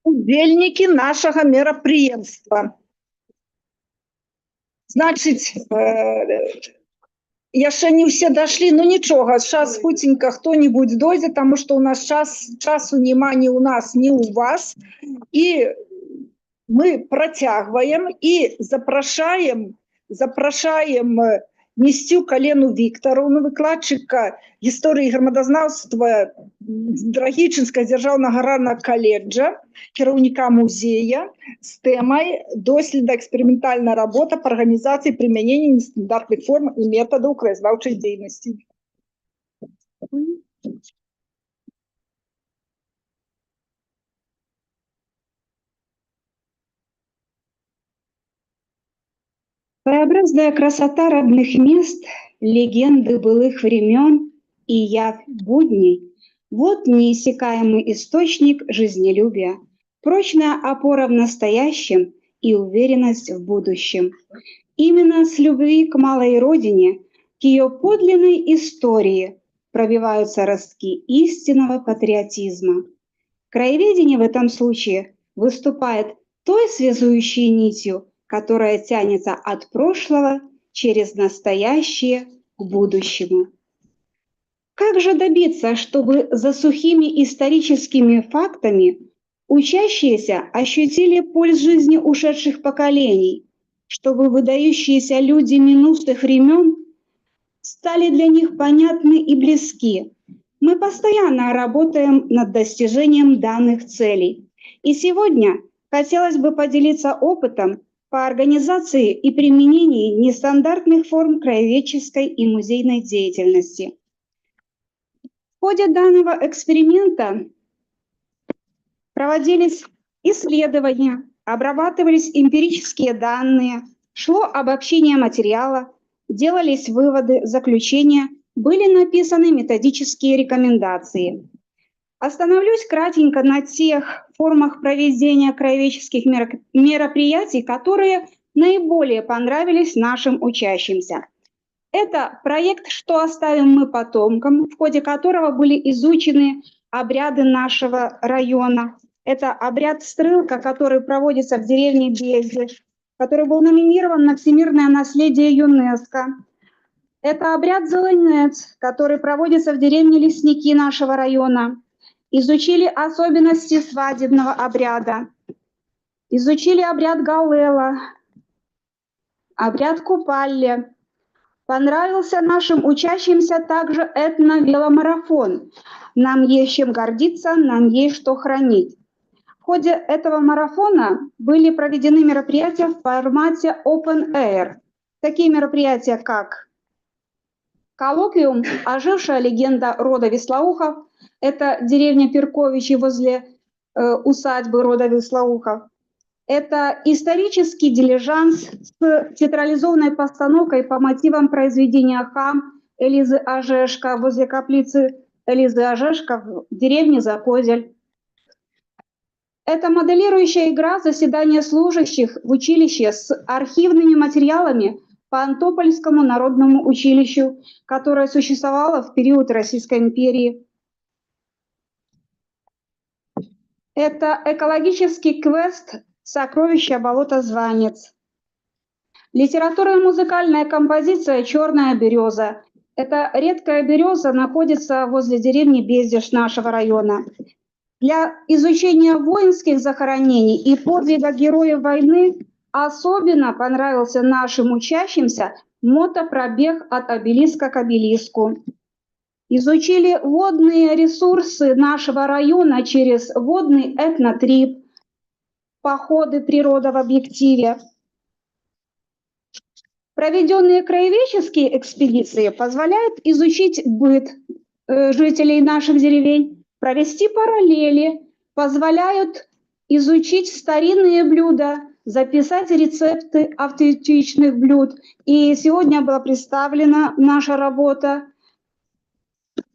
Удзельнікі нашага мерапрыемства. Значыць, яшчэ не ўсе дайшлі, ну нічога, сейчас хуценька хто-нибудь дойдзе, таму што у нас часу няма ні ў нас, ні ў вас. І мы працягваем і запрашаем Несцюк Алену Віктараўну, выкладчыка гісторыі грамадазнаўства Драгічынскага дзяржаўнага аграрнага каледжа, кіраўніка музея з тэмай доследа эксперыментальная работа па арганізацыі прымянення нестандартных форм і метадаў краязнаўчай дзейнасці. Своеобразная красота родных мест, легенды былых времен и явь будней – вот неиссякаемый источник жизнелюбия, прочная опора в настоящем и уверенность в будущем. Именно с любви к малой родине, к ее подлинной истории пробиваются ростки истинного патриотизма. Краеведение в этом случае выступает той связующей нитью, которая тянется от прошлого через настоящее к будущему. Как же добиться, чтобы за сухими историческими фактами учащиеся ощутили пульс жизни ушедших поколений, чтобы выдающиеся люди минувших времен стали для них понятны и близки? Мы постоянно работаем над достижением данных целей. И сегодня хотелось бы поделиться опытом по организации и применении нестандартных форм краеведческой и музейной деятельности. В ходе данного эксперимента проводились исследования, обрабатывались эмпирические данные, шло обобщение материала, делались выводы, заключения, были написаны методические рекомендации. Остановлюсь кратенько на тех формах проведения краеведческих мероприятий, которые наиболее понравились нашим учащимся. Это проект «Что оставим мы потомкам», в ходе которого были изучены обряды нашего района. Это обряд «Стрылка», который проводится в деревне Бездиш, который был номинирован на всемирное наследие ЮНЕСКО. Это обряд «Зеленец», который проводится в деревне Лесники нашего района. Изучили особенности свадебного обряда, изучили обряд Галела, обряд Купалли. Понравился нашим учащимся также этно-веломарафон. Нам есть чем гордиться, нам есть что хранить. В ходе этого марафона были проведены мероприятия в формате Open Air. Такие мероприятия, как коллоквиум «Ожившая легенда рода Вислоухов», это деревня Перковичи возле усадьбы рода Вислоухов. Это исторический дилижанс с театрализованной постановкой по мотивам произведения «Хам» Элизы Ожешко возле каплицы Элизы Ожешко в деревне Закозель. Это моделирующая игра заседания служащих в училище с архивными материалами по Антопольскому народному училищу, которое существовало в период Российской империи. Это экологический квест «Сокровища болота Званец». Литературно-музыкальная композиция «Черная береза». Эта редкая береза находится возле деревни Бездиш нашего района. Для изучения воинских захоронений и подвига героев войны особенно понравился нашим учащимся мотопробег от обелиска к обелиску. Изучили водные ресурсы нашего района через водный этнотрип, походы «Природа в объективе». Проведенные краеведческие экспедиции позволяют изучить быт жителей наших деревень, провести параллели, позволяют изучить старинные блюда, записать рецепты автентичных блюд. И сегодня была представлена наша работа.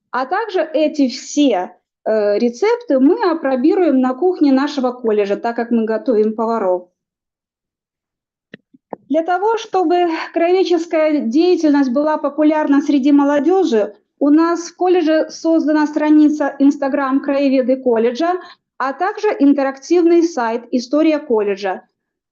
А также эти все рецепты мы апробируем на кухне нашего колледжа, так как мы готовим поваров. Для того, чтобы краеведческая деятельность была популярна среди молодежи, У нас в колледже создана страница Instagram «Краеведы колледжа», а также интерактивный сайт «История колледжа».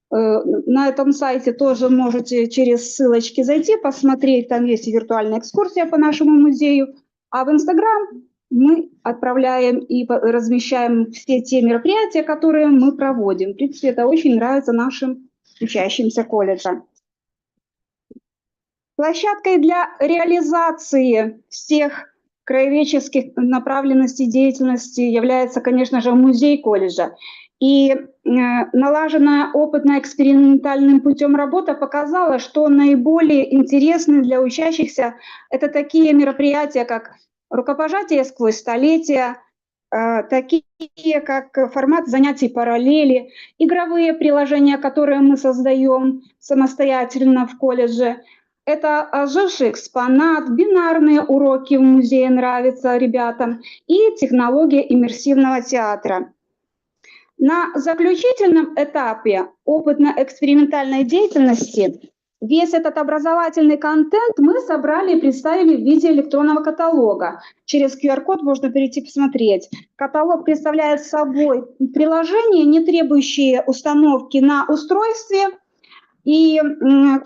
На этом сайте тоже можете через ссылочки зайти, посмотреть, там есть и виртуальная экскурсия по нашему музею. А в Инстаграм мы отправляем и размещаем все те мероприятия, которые мы проводим. В принципе, это очень нравится нашим учащимся колледжа. Площадкой для реализации всех краеведческих направленностей деятельности является, конечно же, музей колледжа. И налаженная опытно-экспериментальным путем работа показала, что наиболее интересны для учащихся это такие мероприятия, как рукопожатие сквозь столетия, такие как формат занятий параллели, игровые приложения, которые мы создаем самостоятельно в колледже. Это оживший экспонат, бинарные уроки в музее нравятся ребятам и технология иммерсивного театра. На заключительном этапе опытно-экспериментальной деятельности весь этот образовательный контент мы собрали и представили в виде электронного каталога. Через QR-код можно перейти посмотреть. Каталог представляет собой приложение, не требующее установки на устройстве. И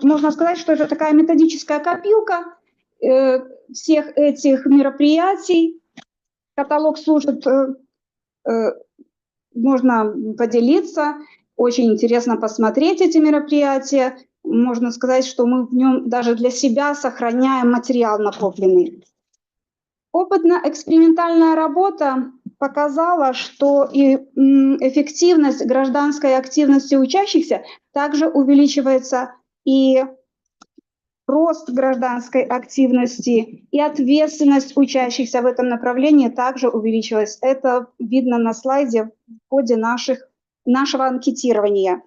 можно сказать, что это такая методическая копилка всех этих мероприятий. Каталог служит, можно поделиться, очень интересно посмотреть эти мероприятия. Можно сказать, что мы в нем даже для себя сохраняем материал накопленный. Опытно-экспериментальная работа показала, что и эффективность гражданской активности учащихся также увеличивается, и рост гражданской активности, и ответственность учащихся в этом направлении также увеличилась. Это видно на слайде в ходе нашего анкетирования.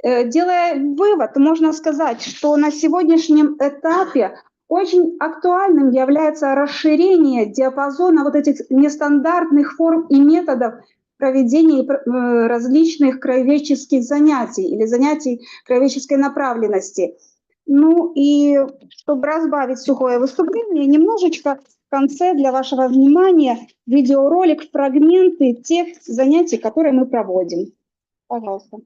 Делая вывод, можно сказать, что на сегодняшнем этапе очень актуальным является расширение диапазона вот этих нестандартных форм и методов проведения различных краеведческих занятий или занятий краеведческой направленности. Ну и чтобы разбавить сухое выступление, немножечко в конце для вашего внимания видеоролик, фрагменты тех занятий, которые мы проводим. Пожалуйста.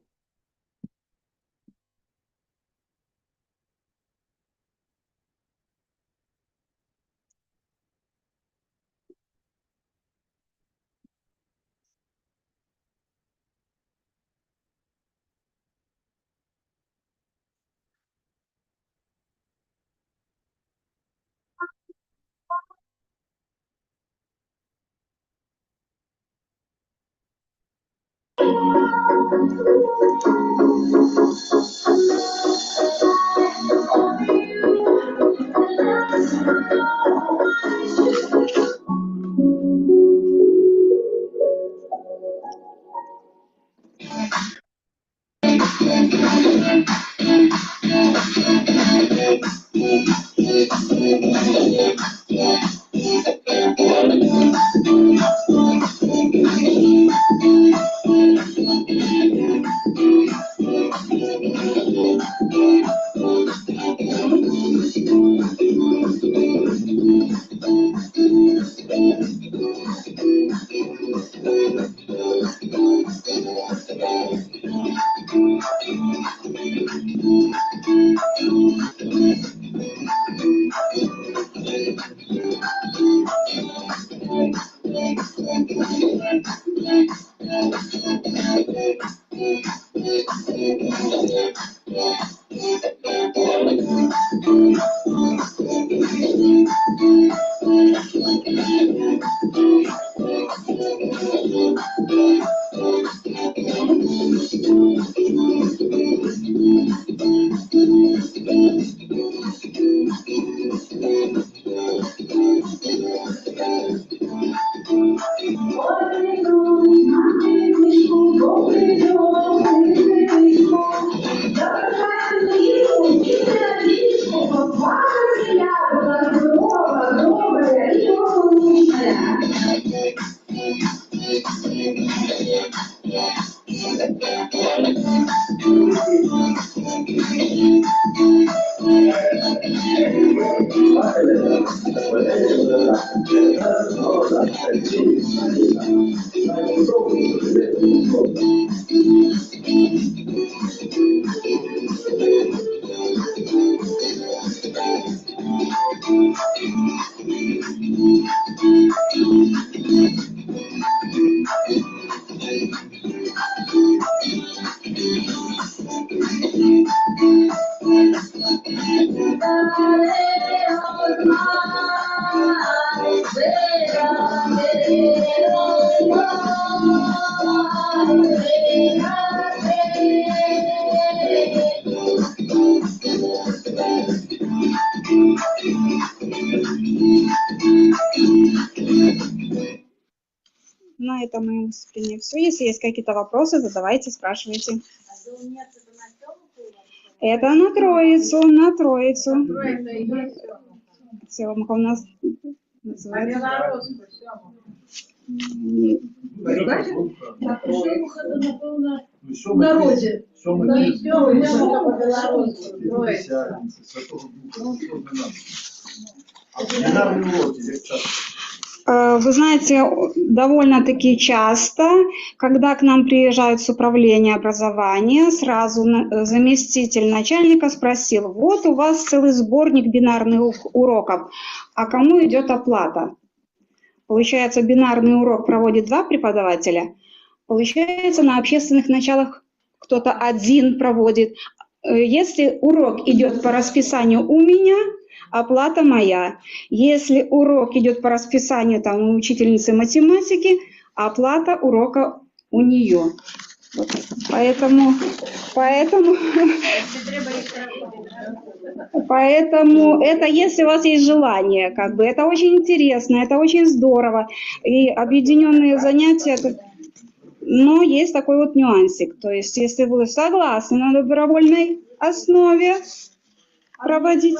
На этом моем выступлении все. Если есть какие-то вопросы, задавайте, спрашивайте. Это на Троицу, на Троицу. Семка у нас называется. Вы знаете, довольно-таки часто, когда к нам приезжают с управления образования, сразу заместитель начальника спросил: вот у вас целый сборник бинарных уроков, а кому идет оплата? Получается, бинарный урок проводит два преподавателя, получается, на общественных началах кто-то один проводит. Если урок идет по расписанию у меня, оплата моя. Если урок идет по расписанию там, у учительницы математики, оплата урока у нее. Вот. Поэтому это если у вас есть желание, как бы, это очень интересно, это очень здорово. И объединенные занятия, но есть такой вот нюансик. То есть, если вы согласны на добровольной основе проводить.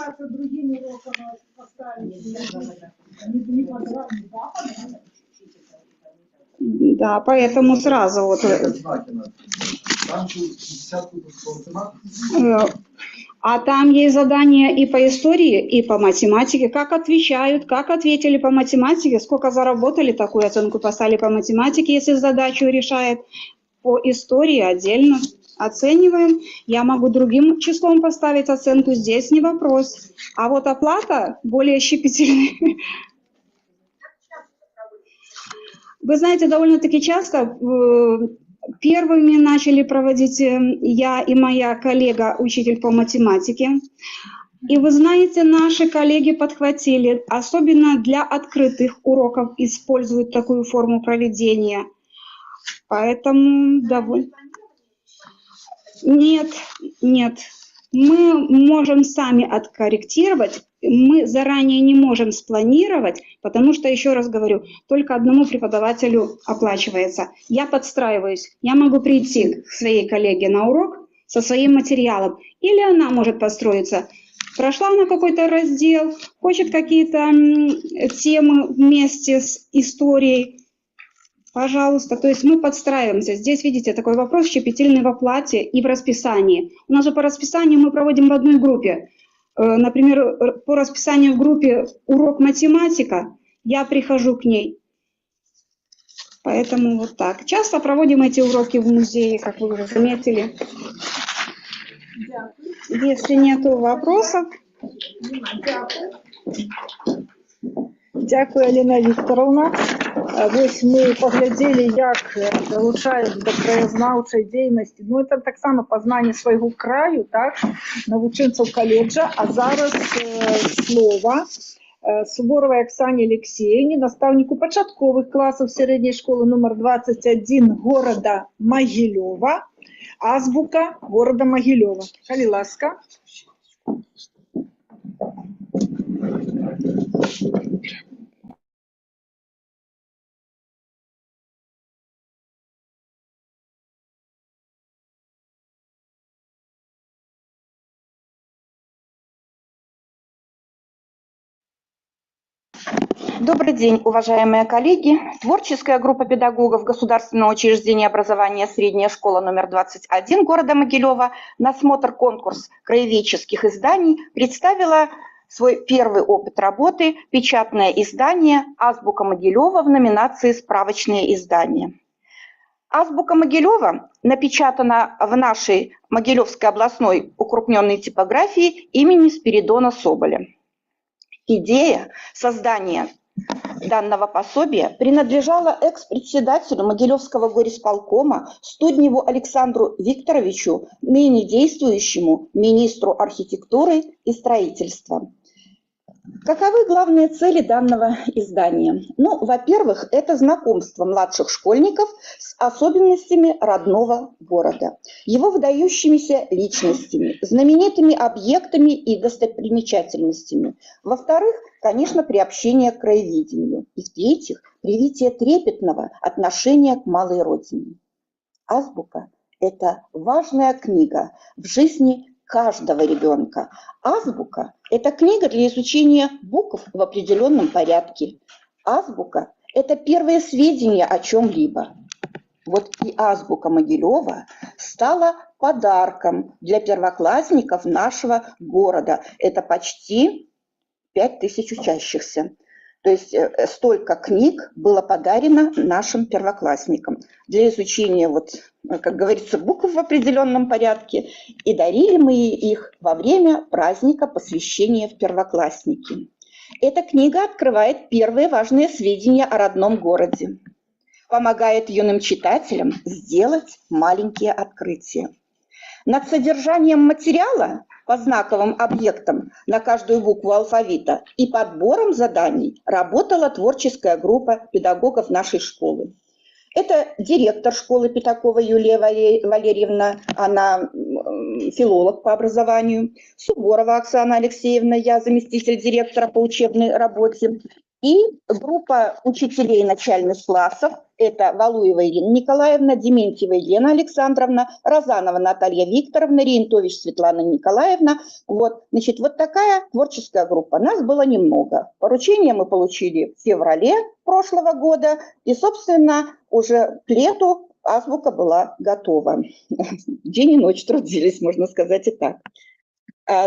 Да, поэтому сразу вот. А там есть задания и по истории, и по математике. Как отвечают, как ответили по математике, сколько заработали, такую оценку поставили по математике, если задачу решает. По истории отдельно оцениваем. Я могу другим числом поставить оценку, здесь не вопрос. А вот оплата более щепетильная. Вы знаете, довольно-таки часто первыми начали проводить я и моя коллега, учитель по математике. И вы знаете, наши коллеги подхватили, особенно для открытых уроков используют такую форму проведения. Поэтому довольно... Нет, нет. Мы можем сами откорректировать, мы заранее не можем спланировать, потому что, еще раз говорю, только одному преподавателю оплачивается. Я подстраиваюсь, я могу прийти к своей коллеге на урок со своим материалом, или она может подстроиться. Прошла она какой-то раздел, хочет какие-то темы вместе с историей. Пожалуйста, то есть мы подстраиваемся. Здесь, видите, такой вопрос щепетильный в оплате и в расписании. У нас же по расписанию мы проводим в одной группе. Например, по расписанию в группе урок математика, я прихожу к ней. Поэтому вот так. Часто проводим эти уроки в музее, как вы уже заметили. Если нету вопросов. Дякую, Аліна Вікторовна. Вось мы паглядзелі, як далучаюць да краязнаўчай дзейнасці. Ну, это таксама пазнанне свайго краю, так, навучэнцаў каледжа. А зараз слова Суворовай Аксане Алексеевне, настаўніку пачатковых класаў сярэдняй школы нумар 21 горада Магілёва, азбука горада Магілёва. Калі ласка. Добрый день, уважаемые коллеги. Творческая группа педагогов Государственного учреждения образования «Средняя школа номер 21» города Могилева на смотр-конкурс краеведческих изданий представила свой первый опыт работы «Печатное издание. Азбука Могилева» в номинации «Справочные издания». Азбука Могилева напечатана в нашей Могилевской областной укрупненной типографии имени Спиридона Соболя. Идея создания данного пособия принадлежала экс-председателю Могилевского горисполкома Студневу Александру Викторовичу, ныне действующему министру архитектуры и строительства. Каковы главные цели данного издания? Ну, во-первых, это знакомство младших школьников с особенностями родного города, его выдающимися личностями, знаменитыми объектами и достопримечательностями. Во-вторых, конечно, приобщение к краеведению. И в-третьих, привитие трепетного отношения к малой родине. Азбука – это важная книга в жизни каждого ребенка. Азбука – это книга для изучения букв в определенном порядке. Азбука – это первые сведения о чем-либо. Вот и азбука Могилева стала подарком для первоклассников нашего города. Это почти 5000 учащихся. То есть столько книг было подарено нашим первоклассникам для изучения, вот, как говорится, букв в определенном порядке. И дарили мы их во время праздника посвящения в первоклассники. Эта книга открывает первые важные сведения о родном городе, помогает юным читателям сделать маленькие открытия. Над содержанием материала по знаковым объектам на каждую букву алфавита и подбором заданий работала творческая группа педагогов нашей школы. Это директор школы Пятакова Юлия Валерьевна, она филолог по образованию, Суворова Оксана Алексеевна, я заместитель директора по учебной работе, и группа учителей начальных классов, это Валуева Ирина Николаевна, Дементьева Елена Александровна, Розанова Наталья Викторовна, Рейнтович Светлана Николаевна. Вот, значит, вот такая творческая группа. Нас было немного. Поручение мы получили в феврале прошлого года, и, собственно, уже к лету азбука была готова. День и ночь трудились, можно сказать и так.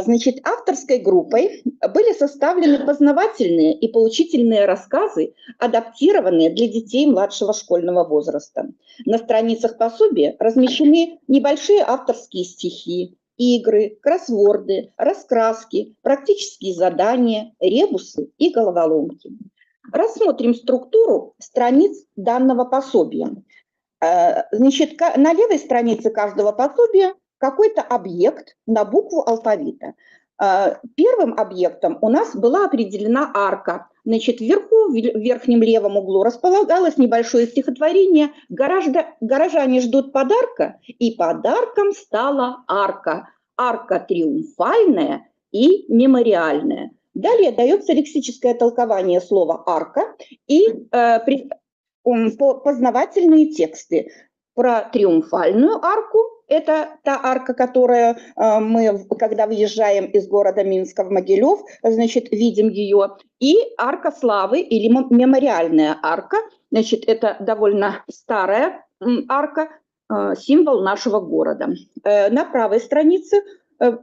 Значит, авторской группой были составлены познавательные и поучительные рассказы, адаптированные для детей младшего школьного возраста. На страницах пособия размещены небольшие авторские стихи, игры, кроссворды, раскраски, практические задания, ребусы и головоломки. Рассмотрим структуру страниц данного пособия. Значит, на левой странице каждого пособия какой-то объект на букву алфавита. Первым объектом у нас была определена арка. Значит, вверху, в верхнем левом углу располагалось небольшое стихотворение «Горожане ждут подарка», и подарком стала арка. Арка триумфальная и мемориальная. Далее дается лексическое толкование слова «арка» и познавательные тексты про триумфальную арку. Это та арка, которая мы, когда въезжаем из города Минска в Могилев, значит, видим ее. И арка славы или мемориальная арка. Значит, это довольно старая арка, символ нашего города. На правой странице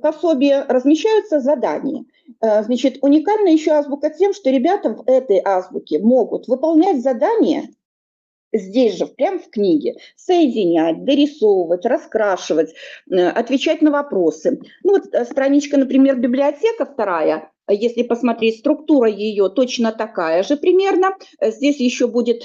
пособия размещаются задания. Значит, уникальна еще азбука тем, что ребята в этой азбуке могут выполнять задания здесь же, прямо в книге, соединять, дорисовывать, раскрашивать, отвечать на вопросы. Ну вот страничка, например, библиотека вторая, если посмотреть, структура ее точно такая же примерно. Здесь еще будет,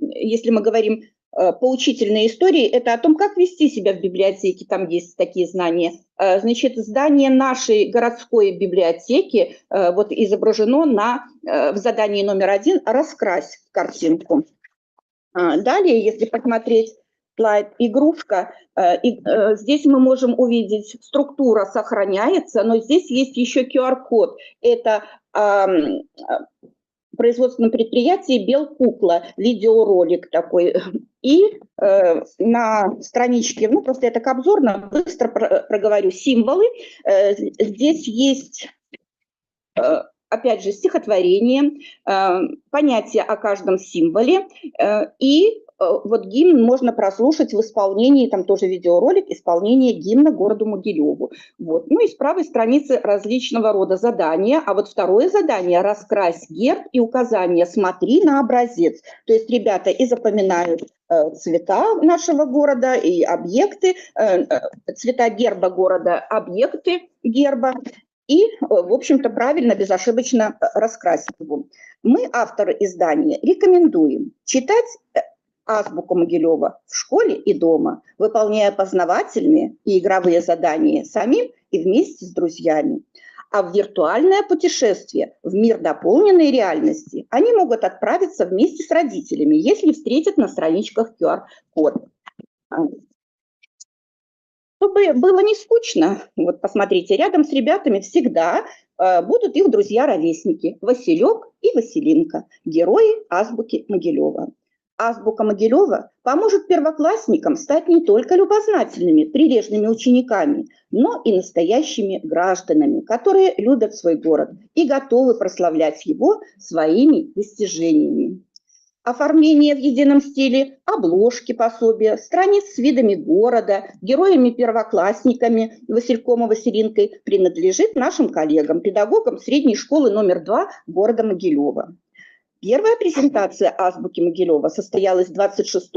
если мы говорим поучительные истории, это о том, как вести себя в библиотеке, там есть такие знания. Значит, здание нашей городской библиотеки вот изображено в задании номер 1 «Раскрась картинку». Далее, если посмотреть слайд «Игрушка», здесь мы можем увидеть, структура сохраняется, но здесь есть еще QR-код. Это производственном предприятии «Белкукла», видеоролик такой. И на страничке, ну просто я так обзорно, быстро проговорю символы. Здесь есть, опять же, стихотворение, понятие о каждом символе и Вот гимн можно прослушать в исполнении, там тоже видеоролик, исполнение гимна городу Могилеву. Вот. Ну и с правой страницы различного рода задания. А вот второе задание – раскрась герб и указание «Смотри на образец». То есть ребята и запоминают цвета нашего города, и объекты, цвета герба города, объекты герба. И, в общем-то, правильно, безошибочно раскрасить его. Мы, авторы издания, рекомендуем читать азбуку Могилева в школе и дома, выполняя познавательные и игровые задания самим и вместе с друзьями. А в виртуальное путешествие, в мир дополненной реальности, они могут отправиться вместе с родителями, если встретят на страничках QR-код. Чтобы было не скучно, вот посмотрите, рядом с ребятами всегда будут их друзья-ровесники Василек и Василинка, герои азбуки Могилева. Азбука Могилева поможет первоклассникам стать не только любознательными, прилежными учениками, но и настоящими гражданами, которые любят свой город и готовы прославлять его своими достижениями. Оформление в едином стиле, обложки пособия, страниц с видами города, героями-первоклассниками Васильком и Василинкой принадлежит нашим коллегам, педагогам средней школы номер 2 города Могилева. Первая презентация азбуки Могилева состоялась 26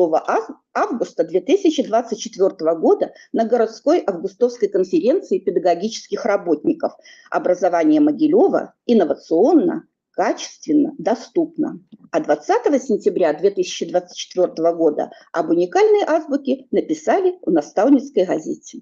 августа 2024 года на городской августовской конференции педагогических работников «Образование Могилева инновационно, качественно, доступно». А 20 сентября 2024 года об уникальной азбуке написали в наставницкой газете.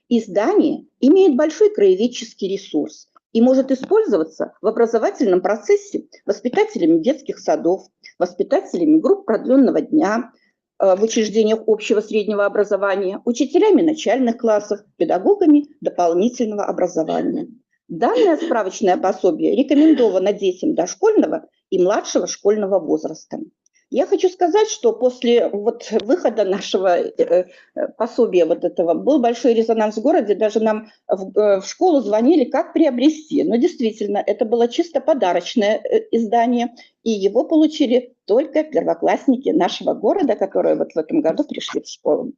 Издание имеет большой краеведческий ресурс и может использоваться в образовательном процессе воспитателями детских садов, воспитателями групп продленного дня, в учреждениях общего среднего образования, учителями начальных классов, педагогами дополнительного образования. Данное справочное пособие рекомендовано детям дошкольного и младшего школьного возраста. Я хочу сказать, что после вот выхода нашего пособия вот этого был большой резонанс в городе, даже нам в школу звонили, как приобрести. Но действительно, это было чисто подарочное издание, и его получили только первоклассники нашего города, которые вот в этом году пришли в школу.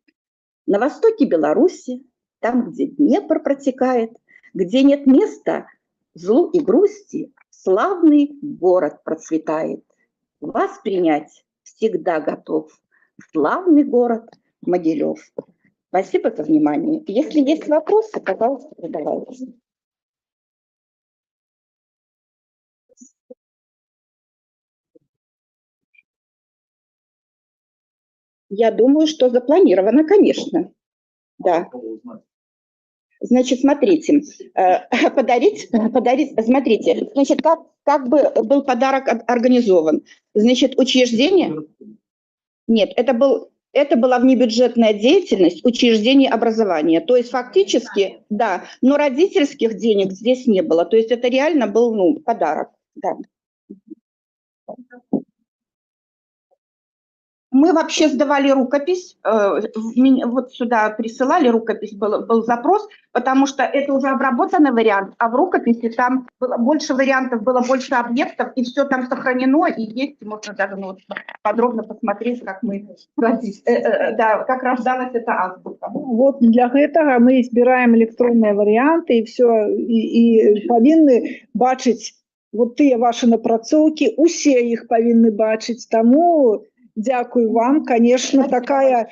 На востоке Беларуси, там, где Днепр протекает, где нет места злу и грусти, славный город процветает. Вас принять всегда готов славный город Могилев. Спасибо за внимание. Если есть вопросы, пожалуйста, задавайте. Я думаю, что запланировано, конечно. Да. Значит, смотрите, подарить, смотрите, значит, как бы был подарок организован? Значит, учреждение? Нет, это была внебюджетная деятельность учреждений образования. То есть фактически, да, но родительских денег здесь не было. То есть это реально был, ну, подарок. Да. Мы вообще сдавали рукопись, вот сюда присылали рукопись, был запрос, потому что это уже обработанный вариант, а в рукописи там было больше вариантов, было больше объектов, и все там сохранено, и есть, можно даже, ну, подробно посмотреть, как мы, да, как рождалась эта азбука. Вот для этого мы избираем электронные варианты, и все, и повинны бачить вот те ваши напрацоўкі, усе их повинны бачить, тому... Дякую вам. Конечно, такая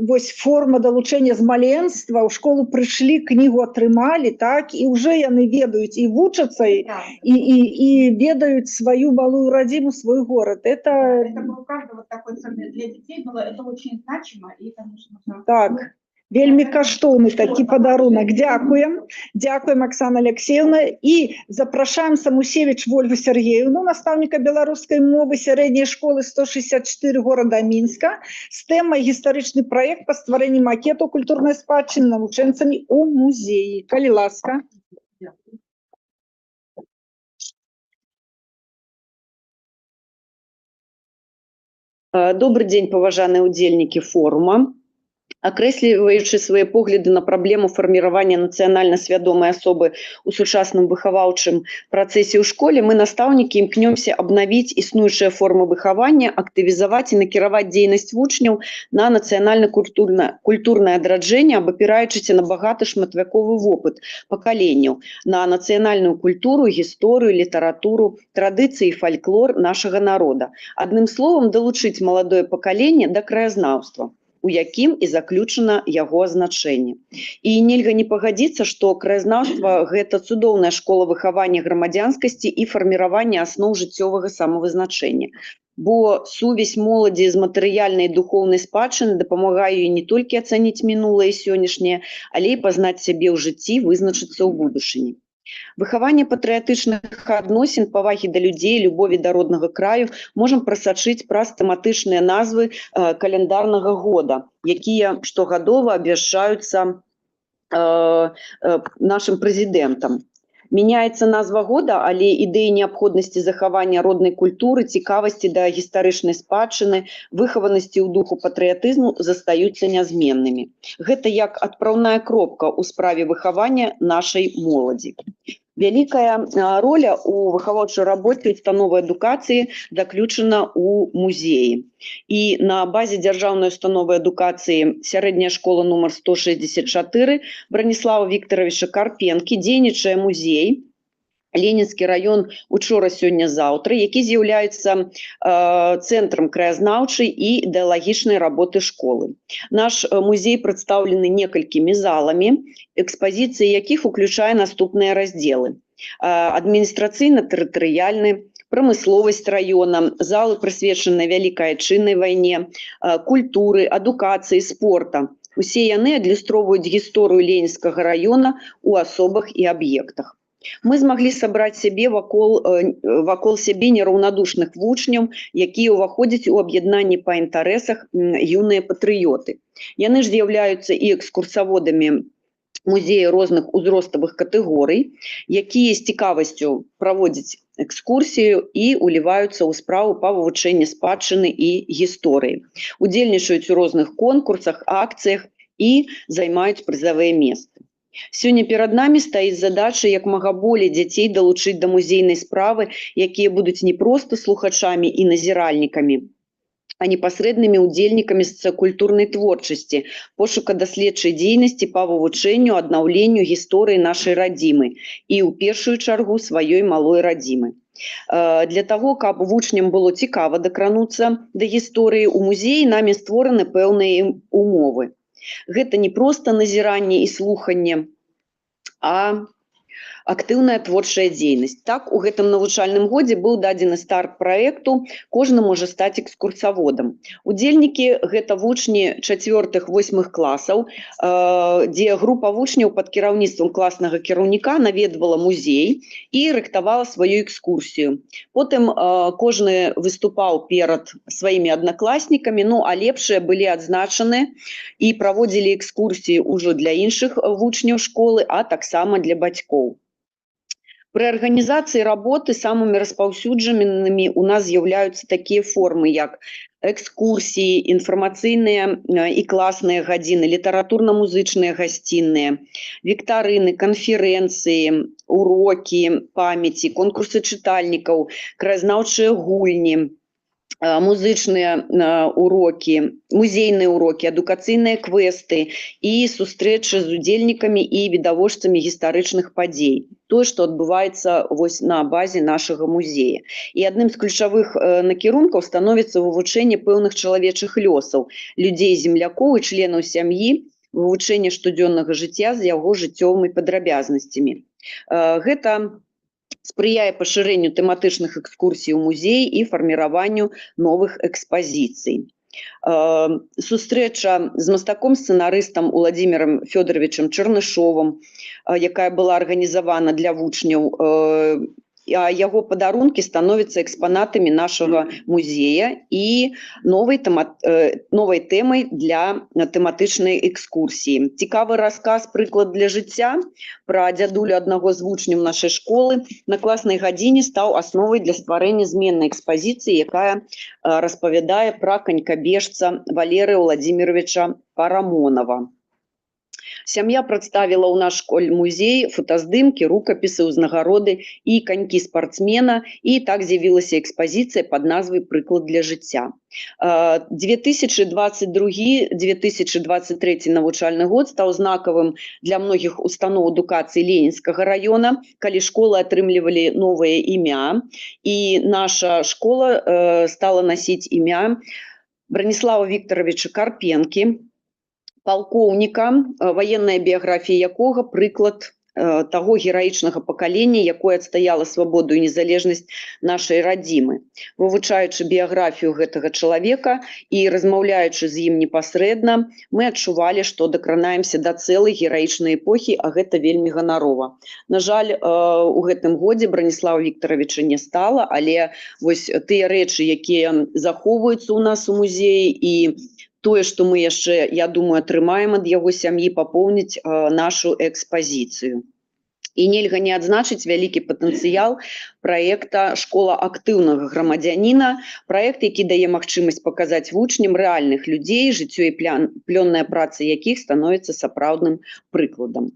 вось форма далучэння з маленства. У школу прыйшлі, кнігу атрымалі, так, і ўжо яны ведаюць, і вучацца, і ведаюць сваю малую радзіму, свой город. Это было у каждого такой ценный для детей было, это очень значимо, и, конечно, так. Вельмі каштоўны такі падарунак. Дзякуем. Дзякуем, Оксана Алексеевна. І запрашаем Самусевич Вольгу Сергеевну, настаўніка беларускай мовы сярэдняй школы 164 горада Мінска, з тэмай «Гістарычны праект па стварэнні макету культурнай спадчыны навучэнцамі ў музеі». Калі ласка. Добрый день, паважаныя удзельнікі форума. Акрэсліваючы свае погляды на праблему фарміравання нацыянальна свядомай асобы ў сучасным выхаваўчым працэсе ў школе, мы, настаўнікі, імкнёмся абнавіць існуючыя формы выхавання, актывізаваць і накіраваць дзейнасць вучняў на нацыянальна-культурнае адраджэнне, абапіраючыся на багаты шматвяковы вопыт пакаленняў, на нацыянальную культуру, гісторыю, літаратуру, традыцыі і фальклор нашага народа. Адным словам, далучыць маладое пакаленне да краязнаўства, у якім і заключана яго значэнне. І нельга не пагадзіцца, што краязнаўства гэта цудоўная школа выхавання грамадзянскасці і фарміравання асноў жыццёвага самавызначэння. Бо сувязь моладзі з матэрыяльнай і духоўнай спадчыны дапамагае ёй не толькі ацаніць мінулае і сённяшняе, але і пазнаць сябе ў жыцці, вызначыцца ў будучыні. Выхаванне патрыятычных адносін, павагі да людзей, любові да роднага краю можам прасачыць праз тэматычныя назвы каляндарнага года, якія штогадова абвяшчаюцца нашым прэзідэнтам. Мяняецца назва года, але ідэі неабходнасці захавання роднай культуры, цікавасці да гістарычнай спадчыны, выхаванасці ў духу патрыятызму застаюцца нязменнымі. Гэта як адпраўная кропка ў справе выхавання нашай моладзі. Вялікая роля ў выхаваўчай рабоце установы адукацыі заключана ў музеі. І на базе дзяржаўнай установы адукацыі сярэдняя школа нумар 164 Браніслава Віктаравіча Карпенкі дзейнічае музей Ленінскі раён учора, сёння, заўтра, які з'яўляецца цэнтрам краязнаўчай і ідэалагічнай работы школы. Наш музей прадстаўлены некалькімі заламі, экспазіцыі якіх уключае наступныя раздзелы: адміністрацыйна-тэрытарыяльны, прамысловасць раёна, залы, прысвечаныя Вялікай Айчыннай вайне, культуры, адукацыі, спорта. Усе яны адлюстроўваюць гісторыю Ленінскага раёна ў асобах і аб'ектах. Мы змаглі сабраць сябе вакол сябе нераўнадушных вучняў, якія ўваходзяць у аб'яднанне па інтарэсах «Юныя патрыёты». Яны ж з'яўляюцца і экскурсаводамі музея розных узроставых катэгорый, якія з цікавасцю праводзяць экскурсію і уліваюцца ў справу па вывучэнні спадчыны і гісторыі. Удзельнічаюць у розных конкурсах, акцыях і займаюць прызавыя месцы. Сёння перад намі стаіць задача як мага болей дзяцей далучыць да музейнай справы, якія будуць не проста слухачамі і назіральнікамі, а непасрэднымі ўдзельнікамі сацыякультурнай творчасці, пошука-даследчай дзейнасці па вывучэнню, аднаўленню гісторыі нашай радзімы і, ў першую чаргу, сваёй малой радзімы. Для таго, каб вучням было цікава дакрануцца да гісторыі, у музеі намі створаны пэўныя умовы. Гэта не проста назіранне і слуханне, а актыўная творчая дзейнасць. Так, у гэтым навучальным годзе быў дадзены старт праекту «Кожны можа стаць экскурсаводам». Удзельнікі гэта вучні чацвёртых, восьмых класаў, дзе група вучняў пад кіраўніцтвам класнага кіраўніка наведвала музей і рыхтавала сваю экскурсію. Потым кожны выступаў перад сваімі аднакласнікамі, а лепшыя былі адзначаны і праводзілі экскурсіі ўжо для іншых вучняў школы, а таксама для бацькоў. Пры арганізацыі работы самымі распаўсюджанымі у нас з'яўляюцца такія формы, як экскурсіі, інфармацыйныя і класныя гадзіны, літаратурна-музычныя гасціныя, віктарыны, канферэнцыі, урокі памяці, конкурсы чытальнікаў, краязнаўчыя гульні, музычныя урокі, музейныя урокі, адукацыйныя квесты і сустрэчы з удзельнікамі і відавочцамі гістарычных падзей. Тое, што адбываецца вось на базе нашага музея. І адным з ключавых накірункаў становіцца вывучэнне пэўных чалавечых лёсаў, людзей, землякоў і членаў сям'і, вывучэнне штодзённага жыцця з яго жыццёвымі падрабязнасцямі. Гэта спрыяе пашырэнню тэматычных экскурсій у музеі і фарміраванню новых экспазіцый. Сустрэча з мастаком-сцэнарыстам Уладзімірам Фёдаравічам Чарнышовым, якая была арганізавана для вучняў Яго падарункі становяцца экспанатамі нашага музея і новай тэмай для тэматычнай экскурсіі. Цікавы рассказ «Прыклад для жыцця» пра дзядулю аднаго з вучняў нашай школы на класнай гадзіне стаў асновай для стварэння зменнай экспазіцыі, якая распавядае пра канькабежца Валерыя Владимировича Парамонова. Сям'я прадставіла ў наш школь-музей фотаздымкі, рукапісы, узнагароды і канькі спартсмена, і так з'явілася экспазіцыя пад назвай «Прыклад для жыцця». 2022-2023 навучальны год стаў знакавым для многіх устаноў адукацыі Ленінскага раёна, калі школы атрымлівалі новае імя, і наша школа стала насіць імя Браніслава Віктаравіча Карпенкі, палкоўніка, ваенная біяграфія якога прыклад таго гераічнага пакалення, якое адстаяла свабоду і незалежнасць нашай радзімы. Вывучаючы біяграфію гэтага чалавека і размаўляючы з ім непасрэдна, мы адчувалі, што дакранаемся да цэлай гераічнай эпохі, а гэта вельмі ганарова. На жаль, у гэтым годзе Браніслава Віктаравіча не стала, але вось тыя рэчы, якія захоўваюцца ў нас у музеі, і тое, што мы яшчэ, я думаю, атрымаем ад яго сям'і, папоўніць нашу экспазіцыю. І нельга не адзначыць вялікі патэнцыял праекта «Школа актыўнага грамадзяніна», праект, які дае магчымасць паказаць вучням рэальных людзей, жыццё і плённая праца якіх становіцца сапраўдным прыкладам.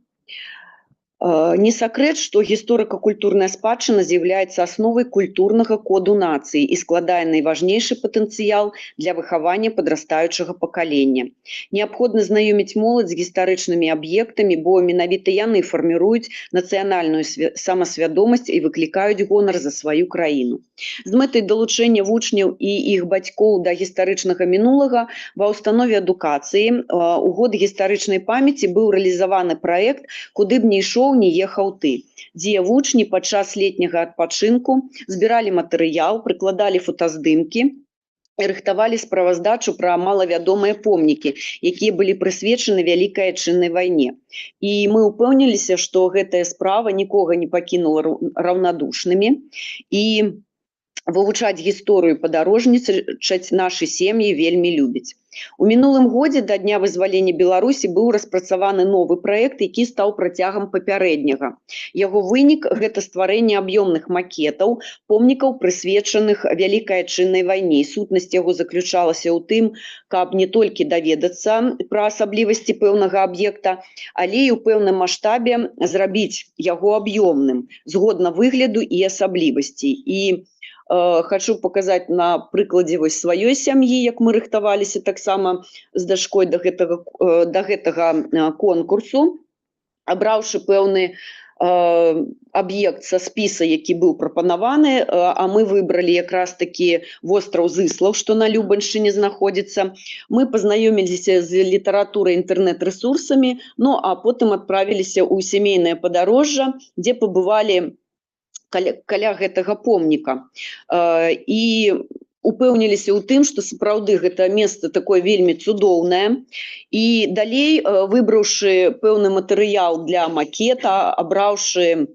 Не сакрэт, што гісторыка-культурная спадчына з'яўляецца асновай культурнага коду нацыі і складае найважнейшы патэнцыял для выхавання падрастаючага пакалення. Неабходна знаёміць моладзь з гістарычнымі аб'ектамі, бо менавіта яны фарміруюць нацыянальную самасвядомасць і выклікаюць гонар за сваю краіну. З мэтай далучэння вучняў і іх бацькоў да гістарычнага мінулага ва ўстанове адукацыі у год гістарычнай памяці быў рэалізаваны праект «Куды б ні ішоў, не ехаў ты», дзе вучні падчас летняга адпачынку збіралі матэрыял, прыкладалі фотаздымкі і рыхтавалі справаздачу пра малавядомыя помнікі, якія былі прысвечаны Вялікай Айчыннай вайне. І мы ўпэўніліся, што гэтая справа нікога не пакінула раўнадушнымі, і вывучаць гісторыю, падарожнічаць нашы сем'і вельмі любяць. У мінулым годзе да дня вызвалення Беларусі быў распрацаваны новы праект, які стаў працягам папярэдняга. Яго вынік гэта стварэнне аб'ёмных макетаў, помнікаў, прысвечаных Вялікай Айчыннай вайне. І сутнасць яго заключалася ў тым, каб не толькі даведацца пра асаблівасці пэўнага аб'екта, але і ў пэўным маштабе зрабіць яго аб'ёмным, згодна выгляду і асаблівасцей. І хочу показать на прыкладзе вось сваёй сям'і, як мы рыхтаваліся таксама з дачкой да гэтага конкурсу, абраўшы пэўны аб'ект са спіса, які быў прапанаваны, а мы выбралі якраз такі востраў Зыслаў, што на Любаншчыне знаходзіцца. Мы пазнаёміліся з літаратурай, інтэрнэт-рэсурсамі, ну а потым адправіліся ў сямейнае падарожжа, дзе пабывалі каля гэтага помніка. І упэўніліся ў тым, што сапраўды гэта месца такое вельмі цудоўнае. І далей, выбраўшы пэўны матэрыял для макета, абраўшы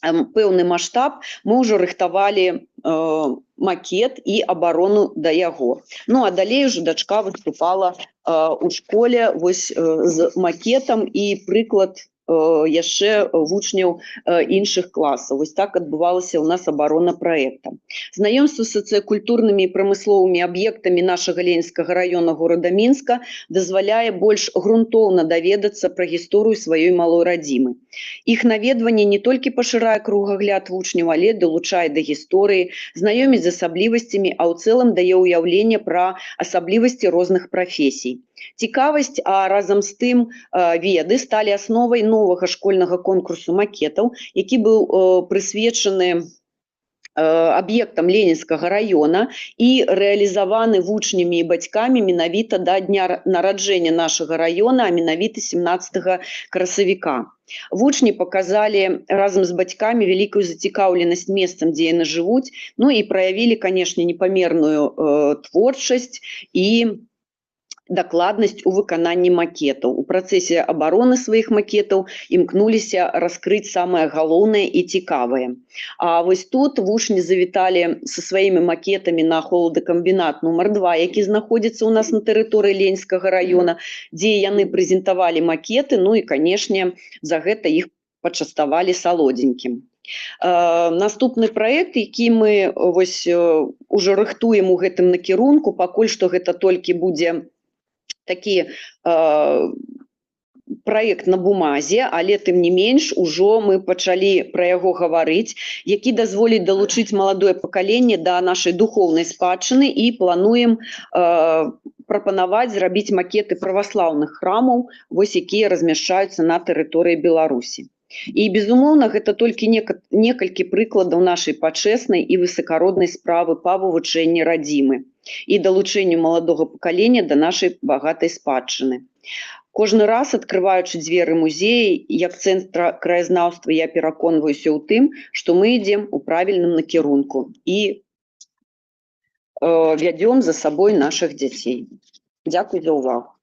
пэўны маштаб, мы ўжо рыхтавалі макет і абарону да яго. Ну а далей уже дачка выступала ў школе вось з макетам і прыклад яшчэ вучняў іншых класаў. Вось так адбывалася ў нас абарона праекта. Знаёмства з сацыякультурнымі і прамысловымі аб'ектамі нашага Ленінскага раёна горада Мінска дазваляе больш грунтоўна даведацца пра гісторыю сваёй малой радзімы. Іх наведванне не толькі пашырае кругагляд вучняў, але далучае да гісторыі, знаёміць з асаблівасцямі, а ў цэлым дае ўяўленне пра асаблівасці розных прафесій. Цікавасць, а разам з тым веды сталі асновай новага школьнага конкурсу макетаў, які быў прысвечаны аб'ектам Ленінскага раёна і рэалізаваны вучнямі і бацькамі менавіта да дня нараджэння нашага раёна, а менавіта 17 красавіка. Вучні паказалі разам з бацькамі вялікую зацікаўленасць месцам, дзе яны жывуць, ну і праявілі, канешне, непамерную творчасць і дакладнасць у выкананні макетаў. У працэсе абароны сваіх макетаў імкнуліся раскрыць самае галоўнае і цікавае. А вось тут вучні завіталі са сваімі макетамі на холадакамбінат нумар 2, які знаходзіцца ў нас на тэрыторыі Ленінскага раёна, дзе яны прэзентавалі макеты, ну і, канешне, за гэта іх пачаставалі салодзенькім. Наступны праект, які мы вось ужо рыхтуем у гэтым накірунку, пакуль што гэта толькі будзе такі праект на бумазе, але тым не менш ужо мы пачалі пра яго гаварыць, які дазволіць далучыць маладое пакаленне да нашай духоўнай спадчыны, і плануем прапанаваць зрабіць макеты праваслаўных храмаў, вось якія размяшчаюцца на тэрыторыі Беларусі. І, безумоўна, гэта толькі некалькі прыкладаў нашай пачэснай і высакароднай справы па вывучэнні радзімы і далучэнню маладога пакалення да нашай багатай спадчыны. Кожны раз, адкрываючы дзверы музея як цэнтра краязнаўства, я пераконваюся ў тым, што мы ідзем у правільным накірунку і вядзём за сабой нашых дзяцей. Дзякуй за ўвагу.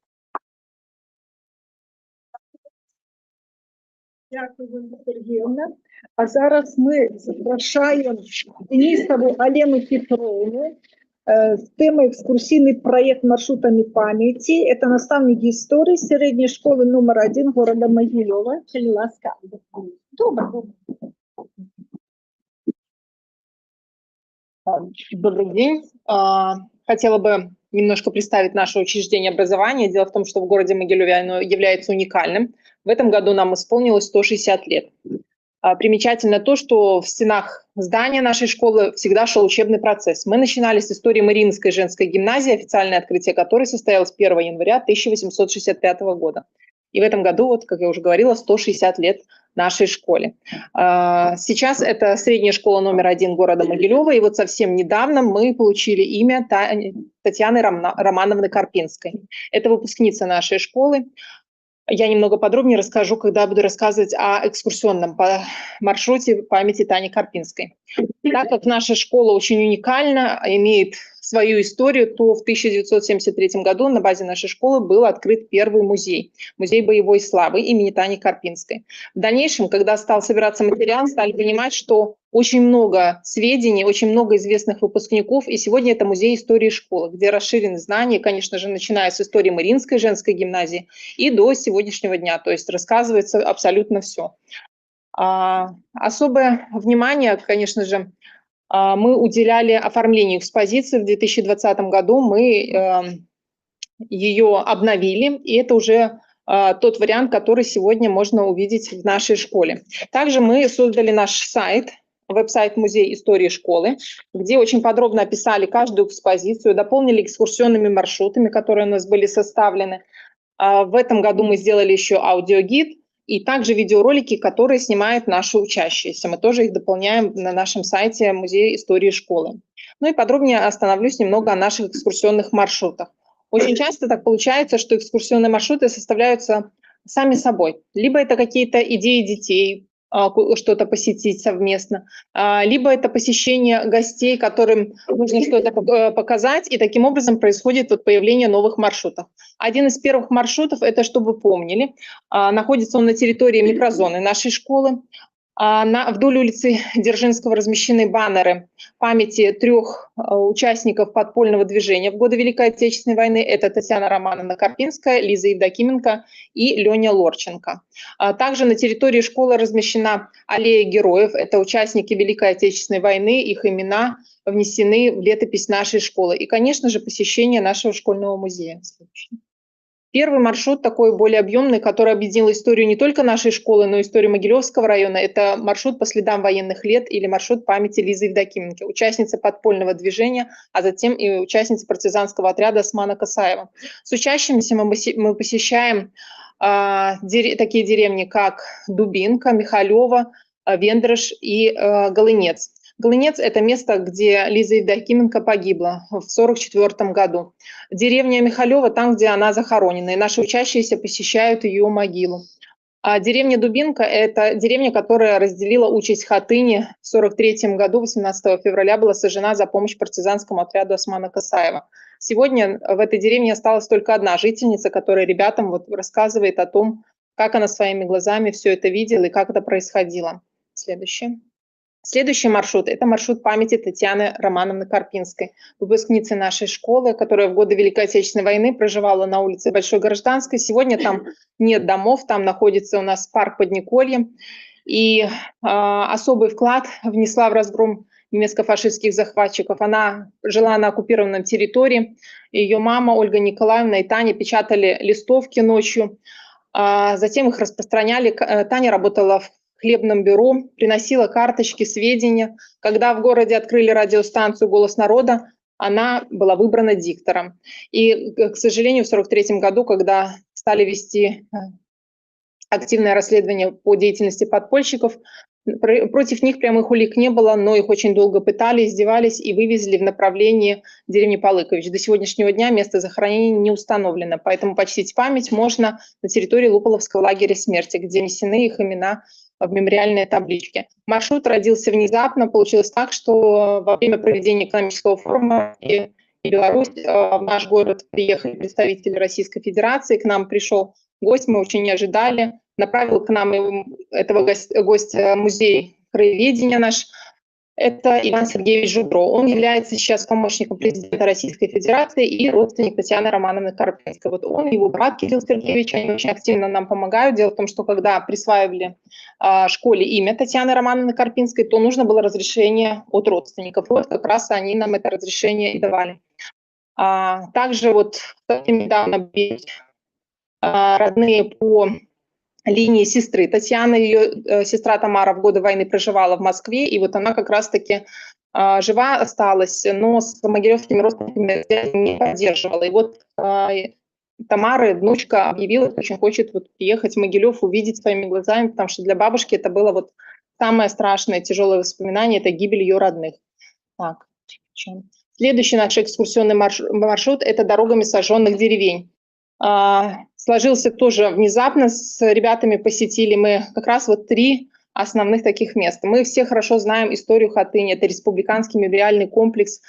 Дякую, Ольга Сергіївна. А зараз ми запрошуємо Денисову Алену Петровну с темой «Экскурсийный проект маршрутами памяти». Это наставник истории средней школы номер 1 города Могилева. Ласка. Добрый. Добрый день. Хотела бы немножко представить наше учреждение образования. Дело в том, что в городе Могилеве оно является уникальным. В этом году нам исполнилось 160 лет. Примечательно то, что в стенах здания нашей школы всегда шел учебный процесс. Мы начинали с истории Мариинской женской гимназии, официальное открытие которой состоялось 1 января 1865 года. И в этом году, вот, как я уже говорила, 160 лет нашей школе. Сейчас это средняя школа номер 1 города Могилева, и вот совсем недавно мы получили имя Татьяны Романовны Карпинской. Это выпускница нашей школы. Я немного подробнее расскажу, когда буду рассказывать о экскурсионном маршруте памяти Тани Карпинской. Так как наша школа очень уникальна, имеет свою историю, то в 1973 году на базе нашей школы был открыт первый музей, музей боевой славы имени Тани Карпинской. В дальнейшем, когда стал собираться материал, стали понимать, что очень много сведений, очень много известных выпускников, и сегодня это музей истории школы, где расширены знания, конечно же, начиная с истории Мариинской женской гимназии и до сегодняшнего дня, то есть рассказывается абсолютно все. Особое внимание, конечно же, мы уделяли оформлению экспозиции. В 2020 году мы ее обновили, и это уже тот вариант, который сегодня можно увидеть в нашей школе. Также мы создали наш сайт, веб-сайт Музей истории школы, где очень подробно описали каждую экспозицию, дополнили экскурсионными маршрутами, которые у нас были составлены. В этом году мы сделали еще аудиогид и также видеоролики, которые снимают наши учащиеся. Мы тоже их дополняем на нашем сайте Музея истории школы. Ну и подробнее остановлюсь немного о наших экскурсионных маршрутах. Очень часто так получается, что экскурсионные маршруты составляются сами собой. Либо это какие-то идеи детей, что-то посетить совместно, либо это посещение гостей, которым нужно что-то показать, и таким образом происходит вот появление новых маршрутов. Один из первых маршрутов, это, чтобы помнили, находится он на территории микрозоны нашей школы. Вдоль улицы Дзержинского размещены баннеры памяти трех участников подпольного движения в годы Великой Отечественной войны. Это Татьяна Романовна Карпинская, Лиза Евдокименко и Леня Лорченко. Также на территории школы размещена аллея героев. Это участники Великой Отечественной войны, их имена внесены в летопись нашей школы. И, конечно же, посещение нашего школьного музея. Первый маршрут такой более объемный, который объединил историю не только нашей школы, но и историю Могилевского района. Это маршрут по следам военных лет или маршрут памяти Лизы Евдокименко, участницы подпольного движения, а затем и участницы партизанского отряда Османа Касаева. С учащимися мы посещаем такие деревни, как Дубинка, Михалева, Вендрыш и Голынец. Голынец – это место, где Лиза Евдокименко погибла в 1944 году. Деревня Михалева – там, где она захоронена, и наши учащиеся посещают ее могилу. А деревня Дубинка – это деревня, которая разделила участь Хатыни в 1943 году, 18 февраля, была сожжена за помощь партизанскому отряду Османа Касаева. Сегодня в этой деревне осталась только одна жительница, которая ребятам вот рассказывает о том, как она своими глазами все это видела и как это происходило. Следующий. Следующий маршрут – это маршрут памяти Татьяны Романовны Карпинской, выпускницы нашей школы, которая в годы Великой Отечественной войны проживала на улице Большой Гражданской. Сегодня там нет домов, там находится у нас парк под Никольем. И особый вклад внесла в разгром немецко-фашистских захватчиков. Она жила на оккупированном территории. Ее мама Ольга Николаевна и Таня печатали листовки ночью. Затем их распространяли. Таня работала в хлебном бюро, приносила карточки, сведения. Когда в городе открыли радиостанцию «Голос народа», она была выбрана диктором. И, к сожалению, в 1943 году, когда стали вести активное расследование по деятельности подпольщиков, против них прямых улик не было, но их очень долго пытали, издевались и вывезли в направлении деревни Полыкович. До сегодняшнего дня место захоронения не установлено, поэтому почтить память можно на территории Луполовского лагеря смерти, где внесены их имена в мемориальные таблички. Маршрут родился внезапно. Получилось так, что во время проведения экономического форума и Беларусь в наш город приехали представители Российской Федерации, к нам пришел гость, мы очень не ожидали, направил к нам этого гостя музей краеведения наш. Это Иван Сергеевич Жудро. Он является сейчас помощником президента Российской Федерации и родственник Татьяны Романовны Карпинской. Вот он и его брат Кирилл Сергеевич, они очень активно нам помогают. Дело в том, что когда присваивали школе имя Татьяны Романовны Карпинской, то нужно было разрешение от родственников. Вот как раз они нам это разрешение и давали. Также вот совсем недавно родные по линии сестры Татьяны, ее сестра Тамара в годы войны проживала в Москве, и вот она как раз-таки жива осталась, но с могилевскими родственниками не поддерживала. И вот Тамара, внучка, объявила, что очень хочет вот приехать в Могилев, увидеть своими глазами, потому что для бабушки это было вот самое страшное, тяжелое воспоминание, это гибель ее родных. Так. Следующий наш экскурсионный маршрут – это дорогами сожженных деревень. Сложился тоже внезапно, с ребятами посетили мы как раз вот три основных таких места. Мы все хорошо знаем историю Хатыни, это республиканский мемориальный комплекс,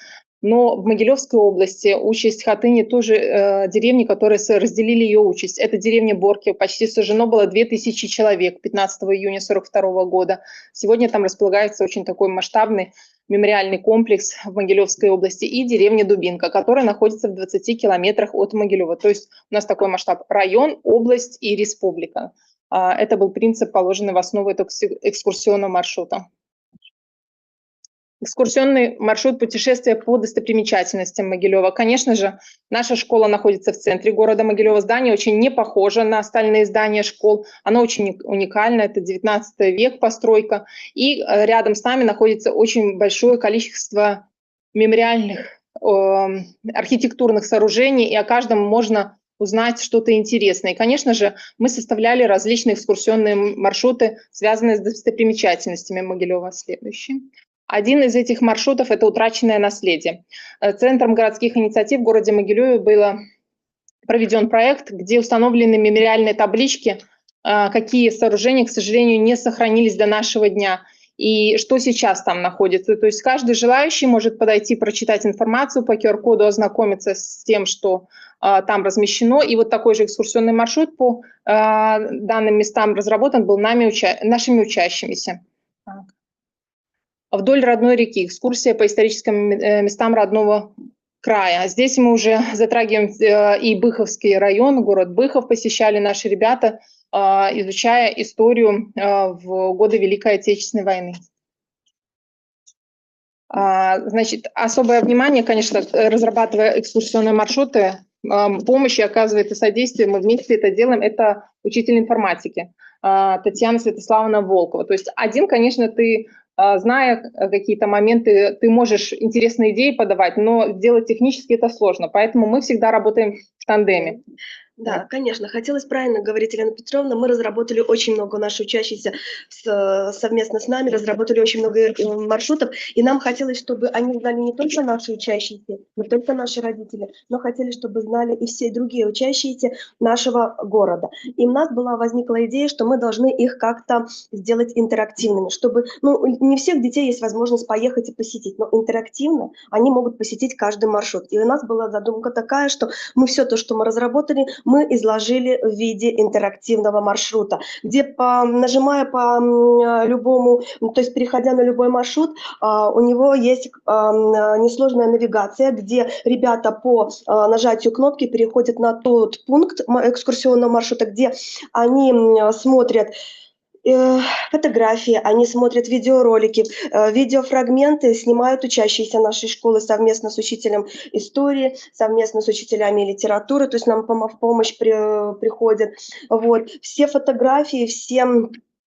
но в Могилевской области участь Хатыни тоже деревни, которые разделили ее участь. Это деревня Борки, почти сожжено было 2000 человек 15 июня 1942 года. Сегодня там располагается очень такой масштабный мемориальный комплекс в Могилевской области и деревня Дубинка, которая находится в 20 километрах от Могилева. То есть у нас такой масштаб: район, область и республика. Это был принцип, положенный в основу этого экскурсионного маршрута. Экскурсионный маршрут путешествия по достопримечательностям Могилева. Конечно же, наша школа находится в центре города Могилева. Здание очень не похоже на остальные здания школ. Оно очень уникально, это 19 век постройка. И рядом с нами находится очень большое количество мемориальных архитектурных сооружений, и о каждом можно узнать что-то интересное. И, конечно же, мы составляли различные экскурсионные маршруты, связанные с достопримечательностями Могилева. Следующий. Один из этих маршрутов – это утраченное наследие. Центром городских инициатив в городе Могилеве был проведен проект, где установлены мемориальные таблички, какие сооружения, к сожалению, не сохранились до нашего дня и что сейчас там находится. То есть каждый желающий может подойти, прочитать информацию по QR-коду, ознакомиться с тем, что там размещено. И вот такой же экскурсионный маршрут по данным местам разработан был нашими учащимися. Так. Вдоль родной реки. Экскурсия по историческим местам родного края. Здесь мы уже затрагиваем и Быховский район, город Быхов посещали наши ребята, изучая историю в годы Великой Отечественной войны. Значит, особое внимание, конечно, разрабатывая экскурсионные маршруты, помощи оказывает и содействие, мы вместе это делаем, это учитель информатики Татьяна Святославовна Волкова. То есть один, конечно, ты, зная какие-то моменты, ты можешь интересные идеи подавать, но сделать технически это сложно. Поэтому мы всегда работаем в тандеме. Да, конечно, хотелось правильно говорить, Елена Петровна, мы разработали очень много, наши учащиеся совместно с нами разработали очень много маршрутов, и нам хотелось, чтобы они знали не только наши учащиеся, не только наши родители, но хотели, чтобы знали и все другие учащиеся нашего города. И у нас возникла идея, что мы должны их как-то сделать интерактивными, чтобы, ну, не всех детей есть возможность поехать и посетить, но интерактивно они могут посетить каждый маршрут. И у нас была задумка такая, что мы все то, что мы разработали, мы изложили в виде интерактивного маршрута, где, нажимая по любому, то есть переходя на любой маршрут, у него есть несложная навигация, где ребята по нажатию кнопки переходят на тот пункт экскурсионного маршрута, где они смотрят фотографии, они смотрят видеоролики, видеофрагменты снимают учащиеся нашей школы совместно с учителем истории, совместно с учителями литературы, то есть нам в помощь приходят. Вот. Все фотографии, все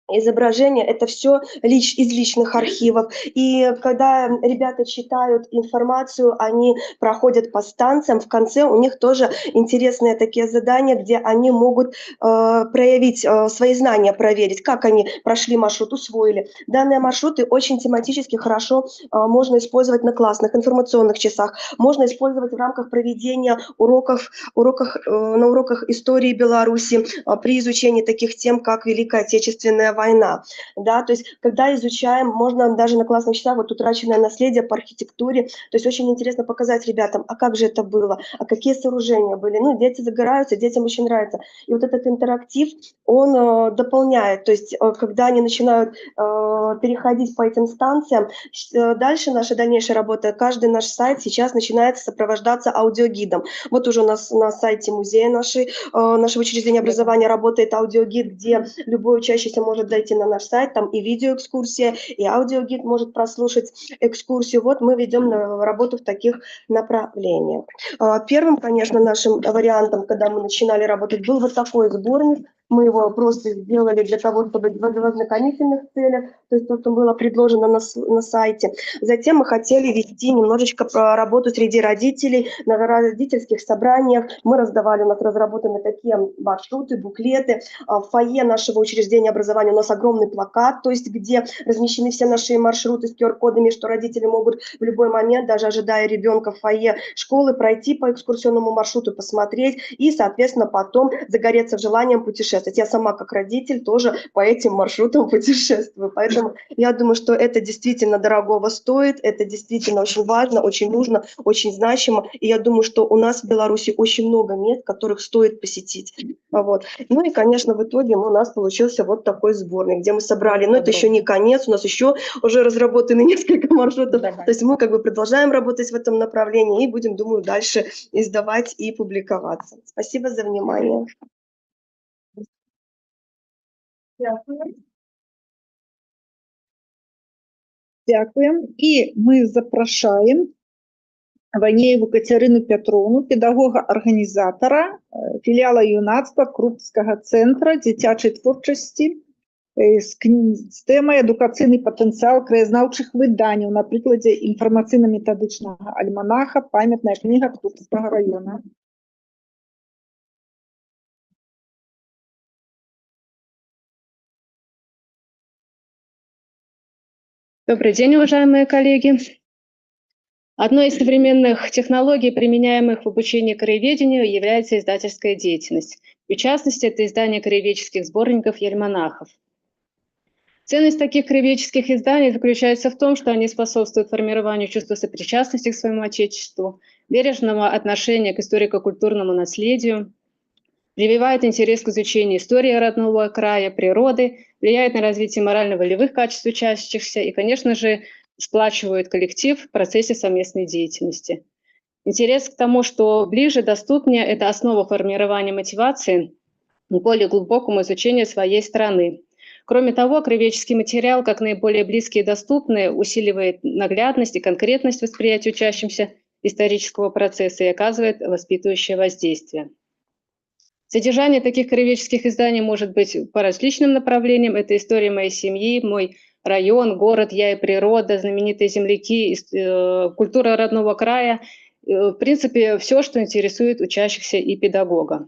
изображения, это все из личных архивов. И когда ребята читают информацию, они проходят по станциям, в конце у них тоже интересные такие задания, где они могут проявить свои знания, проверить, как они прошли маршрут, усвоили. Данные маршруты очень тематически хорошо можно использовать на классных информационных часах, можно использовать в рамках проведения уроков, на уроках истории Беларуси при изучении таких тем, как Великая Отечественная война, да, то есть когда изучаем, можно даже на классных часах, вот утраченное наследие по архитектуре, то есть очень интересно показать ребятам, а как же это было, а какие сооружения были, ну, дети загораются, детям очень нравится, и вот этот интерактив, он дополняет, то есть когда они начинают переходить по этим станциям, дальше наша дальнейшая работа, каждый наш сайт сейчас начинает сопровождаться аудиогидом, вот уже у нас на сайте музея нашего учреждения образования работает аудиогид, где любой учащийся может зайти на наш сайт, там и видеоэкскурсия, и аудиогид может прослушать экскурсию. Вот мы ведем работу в таких направлениях. Первым, конечно, нашим вариантом, когда мы начинали работать, был вот такой сборник. Мы его просто сделали для того, чтобы в ознакомительных целях, то есть то, что было предложено на сайте. Затем мы хотели вести немножечко работу среди родителей, на родительских собраниях. Мы раздавали, у нас разработаны такие маршруты, буклеты. В фойе нашего учреждения образования у нас огромный плакат, то есть где размещены все наши маршруты с QR-кодами, что родители могут в любой момент, даже ожидая ребенка в фойе школы, пройти по экскурсионному маршруту, посмотреть и, соответственно, потом загореться желанием путешествовать. Я сама как родитель тоже по этим маршрутам путешествую, поэтому я думаю, что это действительно дорогого стоит, это действительно очень важно, очень нужно, очень значимо, и я думаю, что у нас в Беларуси очень много мест, которых стоит посетить. Вот. Ну и, конечно, в итоге у нас получился вот такой сборник, где мы собрали, но это еще не конец, у нас еще уже разработаны несколько маршрутов, то есть мы как бы продолжаем работать в этом направлении и будем, думаю, дальше издавать и публиковаться. Спасибо за внимание. Дякую. Дякуем. І мы запрашаем Ванееву Кацярыну Пятроўну, педагога-арганізатара філіяла юнацтва Крупскага цэнтра дзіцячай творчасці з тэмай «Адукацыйны патэнцыял краязнаўчых выданняў» на прыкладзе інфармацыйна-метадычнага альманаха «Памятная кніга Крупскага района». Добрый день, уважаемые коллеги. Одной из современных технологий, применяемых в обучении краеведению, является издательская деятельность. И в частности, это издание краеведческих сборников и альманахов. Ценность таких краеведческих изданий заключается в том, что они способствуют формированию чувства сопричастности к своему отечеству, бережного отношения к историко-культурному наследию, прививают интерес к изучению истории родного края, природы, влияют на развитие морально-волевых качеств учащихся и, конечно же, сплачивают коллектив в процессе совместной деятельности. Интерес к тому, что ближе, доступнее, это основа формирования мотивации к более глубокому изучению своей страны. Кроме того, краеведческий материал, как наиболее близкий и доступный, усиливает наглядность и конкретность восприятия учащимся исторического процесса и оказывает воспитывающее воздействие. Содержание таких краеведческих изданий может быть по различным направлениям. Это история моей семьи, мой район, город, я и природа, знаменитые земляки, культура родного края. В принципе, все, что интересует учащихся и педагога.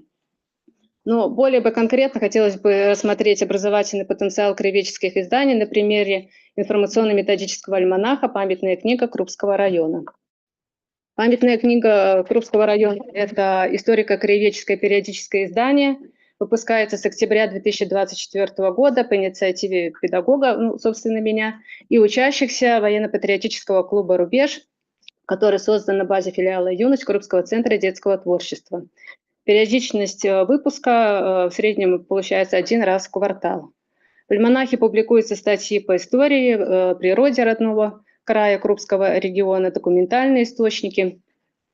Но более бы конкретно хотелось бы рассмотреть образовательный потенциал краеведческих изданий на примере информационно-методического альманаха «Памятная книга Крупского района». Памятная книга Крупского района – это историко-краеведческое периодическое издание, выпускается с октября 2024 года по инициативе педагога, ну, собственно, меня, и учащихся военно-патриотического клуба «Рубеж», который создан на базе филиала «Юность» Крупского центра детского творчества. Периодичность выпуска в среднем получается один раз в квартал. В альманахе публикуются статьи по истории, природе родного края Крупского региона, документальные источники,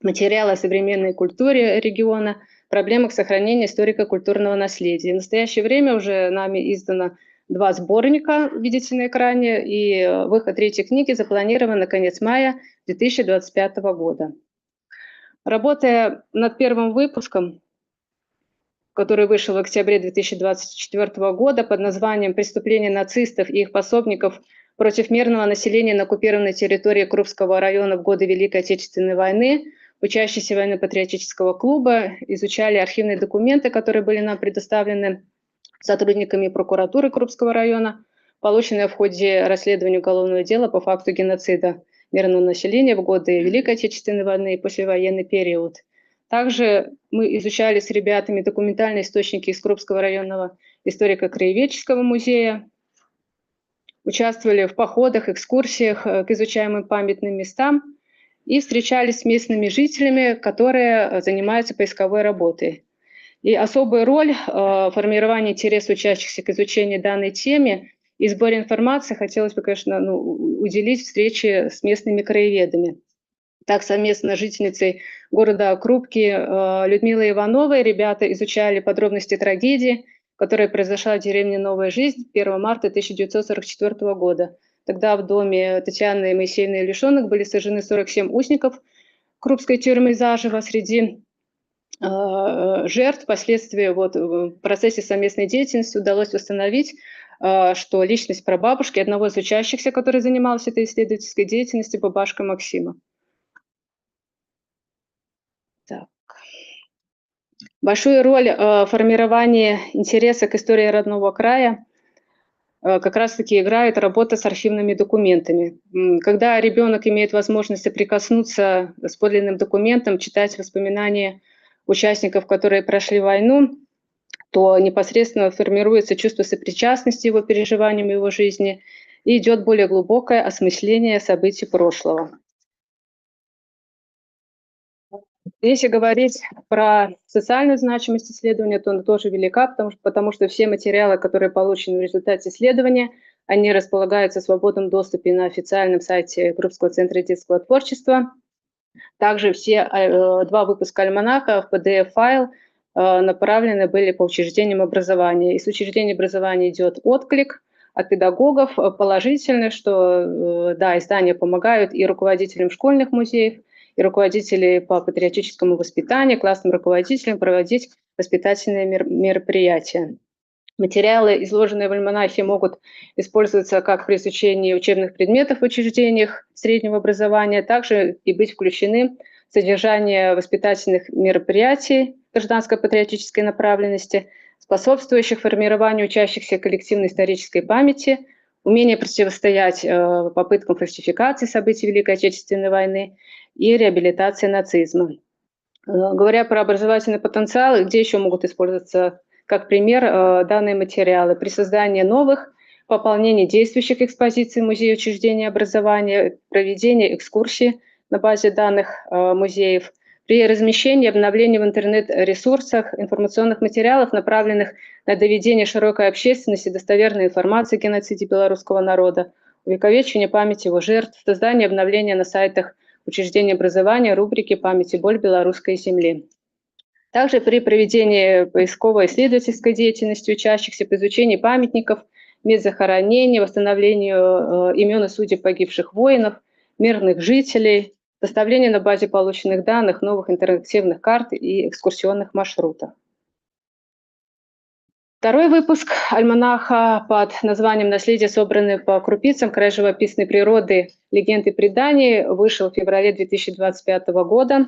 материалы о современной культуре региона, проблемах сохранения историко-культурного наследия. В настоящее время уже нами издано 2 сборника, видите на экране, и выход третьей книги запланирован на конец мая 2025 года. Работая над первым выпуском, который вышел в октябре 2024 года под названием «Преступления нацистов и их пособников против мирного населения на оккупированной территории Крупского района в годы Великой Отечественной войны», учащиеся военно-патриотического клуба изучали архивные документы, которые были нам предоставлены сотрудниками прокуратуры Крупского района, полученные в ходе расследования уголовного дела по факту геноцида мирного населения в годы Великой Отечественной войны и послевоенный период. Также мы изучали с ребятами документальные источники из Крупского районного историко-краеведческого музея, участвовали в походах, экскурсиях к изучаемым памятным местам и встречались с местными жителями, которые занимаются поисковой работой. И особую роль в формировании интереса учащихся к изучению данной темы и сборе информации хотелось бы, конечно, уделить встрече с местными краеведами. Так, совместно с жительницей города Крупки Людмилой Ивановой ребята изучали подробности трагедии, которая произошла в деревне Новая Жизнь 1 марта 1944 года. Тогда в доме Татьяны Моисеевны Лишонок были сожжены 47 узников Крупской тюрьмы заживо. Среди жертв впоследствии в процессе совместной деятельности удалось установить, что личность прабабушки одного из учащихся, который занимался этой исследовательской деятельностью, бабашка Максима. Так. Большую роль в формировании интереса к истории родного края как раз-таки играет работа с архивными документами. Когда ребенок имеет возможность соприкоснуться с подлинным документом, читать воспоминания участников, которые прошли войну, то непосредственно формируется чувство сопричастности его переживаниям, его жизни, и идет более глубокое осмысление событий прошлого. Если говорить про социальную значимость исследования, то она тоже велика, потому что все материалы, которые получены в результате исследования, они располагаются в свободном доступе на официальном сайте Крупского центра детского творчества. Также все 2 выпуска альманаха в PDF-файл направлены были по учреждениям образования. Из учреждений образования идет отклик от педагогов положительный, что да, издания помогают и руководителям школьных музеев, и руководителей по патриотическому воспитанию, классным руководителям проводить воспитательные мероприятия. Материалы, изложенные в альманахе, могут использоваться как при изучении учебных предметов в учреждениях среднего образования, также и быть включены в содержание воспитательных мероприятий гражданско-патриотической направленности, способствующих формированию учащихся коллективной исторической памяти, умение противостоять попыткам фальсификации событий Великой Отечественной войны и реабилитации нацизма. Говоря про образовательный потенциал, где еще могут использоваться, как пример, данные материалы? При создании новых, пополнении действующих экспозиций музея учреждений образования, проведении экскурсий на базе данных музеев, при размещении и обновлении в интернет-ресурсах информационных материалов, направленных на доведение широкой общественности достоверной информации о геноциде белорусского народа, увековечивание памяти его жертв, создание и обновление на сайтах учреждений образования рубрики «Память и боль белорусской земли». Также при проведении поисково-исследовательской деятельности учащихся по изучению памятников, мест захоронений, восстановлению имен и судеб погибших воинов, мирных жителей, составление на базе полученных данных новых интерактивных карт и экскурсионных маршрутов. Второй выпуск альманаха под названием «Наследие, собранное по крупицам. Край живописной природы, легенд и преданий» вышел в феврале 2025 года.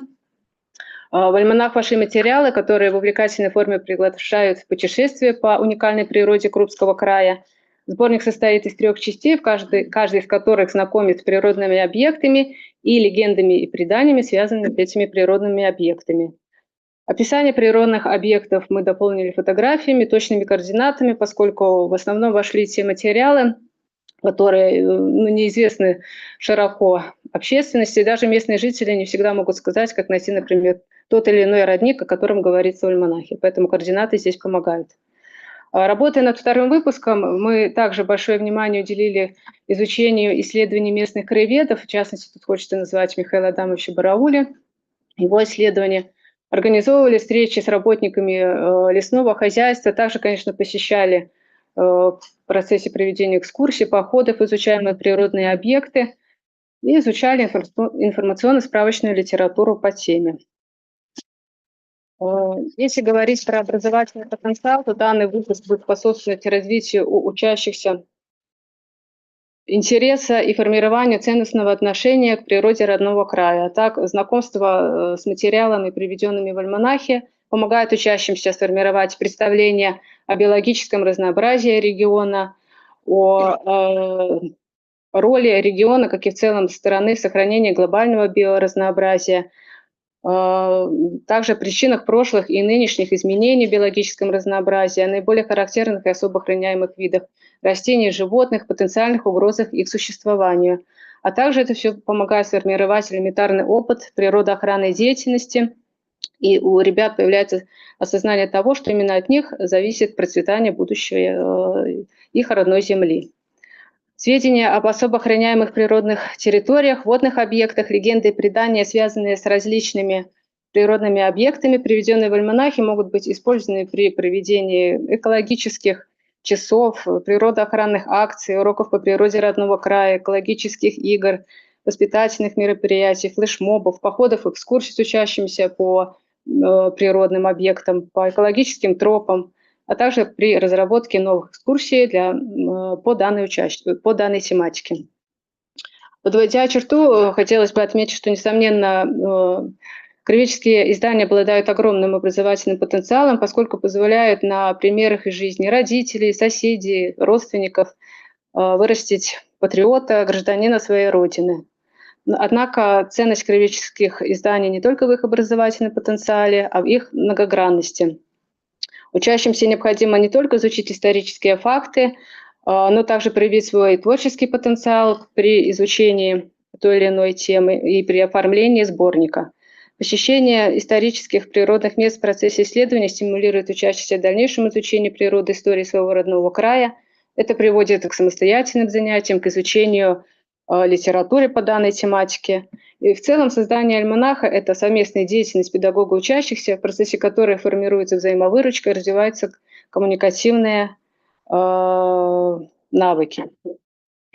В альманах вошли материалы, которые в увлекательной форме приглашают в путешествие по уникальной природе Крупского края. Сборник состоит из 3 частей, каждый из которых знакомит с природными объектами и легендами и преданиями, связанными с этими природными объектами. Описание природных объектов мы дополнили фотографиями, точными координатами, поскольку в основном вошли те материалы, которые, ну, неизвестны широко общественности. Даже местные жители не всегда могут сказать, как найти, например, тот или иной родник, о котором говорится в альманахе. Поэтому координаты здесь помогают. Работая над вторым выпуском, мы также большое внимание уделили изучению исследований местных краеведов. В частности, тут хочется назвать Михаила Адамовича Бараули, его исследования. Организовывали встречи с работниками лесного хозяйства, также, конечно, посещали в процессе проведения экскурсий, походов, изучаемые природные объекты и изучали информационно-справочную литературу по теме. Если говорить про образовательный потенциал, то данный выпуск будет способствовать развитию у учащихся интереса и формированию ценностного отношения к природе родного края. Так, знакомство с материалами, приведенными в альманахе, помогает учащимся сформировать представление о биологическом разнообразии региона, о роли региона, как и в целом страны, в сохранении глобального биоразнообразия, также причинах прошлых и нынешних изменений в биологическом разнообразии, о наиболее характерных и особо охраняемых видах растений, животных, потенциальных угрозах их существованию. А также это все помогает сформировать элементарный опыт природоохранной деятельности, и у ребят появляется осознание того, что именно от них зависит процветание будущего их родной земли. Сведения об особо охраняемых природных территориях, водных объектах, легенды и предания, связанные с различными природными объектами, приведенные в альманахе, могут быть использованы при проведении экологических часов, природоохранных акций, уроков по природе родного края, экологических игр, воспитательных мероприятий, флешмобов, походов, экскурсий с учащимися по природным объектам, по экологическим тропам, а также при разработке новых экскурсий по данной тематике. Подводя черту, хотелось бы отметить, что, несомненно, краеведческие издания обладают огромным образовательным потенциалом, поскольку позволяют на примерах из жизни родителей, соседей, родственников вырастить патриота, гражданина своей родины. Однако ценность краеведческих изданий не только в их образовательном потенциале, а в их многогранности. Учащимся необходимо не только изучить исторические факты, но также проявить свой творческий потенциал при изучении той или иной темы и при оформлении сборника. Посещение исторических природных мест в процессе исследования стимулирует учащихся к дальнейшему изучению природы, истории своего родного края. Это приводит к самостоятельным занятиям, к изучению литературы по данной тематике. И в целом создание альманаха – это совместная деятельность педагога и учащихся, в процессе которой формируется взаимовыручка и развиваются коммуникативные навыки.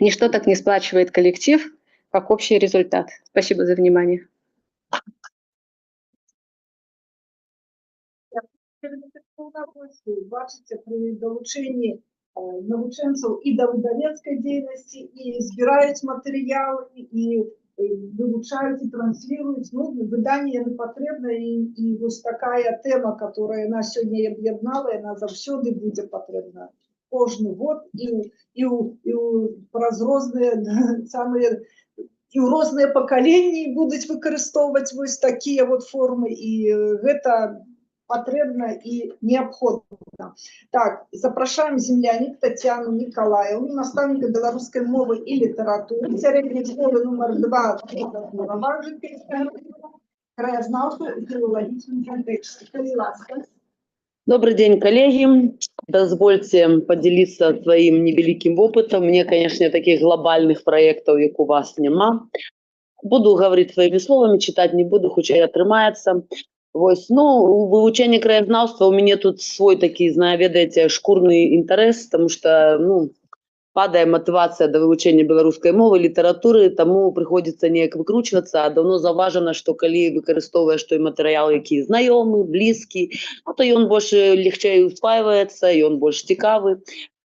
Ничто так не сплачивает коллектив, как общий результат. Спасибо за внимание. Бачыце, пры далучэнні навучэнцаў і да выдавецкай дзейнасці, і збіраюць матэрыялы, і вывучаюць, і трансліруюць. Ну, выданне яны патрэбна, і вось такая тэма, которая нас сёння аб'яднала, яна заўсёды будзе патрэбна кожны год і праз розныя самыя, і ў розныя пакаленні будуць выкарыстоўваць вось такія вот формы, і гэта патрэбна і неабходна. Так, запрашаем Земляник Татьяну Николаевну, настаўніка беларускай мовы і літаратуры, сярэдняй школы нумар 2 краязнаўства і філалагічным кантэксце. Калі ласка. Добрый день, коллеги. Дозвольте поделиться своим невеликим опытом. Мне, конечно, таких глобальных проектов, как у вас, нема. Буду говорить своими словами, читать не буду, хоть и отрымается. Вось, ну, у вывучэнні краязнаўства у мяне тут свой такі, ведаеце, шкурны інтарэс, тому что, ну, падае матывацыя да вывучэння беларускай мовы, літаратуры, таму прыходзіцца неяк выкручвацца, а даўно заўважана, што калі выкарыстоўваеш той матэрыял, які знаёмы, блізкі, ну, то ён больш легчэй усвайваецца, ён больш цікавы.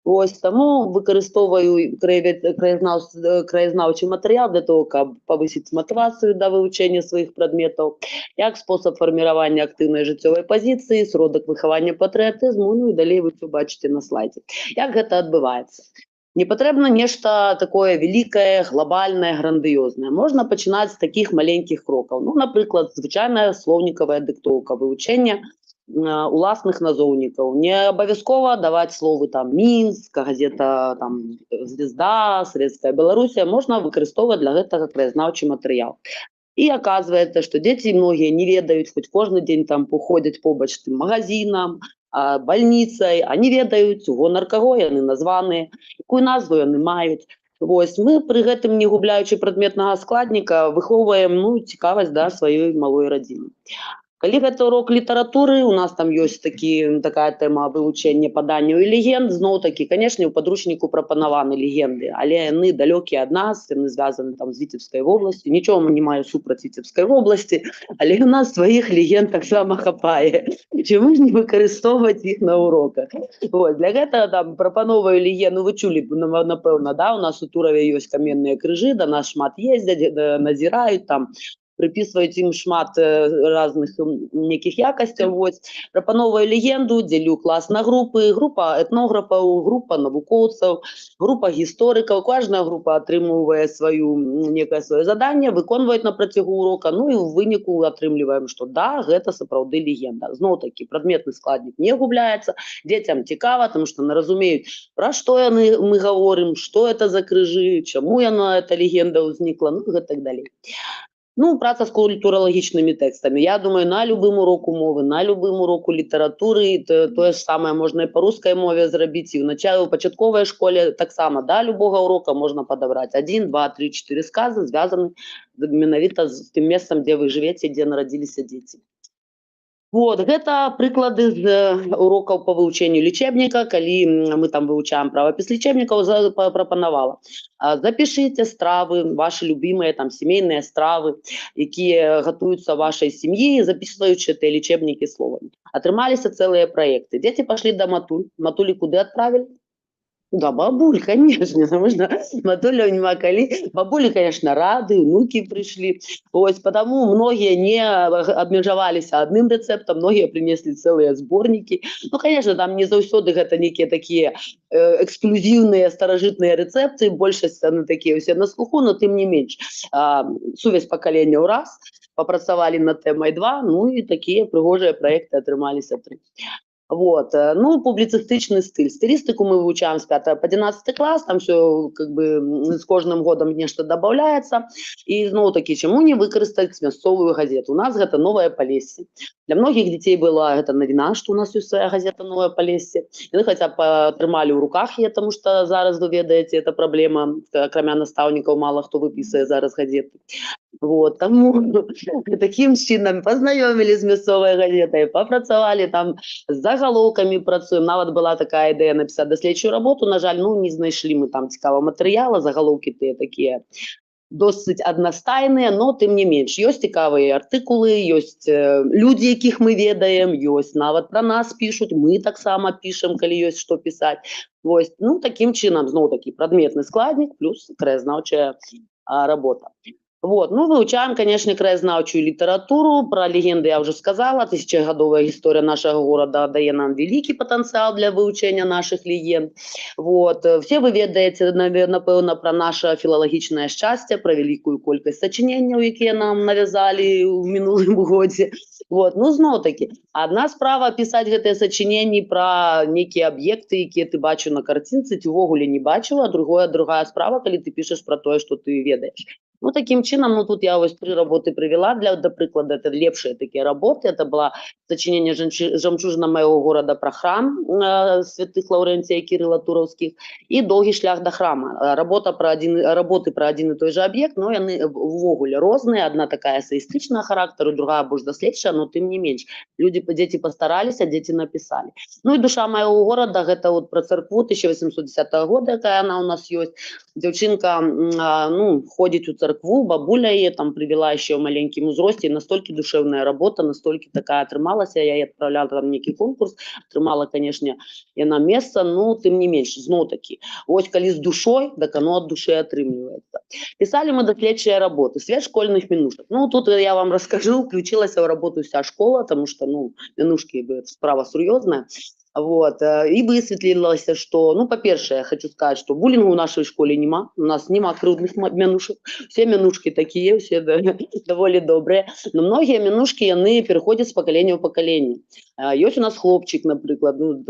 Вось таму выкарыстоўваю краязнаўчы матэрыял для того, каб павысіць матывацыю да вывучэння сваіх прадметаў, як спосаб фарміравання актыўнай жыццёвай пазіцыі, сродак выхавання патрыятызму, ну і далей вы ўсё бачыце на слайдзе. Як гэта адбываецца? Не патрэбна нешта такое вялікае, глобальнае, грандыёзнае. Можна пачынаць з такіх маленькіх крокаў. Ну, напрыклад, звычайная слоўнікавая дыктоўка, вывучэнне уласных назоўнікаў. Не абавязкова даваць словы там Мінск, газета там «Звезда», «Советская Белоруссия». Можна выкарыстоўваць для гэтага краязнаўчы матэрыял. І оказывается, што дзеці многія не ведаюць, хоць кожны дзень там ходзяць побач з тым магазинам, бальніцай, а не ведаюць, у гонар каго яны названыя, якую назву яны маюць. Вось мы пры гэтым, не губляючы прадметнага складніка, выхоўваем, ну, цікавасць да сваёй малой радзімы. Калі гэта урок літаратуры, у нас там ёсць такая тэма вывучэння паданняў і легенд, зноў такі, канешне, у падручніку прапанаваны легенды, але яны далёкія ад нас, яны звязаны там з Віцебскай вобласцю. Нічога не маю супраць Віцебскай вобласці, але у нас сваіх легенд таксама хапае. Чаму ж не выкарыстоўваць іх на уроках? Вот, для гэтага там прапановаю легенду, вы чулі, напэўна, да, у нас у Тураве ёсць каменныя крыжы, да нас шмат ездзяць, назіраюць там, прыпісваюць ім шмат разных некіх якасцяў. Вось прапановую легенду, дзелю клас на групы: група этнографаў, група навукоўцаў, група гісторыкаў. Кожная група атрымоўвае сваю некае сваё заданне, выконваюць на працягу урока, ну і ў выніку атрымліваем, што да, гэта сапраўды легенда. Зноў такі прадметны складнік не губляецца, дзецям цікава, тому што яны разумеюць, пра што яны мы гаворым, што это за крыжы, чаму яна, эта легенда, ўзнікла, ну і так далей. Ну, праца з культуралагічнымі тэкстамі. Я думаю, на любым уроку мовы, на любым уроку літаратуры, тое ж самае можна і па рускай мове зрабіць, і ў начале, у пачатковай школе таксама, да любога урока можна падабраць 1, 2, 3, 4 сказы, звязаны менавіта з тым месцам, дзе вы жывеце, дзе нарадзіліся дзеці. Вот, гэта прыклады з урокаў па вывучэнню лічэбніка, калі мы там вывучаем правапіс лічэбнікаў, прапанавала. Запішыце стравы, ваши любимые там семейныя стравы, якія гатуюцца вашай сям'і, записываючы тыя лічэбнікі словамі. Атрымаліся цэлыя праекты. Дзеці пашлі да матуль. Матулі куды адправілі? Да, бабуль, конечно, потому что матуля няма калі. Бабулі, конечно, рады, внуки пришли. Ось, потому многие не абмежаваліся адным рэцэптам, многие принесли целые сборники. Ну, конечно, там не заўсёды гэта некія такія эксклюзіўныя старажытныя рэцэпты, большасць яны такія ўсе на слуху, но тым не менш. Сувязь пакаленняў раз, папрацавалі над тэмай два, ну і такія прыгожыя праекты атрымаліся тры. Вот. Ну, публіцыстычны стыль. Стылістыку мы вывучаем с 5 по 11 класс, там все как бы с кожным годам нешта добавляется. І зноў такі, чаму не выкарыстаць мясцовую газету? У нас гэта «Новае Палессе». Для многіх дзяцей была гэта навіна, што у нас ёсць свая газета «Новае Палессе». Яны хаця б атрымалі ў руках яе, таму што зараз, вы ведаеце, это праблема, акрамя настаўнікаў мала хто выпісвае зараз газеты. Вот, таму такім чынам пазнаёмілі з мясцовай газетай, папрацавалі там, з загалоўкамі працуем. Нават была такая ідэя напісаць даследчую работу, на жаль, ну, не знайшлі мы там цікавага матэрыяла, загалоўкі тыя такія досыць аднастайныя, но тым не менш ёсць цікавыя артыкулы, ёсць людзі, якіх мы ведаем, ёсць, нават пра нас пішуць, мы таксама пішам, калі ёсць што пісаць. Вось, ну, такім чынам, зноў такі прадметны складнік плюс краязнаўчая работа. Вот. Ну, вывучаем, конечно, краязнаўчую літаратуру. Про легенды я уже сказала. Тысячагадовая гісторыя нашага горада дае нам вялікі патэнцыял для вывучэння нашых легенд. Вот. Все вы ведаеце, напэўна, пра наша філалагічнае шчасце, пра вялікую колькасць сачыненняў, якія нам навязалі ў мінулым годзе. Вот. Ну, зноў-такі, адна справа пісаць гэтыя сачыненні пра нейкія аб'екты, якія ты бачыў на карцінцы ці ўвогуле не бачыў, а другая справа, калі ты пішаш пра тое, што ты ведаеш. Ну, таким чынам, ну, тут я вось тры работы привела да прыклада, это лепшыя такія работы. Это была сочинение «Жемчужина моего города» про храм святых Лаврентия и Кирилла Туровских и «Долгий шлях до храма». Работы про один и той же объект, но яны увогуле розныя. Одна такая эсэістычнага характару, другая больш даследчая, но тым не менш. Дети постарались, а дети написали. Ну и «Душа моего города», гэта вот про церкву 1810 года, якая она у нас ёсць. Дзяўчынка, ну, ходзіць у царкву. царкву, бабуля яе там прывяла яшчэ ў маленькім узросце, настолькі душэўная работа, настолькі такая атрымалася, я яе адпраўляла там нейкі конкурс, атрымала, конечно, яна месца, ну, тым не менш, зноў-такі, вось калі з душой, дак оно ад душы атрымліваецца. Пісалі мы даследчыя работы, «Свет школьных мянушак». Ну, тут я вам расскажу, включилась в работу вся школа, потому что, ну, мянушкі, справа сур'ёзная. Вот, і высветлілася, что, ну, па-першае, я хочу сказать, что булінгу ў нашай школе няма, у нас няма крыўдных мянушак, все мянушкі такія, все даволі добрыя, но многія мянушкі, яны пераходзяць з пакалення ў пакаленне. Ёсць у нас хлопчык, напрыклад, ну,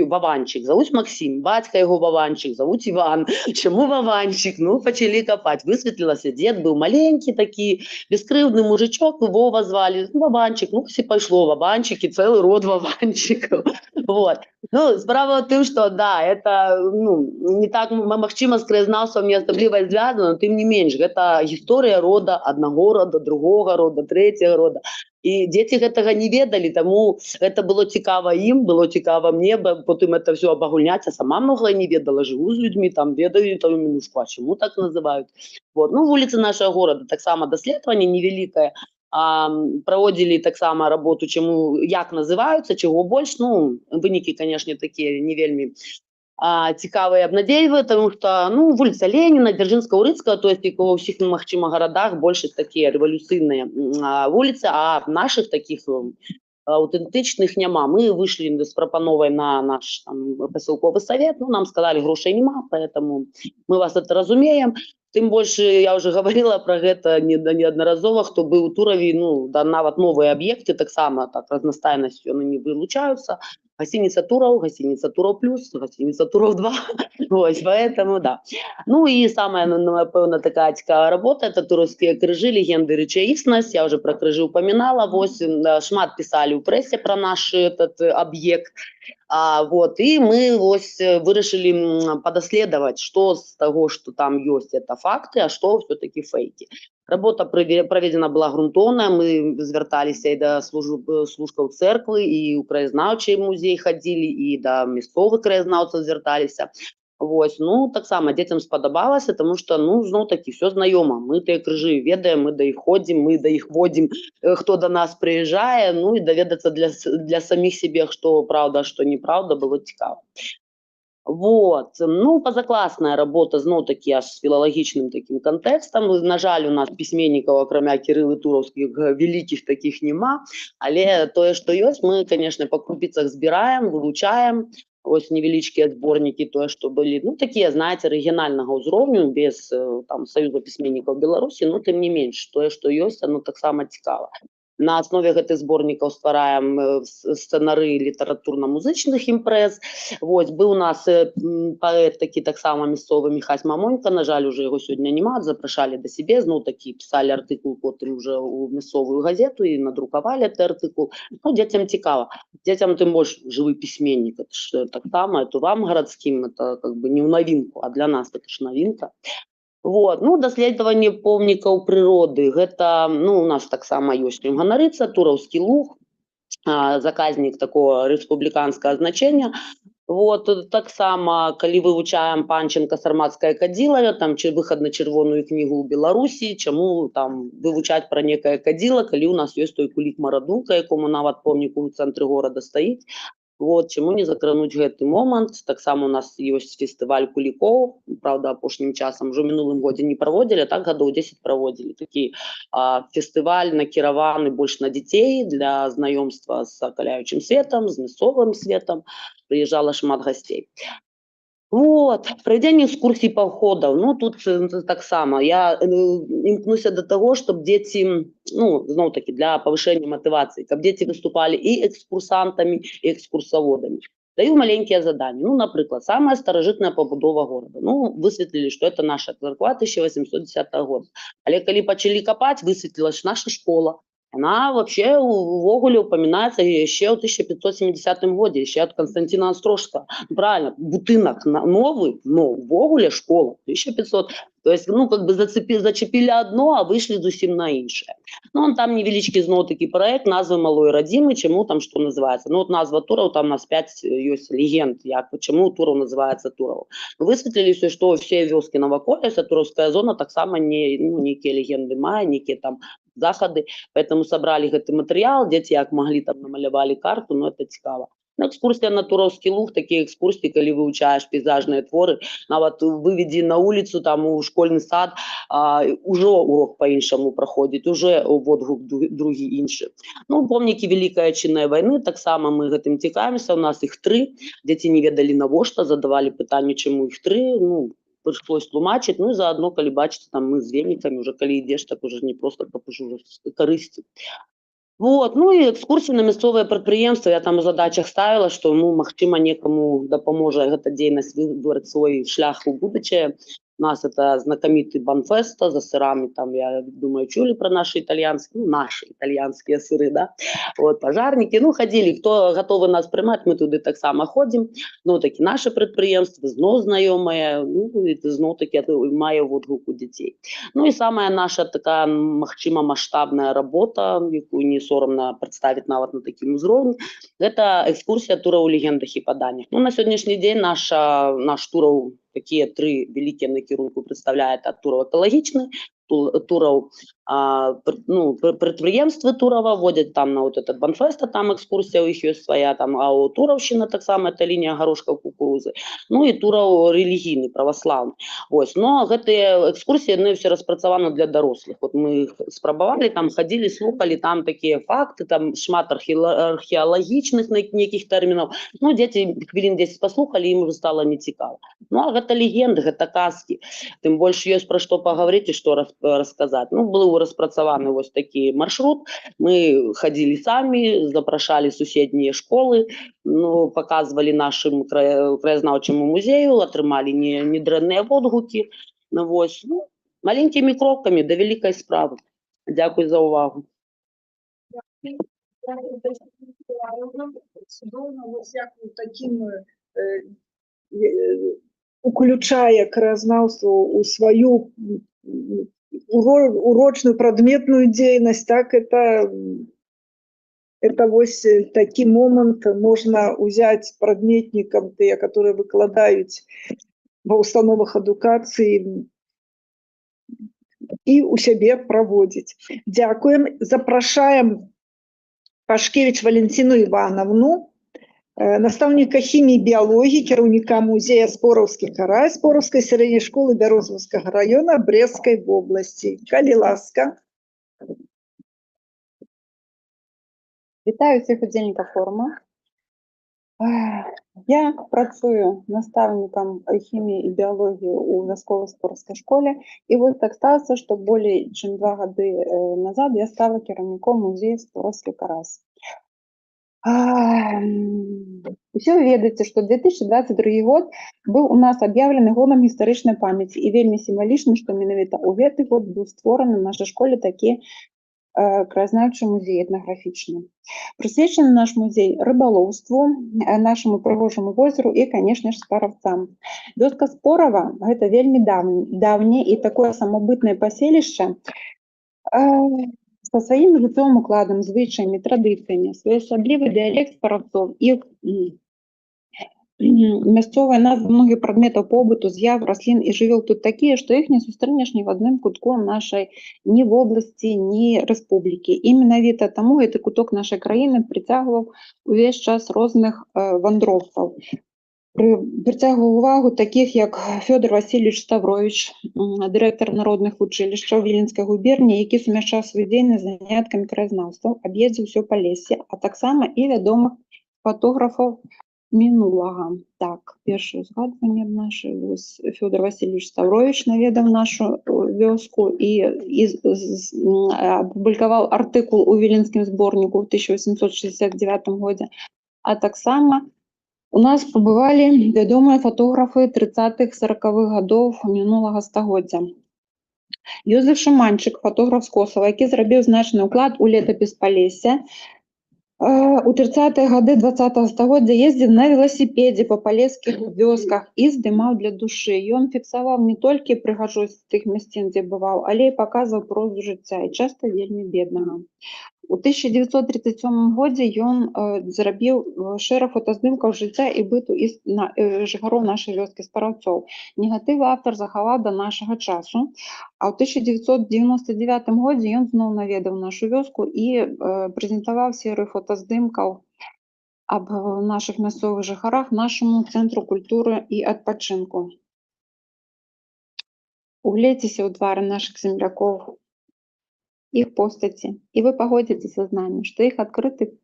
Ваванчык, завуць Максім, бацька яго Ваванчык, завуць Іван. Чаму Ваванчык? Ну, пачалі капаць. Высветлілася, дзед быў маленькі такі, бескрыўдны мужичок, Вова звалі, ну, Ваванчык, ну, все пайшло, Ваванчыкі, цэлы род Ваванчыкаў. Вот. Ну, справа ў тым, что, да, это, ну, не так, магчыма, з краязнаўствам не асабліва звязана, но тым не менш, гэта гісторыя рода, аднаго рода, другога рода, трэцяга рода. І дзеці гэтага не ведалі, таму гэта было цікава ім, было цікава мне, потым это все абагульняць, а сама многае не ведала, жыву з людзьмі, там ведаю тую мянушку, а чаму так называюць. Вот. Ну, вуліцы нашага горада, таксама даследаванне невялікае, праводзілі таксама работу, чаму, як называюцца, чаго больш, ну, вынікі, конечно, такія не вельмі цікавыя, абнадзейвыя, тому что, ну, вуліца Леніна, Дзяржынскага, Урыцкага, то есть як ва ўсіх, магчыма, гарадах, большасць такія рэвалюцыйныя вуліцы, а нашых такіх аўтэнтычных няма. Мы выйшлі з прапановай на наш там пасялковы совет, ну, нам сказали, грошай няма, поэтому мы вас это разумеем. Тым больш, я уже говорила про гэта неаднаразова, хто быў у Тураве, ну, да, нават новыя аб'екты таксама так разнастайнасцю яны не вылучаюцца. Гостиница Туров, гостиница Туров плюс, гостиница Туров 2. Вось, поэтому да. Ну и самая, ну, напэўна, такая цікавая работа — это «Туровские крыжы, легенды, рэчаіснасць». Я уже про крыжы упоминала. Вось, шмат писали ў прэсе про наш этот объект. Вот, и мы вось вырашылі падаследаваць, что з таго, что там ёсць, это факты, а что все-таки фейки. Работа праведзена была грунтоўная, мы звярталіся і да служкаў церквы, і ў краязнаўчы музей хадзілі, і да мясцовых краязнаўцаў звярталіся. Вось, ну, таксама дзецям спадабалася, тому что, ну, зноў такі, все знаёма. Мы тыя крыжы ведаем, мы да іх ходзім, мы да іх водзім, хто да нас прыязджае, ну і даведацца для саміх сябе, што праўда, што неправда, было цікава. Вот. Ну, пазакласная работа, зноў-такі, аж з філалагічным такім кантэкстам. На жаль, у нас пісьменнікаў, акрамя Кірылы Тураўскіх, вялікіх такіх няма, але тое, што ёсць, мы, конечно, па крупіцах збіраем, вывучаем. Ось невялічкія зборнікі, тое, што былі, ну, такія, знаеце, рэгіянальнага ўзроўню, без там Саюза пісьменнікаў Беларусі, но тым не менш, тое, што ёсць, оно таксама цікава. На аснове гэтых зборнікаў ствараем сцэнары літаратурна-музычных імпрэз. Вось, быў у нас паэт такі таксама мясцовы, Міхась Мамонька, на жаль, уже яго сёння няма, запрашалі да сябе, зноў такі пісалі артыкул потым уже ў мясцовую газету і надрукавалі гэты артыкул. Ну, дзецям цікава. Дзецям тым больш жывы пісьменнік, это ж таксама, это вам, гарадскім, это как бы не ў навінку, а для нас это ж навінка. Вот. Ну, даследаванне помнікаў прыроды. Гэта, ну, у нас таксама ёсць чым ганарыцца, Тураўскі луг, заказнік такого рэспубліканскага значэння. Вот, таксама, калі вывучаем Панченко «Сарматскае кадзіла», там ці выхад на Чырвоную кнігу ў Беларусі, чаму там вывучаць пра некае кадзіла, калі ў нас ёсць той кулік Марадука, якому нават помнік у цэнтры горада стаіць. Вот, чаму не закрануць гэты момант? Таксама у нас ёсць фестываль кулікоў, праўда, апошнім часам, ужо мінулым годзе не праводзілі, а так гадоў 10 праводзілі. Такі фестываль, накіраваны больш на дзяцей, для знаёмства з акаляючым светам, з мясцовым светам. Прыязджала шмат гасцей. Вот, правядзенне экскурсій, паходаў. Ну, тут таксама я імкнуся да таго, чтоб дзеці, ну, зноў-такі для павышэння матывацыі, каб дзеці выступалі і экскурсантамі, і экскурсаводамі. Даю маленькія заданні. Ну, напрыклад, самая старажытная пабудова горада. Ну, высветлілі, што это наша царква 1810 года. Але калі пачалі капаць, высветлілася наша школа. Она вообще увогуле упоминается еще в 1570 году, еще от Константина Острожского. Ну, правильно, будынак новый, но увогуле школа 1500. То есть, ну, как бы зачепили одно, а вышли зусім на іншае. Ну, он там невялічкі зноў такі проект назвы малой радзімы, чаму там што называется. Ну, вот назва Тураў, там у нас 5 ёсць легенд, як, чаму Тураў называется Тураў. Высветлілі все, што все вёскі наваколля, вся Тураўская зона таксама не, ну, нейкія легенды мае, нейкія там захады, поэтому собрали гэты матэрыял, дзеці як маглі там намалявалі карту, но это цікава. Ну, экскурсія на Тураўскі луг, такія экскурсіі, калі вывучаеш пейзажныя творы, нават выведзі на улицу, там у школьны сад, ужо урок по-іншаму праходзіць, уже водгук другі іншы. Ну, помнікі Вялікай Айчыннай вайны, таксама мы гэтым цікавімся, у нас іх тры, дзеці не ведалі навошта, задавалі пытанне, чаму іх тры, ну, прыйшлось тлумачыць, ну і заодно, калі бачыце, там мы з венікамі, уже калі ідзеш, так уже не просто, каб уже з карысцю. Вот, ну і экскурсіі на мясцовыя прадпрыемствы, я там у задачах ставіла, што, ну, магчыма, некаму дапаможа гэта дзейнасць выбраць свой шлях у будучае. У нас это знакаміты Банфеста за сырамі, там, я думаю, чулі про наши итальянские, ну, наши итальянские сыры, да, вот, пожарники, ну, ходили, кто готовы нас прымаць, мы туды таксама ходзім, ну, такі наши прадпрыемствы, зноў знаёмыя, ну, і зноў такі мае водгук у дзяцей. Ну, і самая наша такая, магчыма, маштабная работа, якую не сорамна прадставіць нават на такім узроўні, гэта экскурсія Тураў у легендах і паданнях. Ну, на сённяшні дзень наш Тураў такія тры вялікія накірунку прадстаўляе: Тураў экалагічны, Тураў, ну, прадпрыемствы Турава водзяць там на вот этот Банфеста, там экскурсія у іх ёсць свая, там АО Тураўшчына таксама, это лінія гарошкаў кукурузы, ну і Тураў рэлігійны, праваслаўны. Вось, но гэтыя экскурсіі, яны все распрацаваны для дарослых. Вот мы іх спрабавалі, там хадзілі, слухалі, там такія факты, там шмат археалагічных нейкіх тэрмінаў. Ну, дзеці хвілін 10 паслухалі, ім уже стала нецікава. Ну, а гэта легенды, гэта казкі. Тым больш ёсць пра што пагаварыць і што расказаць. Ну, быў распрацаваны вось такі маршрут. Мы хадзілі самі, запрашалі суседнія школы, ну, паказвалі нашым краязнаўчаму музею, атрымалі недрэнныя водгукі. Ну, вось, ну, маленькімі крокамі да вялікай справы. Дзякуй за ўвагу. Цудоўна, вось як у такім уключае краязнаўства ў сваю урочную прадметную дзейнасць, так это вось такі момант можна ўзяць прадметнікам тыя, которые выкладаюць ва установах адукацыі, і у сябе праводзіць. Дзякуем. Запрашаем Пашкевич Валентину Ивановну, настаўніка хіміі, біялогіі, кіраўніка музея Спораўскі карай Спораўскай сярэдняй школы Бярозаўскага района Брэсцкай вобласці. Калі ласка. Вітаю всіх удзельнікаў форума. Я працую настаўнікам хіміі і біялогіі ў вясковай спораўскай школе. І вось так сталася, што болей чым 2 гады назад я стала кіраўніком музея Спораўскі карась. Усе вы ведаеце, што 2022 год быў у нас аб'яўлены годам гістарычнай памяці, і вельмі сімвалічна, што менавіта ў гэты год быў створаны ў нашай школе такі краязнаўчы музей этнаграфічны. Прысвечаны наш музей рыбалоўству, нашаму прыгожаму возеру і, канешне ж, спараўцам. Вёска Спорава гэта вельмі даўняе і такое самабытнае паселішча са сваім жыццёвым укладам, звычаямі, традыцыямі, своеасаблівы дыялект спараўцоў, іх мясцовая назва многіх прадметаў побыту, з'яў, раслін і жывёл тут такія, што іх не сустрэнеш ні в адным кутку нашай ні вобласці, ні рэспублікі. І менавіта таму гэты куток нашай краіны прыцягваў увесь час розных вандроўцаў. Прыцягваў увагу такіх, як Фёдор Васильевич Ставрович, дырэктар народных вучылішчаў Віленскай губерніі, які сумяшчаў сваю дзейнасць з заняткамі краязнаўства, аб'ездзіў усё Палессе, а таксама і вядомых фатографаў мінулага. Так, першае узгадванне наше, вось Фёдор Васильевич Ставрович наведаў нашу вёску і апублікаваў артыкул у Віленскім зборніку ў 1869 годзе, а таксама у нас пабывалі вядомыя фатографы тридцатых, сороковых гадоў мінулага стагоддзя. Юзеф Шыманчык, фатограф з Косава, які зрабіў значны ўклад у летапіс Палесся, у 30-е гады 20-го стагоддзя ездзіў на веласіпедзе па палескіх вёсках і здымаў для душы. Ён фіксаваў не толькі прыгажосць тых мясцін, дзе бываў, але і паказваў прозу жыцця, і часта вельмі беднага. У 1937 годзе ён зрабіў шэраг фотаздымкаў жыцця і быту жыхароў нашай вёскі Спараўцоў. Негатывы аўтар захаваў да нашага часу. А ў 1999 годзе ён зноў наведаў нашу вёску і прэзентаваў серыю фотаздымкаў аб нашых мясцовых жыхарах нашаму цэнтру культуры і адпачынку. Угледзьцеся ў твары нашых землякоў, іх постаці, і вы пагодзіцеся з намі, што іх адкрыты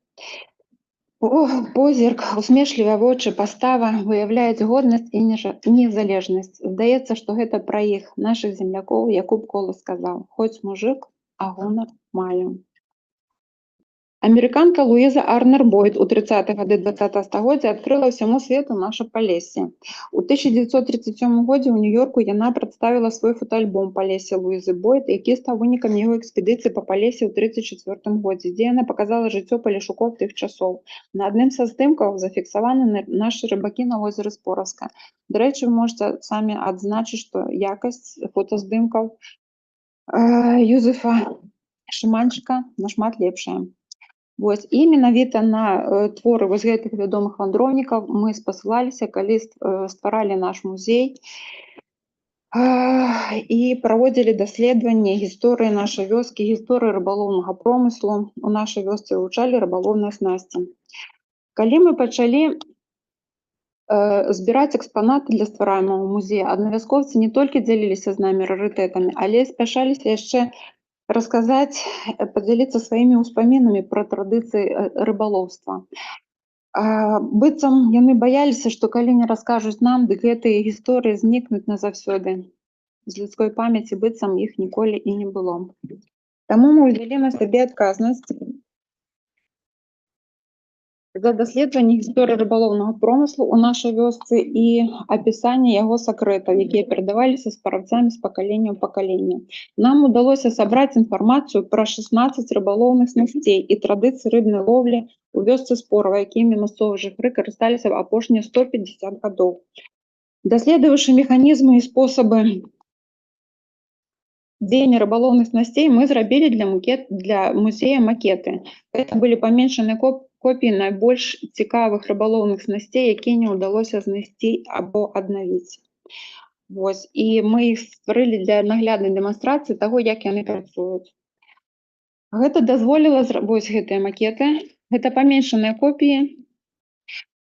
позірк, усмешлівыя вочы, пастава выяўляюць годнасць і незалежнасць. Здаецца, што гэта пра іх, нашых землякоў, Якуб Колас сказаў: «Хоць мужык, а гонар маю». Амерыканка Луіза Арнер Бойд у 30-е гады 20-го стагоддзя адкрыла ўсяму свету наша Палессе. У 1937 годзе ў Нью-Йорку яна прадставіла свой фотаальбом «Палессе Луізы Бойд», які стаў вынікам яго экспедыцыі па Палесе ў 34 годзе, дзе яна паказала жыццё палешукоў тых часоў. На адным са здымкаў зафіксаваны нашы рыбакі на возеры Спораўска. Дарэчы, вы можаце самі адзначыць, што якасць фотаздымкаў Юзефа Шыманчыка нашмат лепшая. Вось, і менавіта на творы вось гэтых вядомых вандроўнікаў мы спасылаліся, калі стваралі наш музей і праводзілі даследаванне гісторыі нашай вёскі, гісторыі рыбалоўнага промыслу. У нашай вёсцы вывучалі рыбалоўныя снасці. Калі мы пачалі збіраць экспанаты для ствараемага музея, аднавяскоўцы не толькі дзяліліся з намі рарытэтамі, але і спяшаліся яшчэ расказаць, падзяліцца сваімі ўспамінамі пра традыцыі рыбалоўства. Быццам яны баяліся, што калі не раскажуць нам, дык гэтыя гісторыі знікнуць назаўсёды. З людской памяці, быццам іх ніколі і не было. Таму мы ўзялі на сабе адказнасць за даследаванне гісторыі рыбалоўнага промыслу ў нашай вёсцы і апісанне яго сакрэтаў, якія перадаваліся спараўцамі з пакалення ў пакаленне. Нам удалося сабраць інфармацыю пра 16 рыбалоўных снасцей і традыцыі рыбнай лоўлі ў вёсцы Спорава, якімі мясцовыя жыхары карысталіся апошнія 150 гадоў. Даследаваўшы механізмы і спосабы дзеяння рыбалоўных снасцей, мы зрабілі для музея макеты. Гэта былі паменшаныя копіі найбольш цікавых рыбалоўных снасцей, якія не ўдалося знайсці або аднавіць. Вось. І мы іх стварылі для нагляднай дэманстрацыі таго, як яны працуюць. Гэта дазволіла вось гэтыя макеты. Гэта паменшаныя копіі.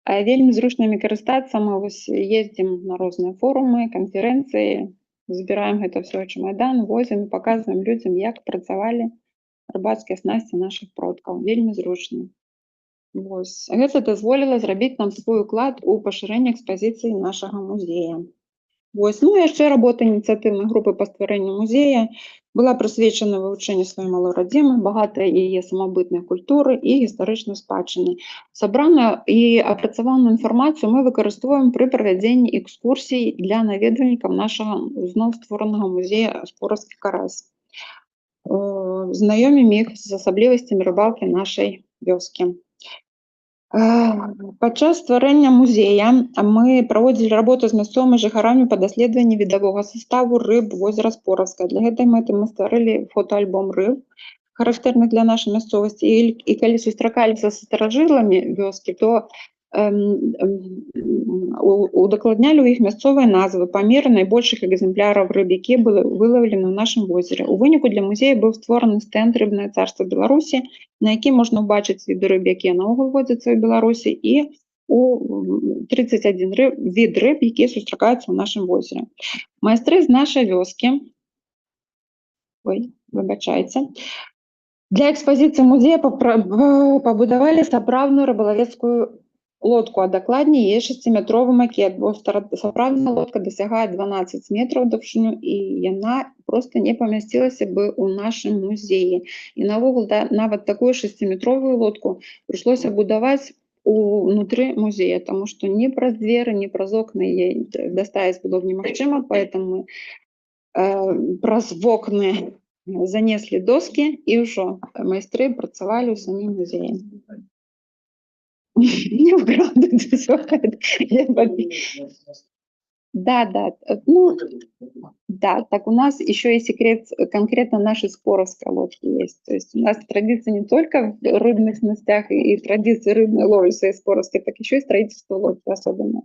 Вельмі зручна імі карыстацца. Мы вось ездзім на розныя форумы, канферэнцыі, збіраем гэта ўсё ў чемадан, возім і паказваем людзям, як працавалі рыбацкія снасці нашых продкаў. Вельмі зручна. Вось. Гэта дазволіла зрабіць нам свой уклад у пашырэнне экспазіцыі нашага музея. Вось. Ну, яшчэ работа ініцыятыўнай групы па стварэнню музея была прысвечана вывучэнню сваёй малой радзімы, багатай яе самабытнай культуры і гістарычнай спадчыны. Сабраную і апрацаваную інфармацыю мы выкарыстоўваем пры правядзенні экскурсій для наведвальнікаў нашага зноў створанага музея «Спораўскі карась». Знаёмім іх з асаблівасцямі рыбалкі нашай вёскі. Падчас стварэння музея мы праводзілі работу з мясцовымі жыхарамі па даследаванні відавога саставу рыб возера Спораўскае. Для гэтай мэты мы стварылі фотоальбом рыб, характэрных для нашай мясцовасці. І калі сустракаліся са старажыламі вёскі, то удакладнялі ў іх мясцовыя назвы, памеры найбольшых экземпляраў рыб, якія былі вылаўлены ў нашым возеры. У выніку для музея быў створаны стэнд «Рыбнае царства Беларусі», на якім можна ўбачыць віды рыб, якія наогул водзяцца ў Беларусі, і у 31 від рыб, якія сустракаюцца ў нашым возеры. Майстры з нашай вёскі, ой, выбачайце, для экспазіцыі музея пабудавалі сапраўдную рыбалавецкую лодку, а дакладней яе шасціметровы макет, бо сапраўдная лодка дасягае 12 метраў даўжыню, і яна проста не памясцілася бы ў нашым музеі. І наогул, да, нават такую шасціметровую лодку прыйшлося будаваць унутры музея, таму што ні праз дзверы, ні праз окна яе даставіць было б немагчыма, поэтому Праз вокны занеслі доскі, і ўжо майстры працавалі ў самім музеі. Не украдут всё. Да, ну, да, так у нас еще и секрет конкретно нашей споровской лодки есть. То есть у нас традиция не только в рыбных снастях и традиции рыбной ловли своей споровской, так еще и строительство лодки особенно.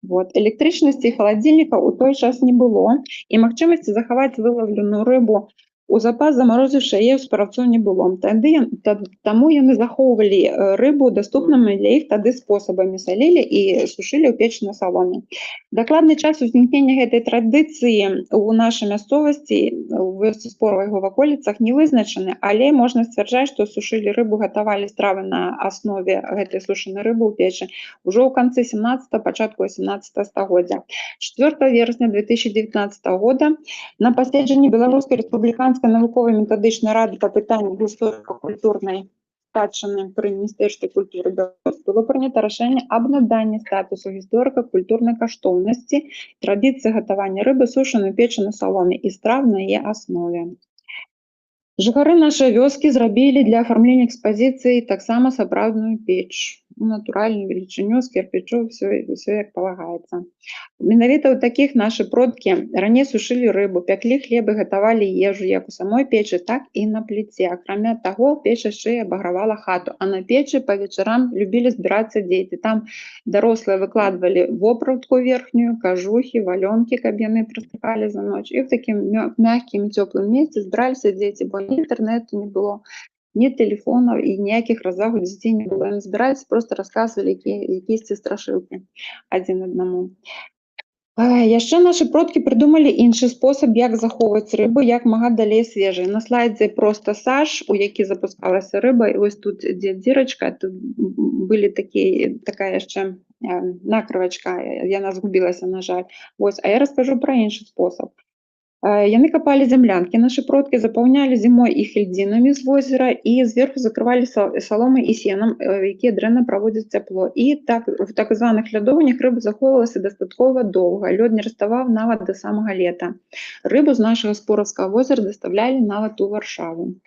Вот. Электрычнасці і халадзільніка ў той час не было, і магчымасці захаваць вылаўленую рыбу у запас, замарозіўшы яе, у спараўцоў не было. Таму яны захоўвалі рыбу даступнымі для іх тады спосабамі, салілі і сушылі ў печы на саломе. Дакладны час узнікнення гэтай традыцыі ў нашай мясцовасці, у вёсцы Спорава, яго ваколіцах, не вызначаны, але можна сцвярджаць, што сушылі рыбу, гатавалі стравы на аснове гэтай сушанай рыбы ў печы ўжо ў канцы 17, пачатку 18 стагоддзя. 4 верасня 2019 года на паседжанні Беларускай рэспубліканскай навуковай метадычнай рады па пытаннях гісторыка-культурнай спадчыны пры Міністэрстве культуры Беларусі было прынята рашэнне аб наданні статусу гісторыка-культурнай каштоўнасці традыцыі гатавання рыбы, сушанай печы на саломе, і страў на яе аснове. Жыхары нашай вёскі зрабілі для афармлення экспазіцыі таксама сапраўдную печ, у натуральную велічыню, з кірпічу, всё як палагаецца. Менавіта ў такіх нашы продкі раней сушылі рыбу, пяклі хлеб і гатавалі ежу як у самой печы, так і на пліце. Акрамя таго, печ яшчэ і абагравала хату, а на печы па вечарам любілі збірацца дзеці. Там дарослыя выкладвалі вопратку верхнюю, кажухі, валёнкі, каб яны прасыхалі за ноч. І ў такім мяккім і цёплым месцы збіраліся дзеці, бо ні інтэрнэту не было, ні тэлефонаў і ніякіх разваг у дзяцей не было. Яны збіраліся, просто расказвалі якісьці страшылкі адзін аднаму. Яшчэ нашы продкі прыдумалі іншы спосаб, як захоўваць рыбу як мага далей свежай. На слайдзе просто саж, у які запускалася рыба, і вось тут, дзе дзірачка, тут былі такая яшчэ накрывачка, яна згубілася, на жаль. Вось, а я раскажу пра іншы спосаб. Яны капалі зямлянкі, нашы продкі, запаўнялі зімой іх льдзінамі з возера і зверху закрывалі саломай і сенам, якія дрэнна праводзяць цяпло. І так в так званых лядоўнях рыба захоўвалася дастаткова доўга. Лёд не раставаў нават да самага лета. Рыбу з нашага Спораўскага возера дастаўлялі нават у Варшаву.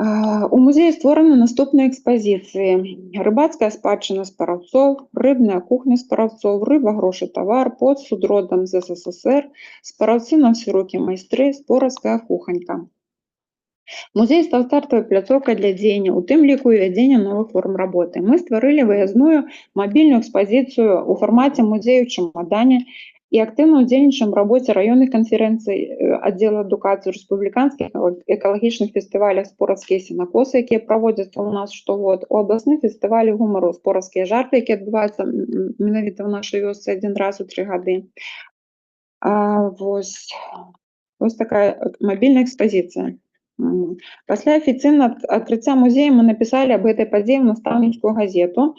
У музеі створаны наступныя экспазіцыі: рыбацкая спадчына спараўцоў, рыбная кухня спараўцоў, рыба, грошы, тавар, посуд родам з СССР, спараўцы на ўсе рукі майстры, спораўская куханька. Музей стаў стартавай пляцоўкай для дзеяння, у тым ліку і вядзення новых форм работы. Мы стварылі выязную мабільную экспазіцыю ў фармаце музею чамадане і актыўна ўдзельнічаем у рабоце раённых канферэнцый аддзела адукацыі, рэспубліканскіх экалагічных фестывалях «Спораўскія сенакосы», якія праводзяцца ў нас штогод, у абласных фестывалі гумару «Спораўскія жарты», якія адбываюцца менавіта ў нашай вёсцы адзін раз у 3 гады. Вось такая мабільная экспазіцыя. Пасля афіцыйна адкрыцця музея мы напісалі аб гэтай падзеі ў настаўніцкую газету.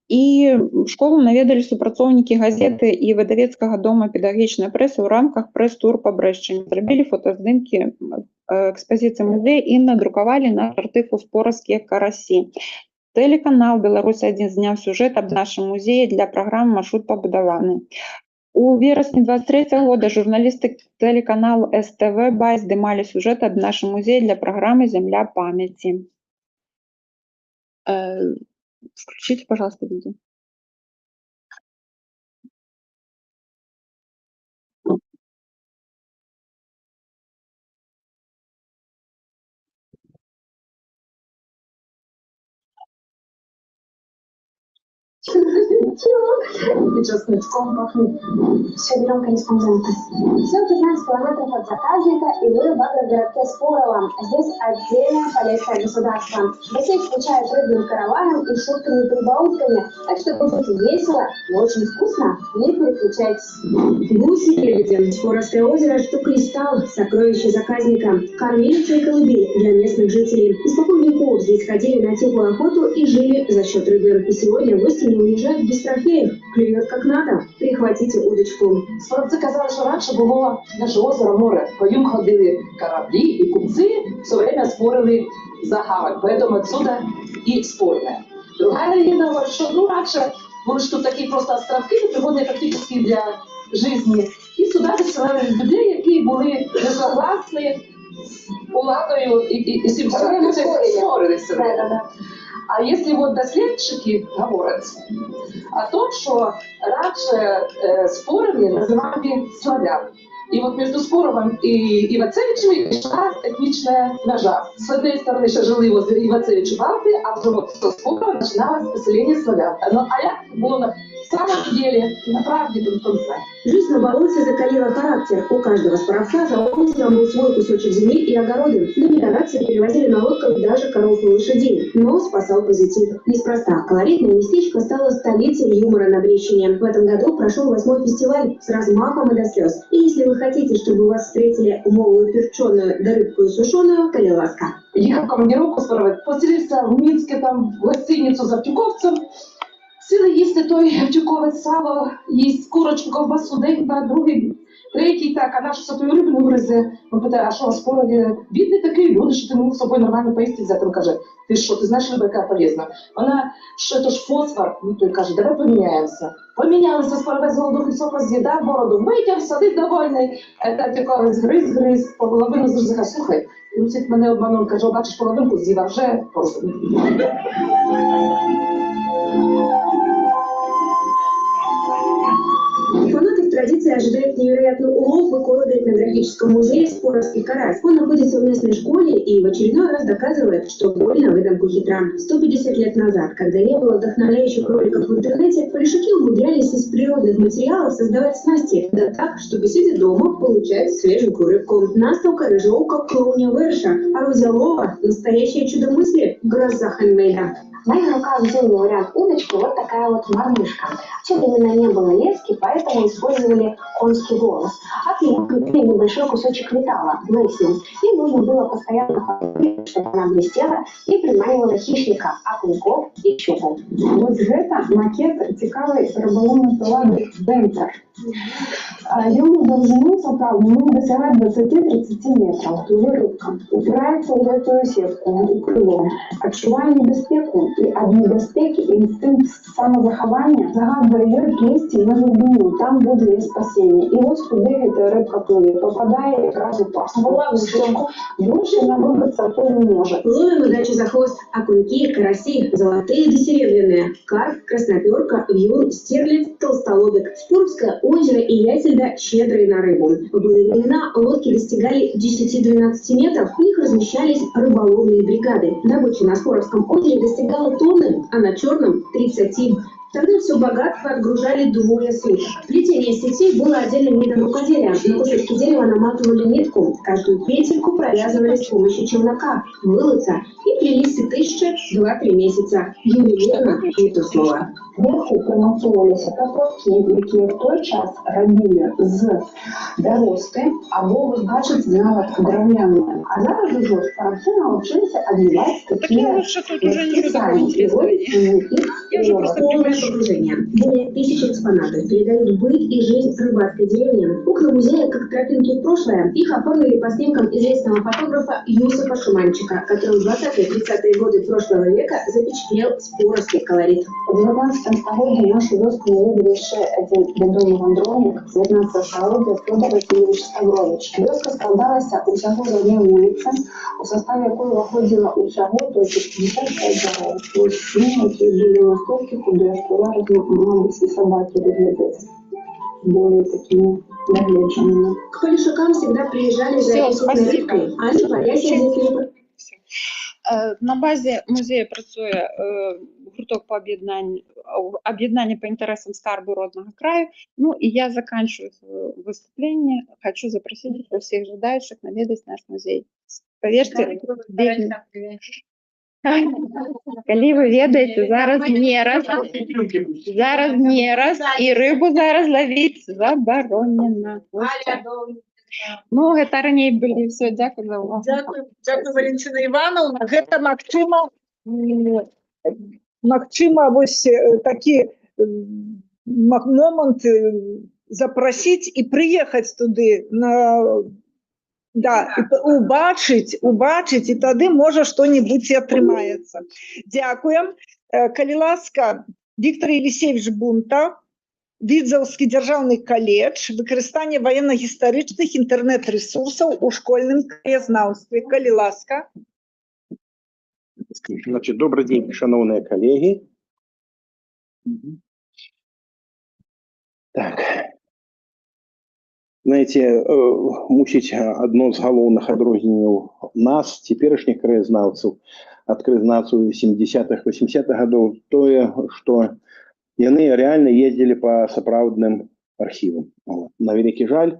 І школу наведалі супрацоўнікі газеты і выдавецкага дома «Педагагічная прэса» ў рамках прэс-тур па Брэшчыне. Зрабілі фотаздымкі экспазіцыі музея і надрукавалі наш артыкул «Спораўскія карасі». Тэлеканал «Беларусь-1» зняў сюжэт аб нашым музеі для праграмы «Маршрут пабудаваны». У верасні 23 года журналісты тэлеканалу СТВ Бай здымалі сюжэт аб нашым музеі для праграмы «Зямля памяці». Включите, пожалуйста, видео. Чего? И чесночком пахнет. Все, берем корреспондента. Всего 15 километров от заказника, и вы в агрогородке Спорово. Здесь отдельное полесское государство. Гостей встречают рыбным караваном и шутками-прибаутками. Так что будет весело и очень вкусно. Не переключайтесь. Гуси-лебеди. Споровское озеро, что кристалл, сокровище заказника. Кормилица и колыбель для местных жителей. Испокон веков здесь ходили на теплую охоту и жили за счет рыбы. И сегодня гости не уезжают без трофеев. Клюет как надо. Прихватите удочку. Споровці казали, що раніше було наше озеро море. По ньому ходили кораблі і купці, все время спорили за гавань. Поэтому отсюда и спорная. Другая легенда говорит, что раньше были тут такие просто островки, пригодные практически для жизни. И туди відсилали людей, які були несогласні з уладою і з цим спорилися. А если вот доследчики говорят о том, что раньше спорами называли славян. И вот между Споровым и Ивацевичами шла этничная ножа. С одной стороны еще жили возле Ивацевича балты, а уже вот со Спорова начиналось поселение славян. Но, а як было на самом деле, на правде, никто не знает. Жизнь на болоте закалила характер. У каждого споровца за озером был свой кусочек земли и огороды. На мелиорации перевозили на лодках даже коров и лошадей. Но спасал позитив. Неспроста колоритное местечко стало столицей юмора на Брещине. В этом году прошел 8-й фестиваль с размахом и до слез. И если вы хотите, чтобы вас встретили молую перченую да рыбку сушеную, коли ласка. Їхав в командировку Споровець, поселився в Мінську, там, в гостиницю з Автюковцем. Сіли їсти той Автюковець сало, їсть курочку, ковбасу, день, два, другий, третій, так, а наш все тою рибину гризе. Він питає, а що, Спорові, бідний такий люди, що ти мог з собою нормально поїсти взяти? Він каже, ти що, ти знаєш, риба, яка полезна? Вона, що це ж фосфор? Ну, той каже, давай поміняємося. Помінялися, Споровець голодухи все поз'їдав, бороду витяг, сидить довольний. Автюковець гриз, половину зрозумів, слухай, він мене обманув, каже, бачиш, половинку з'їв, а вже порозумів. Фанатов традиции ожидает невероятный улов в эколого-этнографическом музее «Споровский карась». Он находится в местной школе и в очередной раз доказывает, что больно выдумку хитра. 150 лет назад, когда не было вдохновляющих роликов в интернете, полишуки умудрялись из природных материалов создавать снасти, да так, чтобы, сидя дома, получать свеженькую рыбку. Настолка, рыжовка, клоуня вырша, арузялова – настоящее чудо мысли, гроза хендмейда. В моих руках зимний вариант удочки вот такая вот мормышка. В те времена не было лески, поэтому использовали конский волос. А к нему крепили небольшой кусочек металла, лесинг. И нужно было постоянно ходить, чтобы она блестела и приманивала хищника, окуньков и щуку. Вот гэта макет цікавай рыбалоўнай прылады «Бэмпер». Ён у даўжыну сапраўдны мог дасягаць 20-30 метраў. Плыве рыбка, упіраецца ў гэтую сетку, у крыло, адчувае небяспеку і ад небяспекі інстынкт самазахавання загадвае ёй плесці на глыбіню, там будзе яе спасенне. І вось куды гэтая рыбка плыве, пападае якраз у пастку. Больш яна выбрацца адтуль не можа. Ловим удачу за хвост. Окуньки, караси, золотые да серебряные, карп, красноперка, вьюн, стерлядь, толстолобик. Споровское озеро и Ятельда щедрые на рыбу. В былые времена лодки достигали 10-12 метров, в них размещались рыболовные бригады. Добыча на Споровском озере достигала тонны, а на Черном – 30. Тогда все богатство отгружали двое суток. Плетение сетей было отдельным видом рукоделия. На кусочки дерева наматывали нитку, каждую петельку провязывали с помощью челнока, вылыца и плели сетыще 2-3 месяца. Ювелирно, не то слово. Сверху прымацоўваліся паплаўкі, якія ў той час рабілі з бяросты або, вы бачыце, нават драўляныя. А зараз ужо спарабцы навучыліся адліваць такія лісткі самі і робяць іх Полное погружение. Более 1000 экспонатов передают быт и жизнь рыбацкой деревни. Окна музея как тропинки в прошлое. Их оформили по снимкам известного фотографа Юсуфа Шуманчика, который в 20-30-е годы прошлого века запечатлел споровский колорит. У 19 стагоддзі нашу вёску наведаў яшчэ адзін вядомы вандроўнік 19 стагоддзя Фёдор Васильевич Ставрович. Вёска складалася ўсяго з адной вуліцы, у состав якой уваходзіла ўсяго толькі 55 дзяроў. Вось, ну, якія былі настолькі худыя, што зараз, мабыць, і сабакі выглядаць более такими догледжанными. К полишукам всегда приезжали за Всё, аппетитной спасибо. рыбкой, а не по На базе музея працуе гурток по об'єднанню по інтересам скарбу родного краю. Ну и я заканчиваю свое выступление. Хочу запросить всех желающих наведать наш музей. Поверьте, калі вы ведаеце, зараз нераст, і рыбу зараз лавіць забаронена. Ну, гэта раней былі. Всё, дзякуй за увагу. Дзякуй, дзякуй, Валентина Ивановна. Гэта магчыма, вось такі момант запрасіць і прыехаць туды на, да, і убачыць, і тады можа што-нибудь і атрымаецца. Дзякуем. Калі ласка, Виктор Елисеевич Бунта. Відзаўскі дзяржаўны каледж, выкарыстанне ваенна-гістарычных інтэрнэт-рэсурсаў у школьным краязнаўстве. Калі ласка. Значит, добрый день, шаноўныя калегі. Так. Знаете, мусіць, адно з галоўных адрозненняў нас, цяперашніх краязнаўцаў, ад краязнаўцаў 70-х, 80-х гадоў, тое, што яны рэальна ездзілі па сапраўдным архівам. Вот. На вялікі жаль,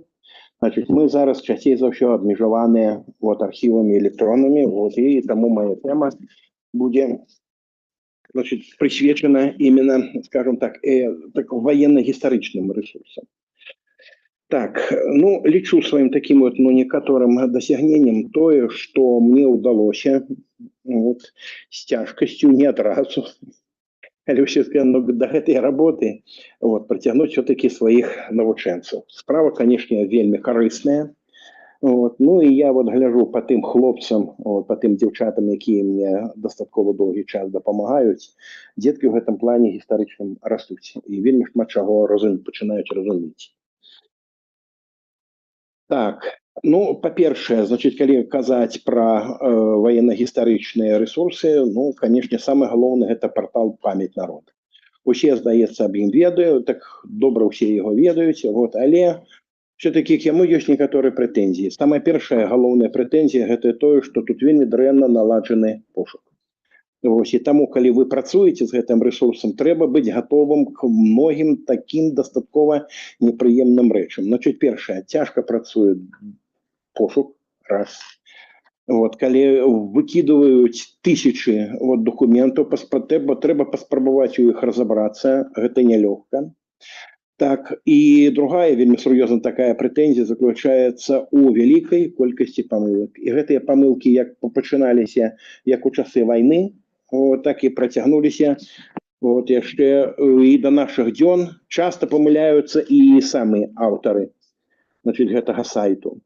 значит, мы зараз часцей за ўсё абмежаваныя вот архівамі электроннымі, вот, і таму моя тэма будзе, значит, прысвечана именно, скажем так, так военно-гістарычным рэсурсам. Так, ну, лічу сваім таким вот, ну, некаторым дасягненнем тое, што мне ўдалося вот, з цяжкасцю, не адразу, але ўсё, ну, да гэтай работы вот, прыцягнуць все-таки сваіх навучэнцаў. Справа, конечно, вельмі карысная. Вот. Ну і я вот гляжу по тым хлопцам, вот, по тым дзяўчатам, якія мне дастаткова доўгі час дапамагаюць, дзеткі ў гэтым плане гістарычным растуць і вельмі шмат чаго пачынаюць разумець. Так, ну, па-першае, значит, калі казаць пра ваенна-гістарычныя рэсурсы, ну, конечно, самае галоўнае — гэта партал «Памяць народа». Усе, здаецца, аб ім ведаюць, так добра ўсе яго ведаюць, вот, але все-таки к яму ёсць некаторыя прэтэнзіі. Самая першая галоўная прэтэнзія — гэта тое, што тут вельмі дрэнна наладжаны пошук. Вось, і таму, калі вы працуеце з гэтым рэсурсам, трэба быць гатовым к многім такім дастаткова непрыемным рэчам. Значит, першае, цяжка працуе пошук, раз. Вот, калі выкідваюць тысячы вот дакументаў, трэба паспрабаваць у іх разабрацца, гэта нялёгка. Так, і другая вельмі сур'ёзна такая прэтэнзія заключаецца ў вялікай колькасці памылак. І гэтыя памылкі як пачыналіся як у часы вайны, вот, так і працягнуліся вот, яшчэ і да нашых дзён. Часта памыляюцца і самыя аўтары, значит, гэтага сайту.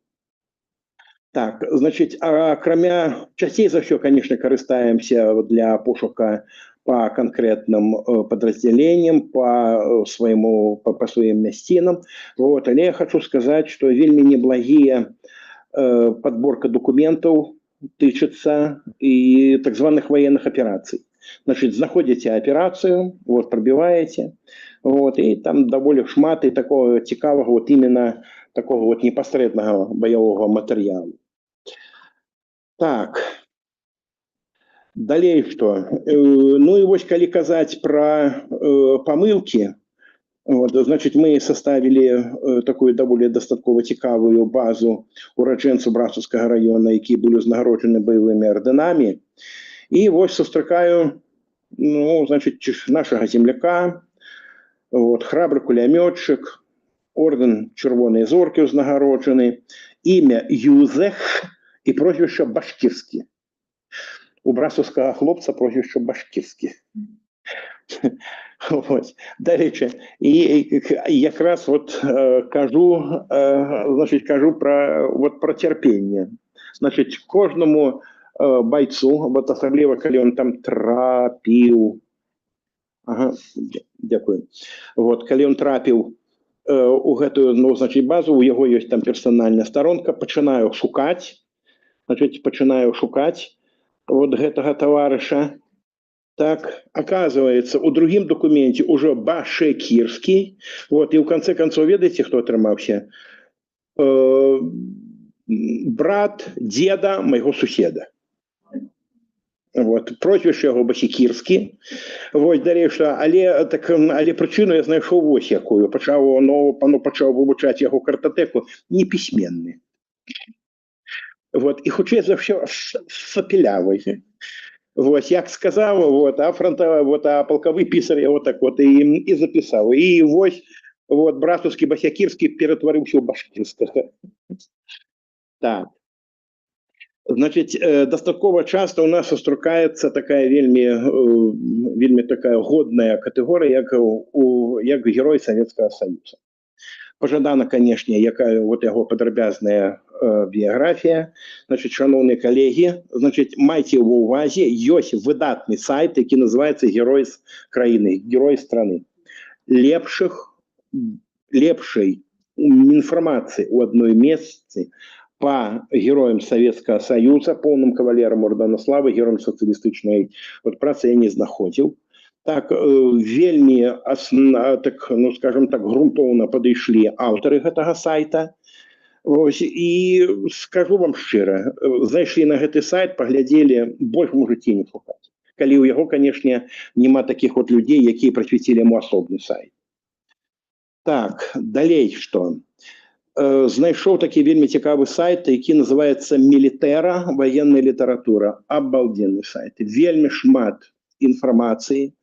Так, значит, а акрамя, часцей за ўсё, конечно, карыстаемся для пошука по конкретным подразделениям, по сваім мясцінам. Вот, але я хочу сказать, что вельмі неблагія подборка документаў тычыцца і так званых военных операций. Значит, знаходзіце операцию, вот, пробиваете, вот, и там даволі шмат і такого цікавага, вот именно такого вот непасрэднага баявога матэрыялу. Так, далей что? Ну і вось калі казаць пра памылкі, вот, значит, мы составили такую даволі дастаткова цікавую базу ураджэнцаў Брацлаўскага района, якія былі ўзнагароджаны баявымі ордэнамі. І вось сустракаю, ну, значит, нашага земляка, вот, храбры кулямётчык, ордэн Чырвонай Зоркі ўзнагароджаны, імя Юзех і прозвішча Башкірскі. У брацлаўскага хлопца прозвішча Башкірскі. Вось. Дарэчы, і якраз вот кажу, значит, кажу пра, вот, пра цярпенне. Значит, кожнаму бойцу, вот асабліва калі он там трапіў, ага, дзякую. Вот, калі он трапіў у гэтую, ну, значит, базу, у яго ёсць там персанальная старонка, пачынаю шукаць, значит, пачынаю шукаць вот гэтага таварыша. Так, оказывается, у другім документе уже Башекирский. Вот, и в конце концов, ведаеце, хто атрымаўся? Брат деда майго суседа. Вот, прозвішча яго Басікірскі. Вот, далей што, але, так, але прычыну я знайшоў вось якую. Пачаў, ну, пану пачаў вывучаць яго картатэку, непісьменны. Вот, і хутчэй за ўсё сапелявы. Вот, як сказаў, вот, а фронтовой, вот, а полковы писарь его так вот и записал. И вось, вот, брацлаўскі Басякірскі ператварыўся ў Башкірскага. Так. Значит, дастаткова часто у нас сустракаецца такая вельмі такая годная катэгорыя, як герой Советского Союза. Пажадана, конечно, якая вот яго падрабязная біяграфія. Значит, шаноўныя калегі, значит, майце ва ўвазе, ёсць выдатны сайт, які называется «Герой краіны», «Герой страны». Лепшых Лепшай інфармацыі ў адной месцы по героям Советского Союза, полным кавалерам ордэна Славы, героям сацыялістычнай вот працы я не знаходзіў. Так, вельмі так, ну, скажем так, грунтоўна падышлі аўтары гэтага сайта. Вось, і скажу вам шчыра, зайшлі на гэты сайт, паглядзелі, больш можаце не шукаць. Калі ў яго, канешне, няма такіх вот людзей, якія прысвяцілі яму асобны сайт. Так, далей што? Знайшоў такі вельмі цікавы сайт, які называется «Мілітэра, военная літаратура». Обалденный сайт. Вельмі шмат інфармацыі.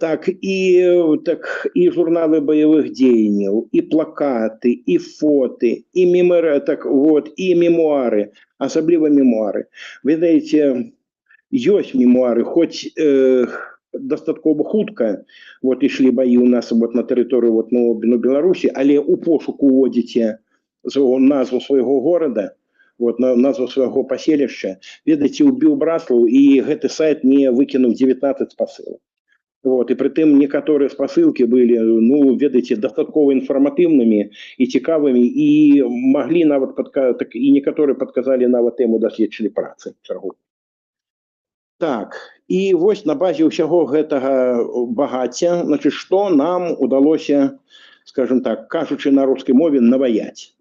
Так і журналы баявых дзеянняў, і плакаты, і фоты, і меморы, так вот, і мемуары, асабліва мемуары. Ведаеце, ёсць мемуары, хоць дастаткова хутка вот ішлі баі у нас вот на тэрыторыі вот, ну, Беларусі, але у пошук уводзіце назву свайго горада, вот, назву свайго паселішча, ведаеце, убіў Браслаў, і гэты сайт не выкінуў 19 спасылак. Вот, і прытым некаторыя спасылкі былі, ну, ведаеце, дастаткова інфарматыўнымі і цікавымі, і маглі нават так, і некаторыя падказалі нават тэму даследчай працы чаргу. Так, і вось на базе ўсяго гэтага багацця, значит, што нам удалося, скажем так, кажучы на рускай мове, наваять.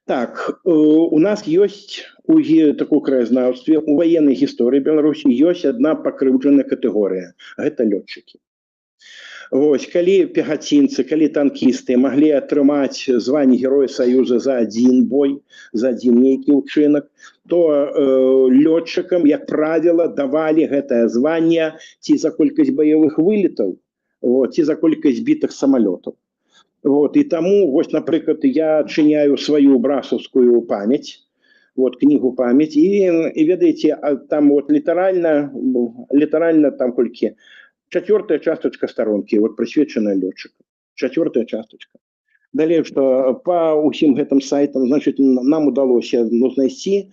Так, у нас ёсць у такой краязнаўстве, у ваеннай гісторыі Беларусі ёсць одна пакрыўджаная катэгорыя, гэта лётчыкі. Вось, калі пехацінцы, калі танкісты маглі атрымаць званне Героя Саюза за адзін бой, за адзін нейкі ўчынак, то лётчыкам, як правіла, давалі гэтае званне ці за колькасць баявых вылетаў, вот, ці за колькасць збітых самалётаў. Вот, і таму, вось, напрыклад, я адчыняю сваю брасаўскую памяць, вот, кнігу «Памяць», і ведаеце, а там вот літаральна там колькі, чацвёртая частачка старонкі вот прысвечаная лётчыкам. Чацвёртая частачка. Далей, што па ўсім гэтым сайтам, значит, нам удалося, ну, знайсці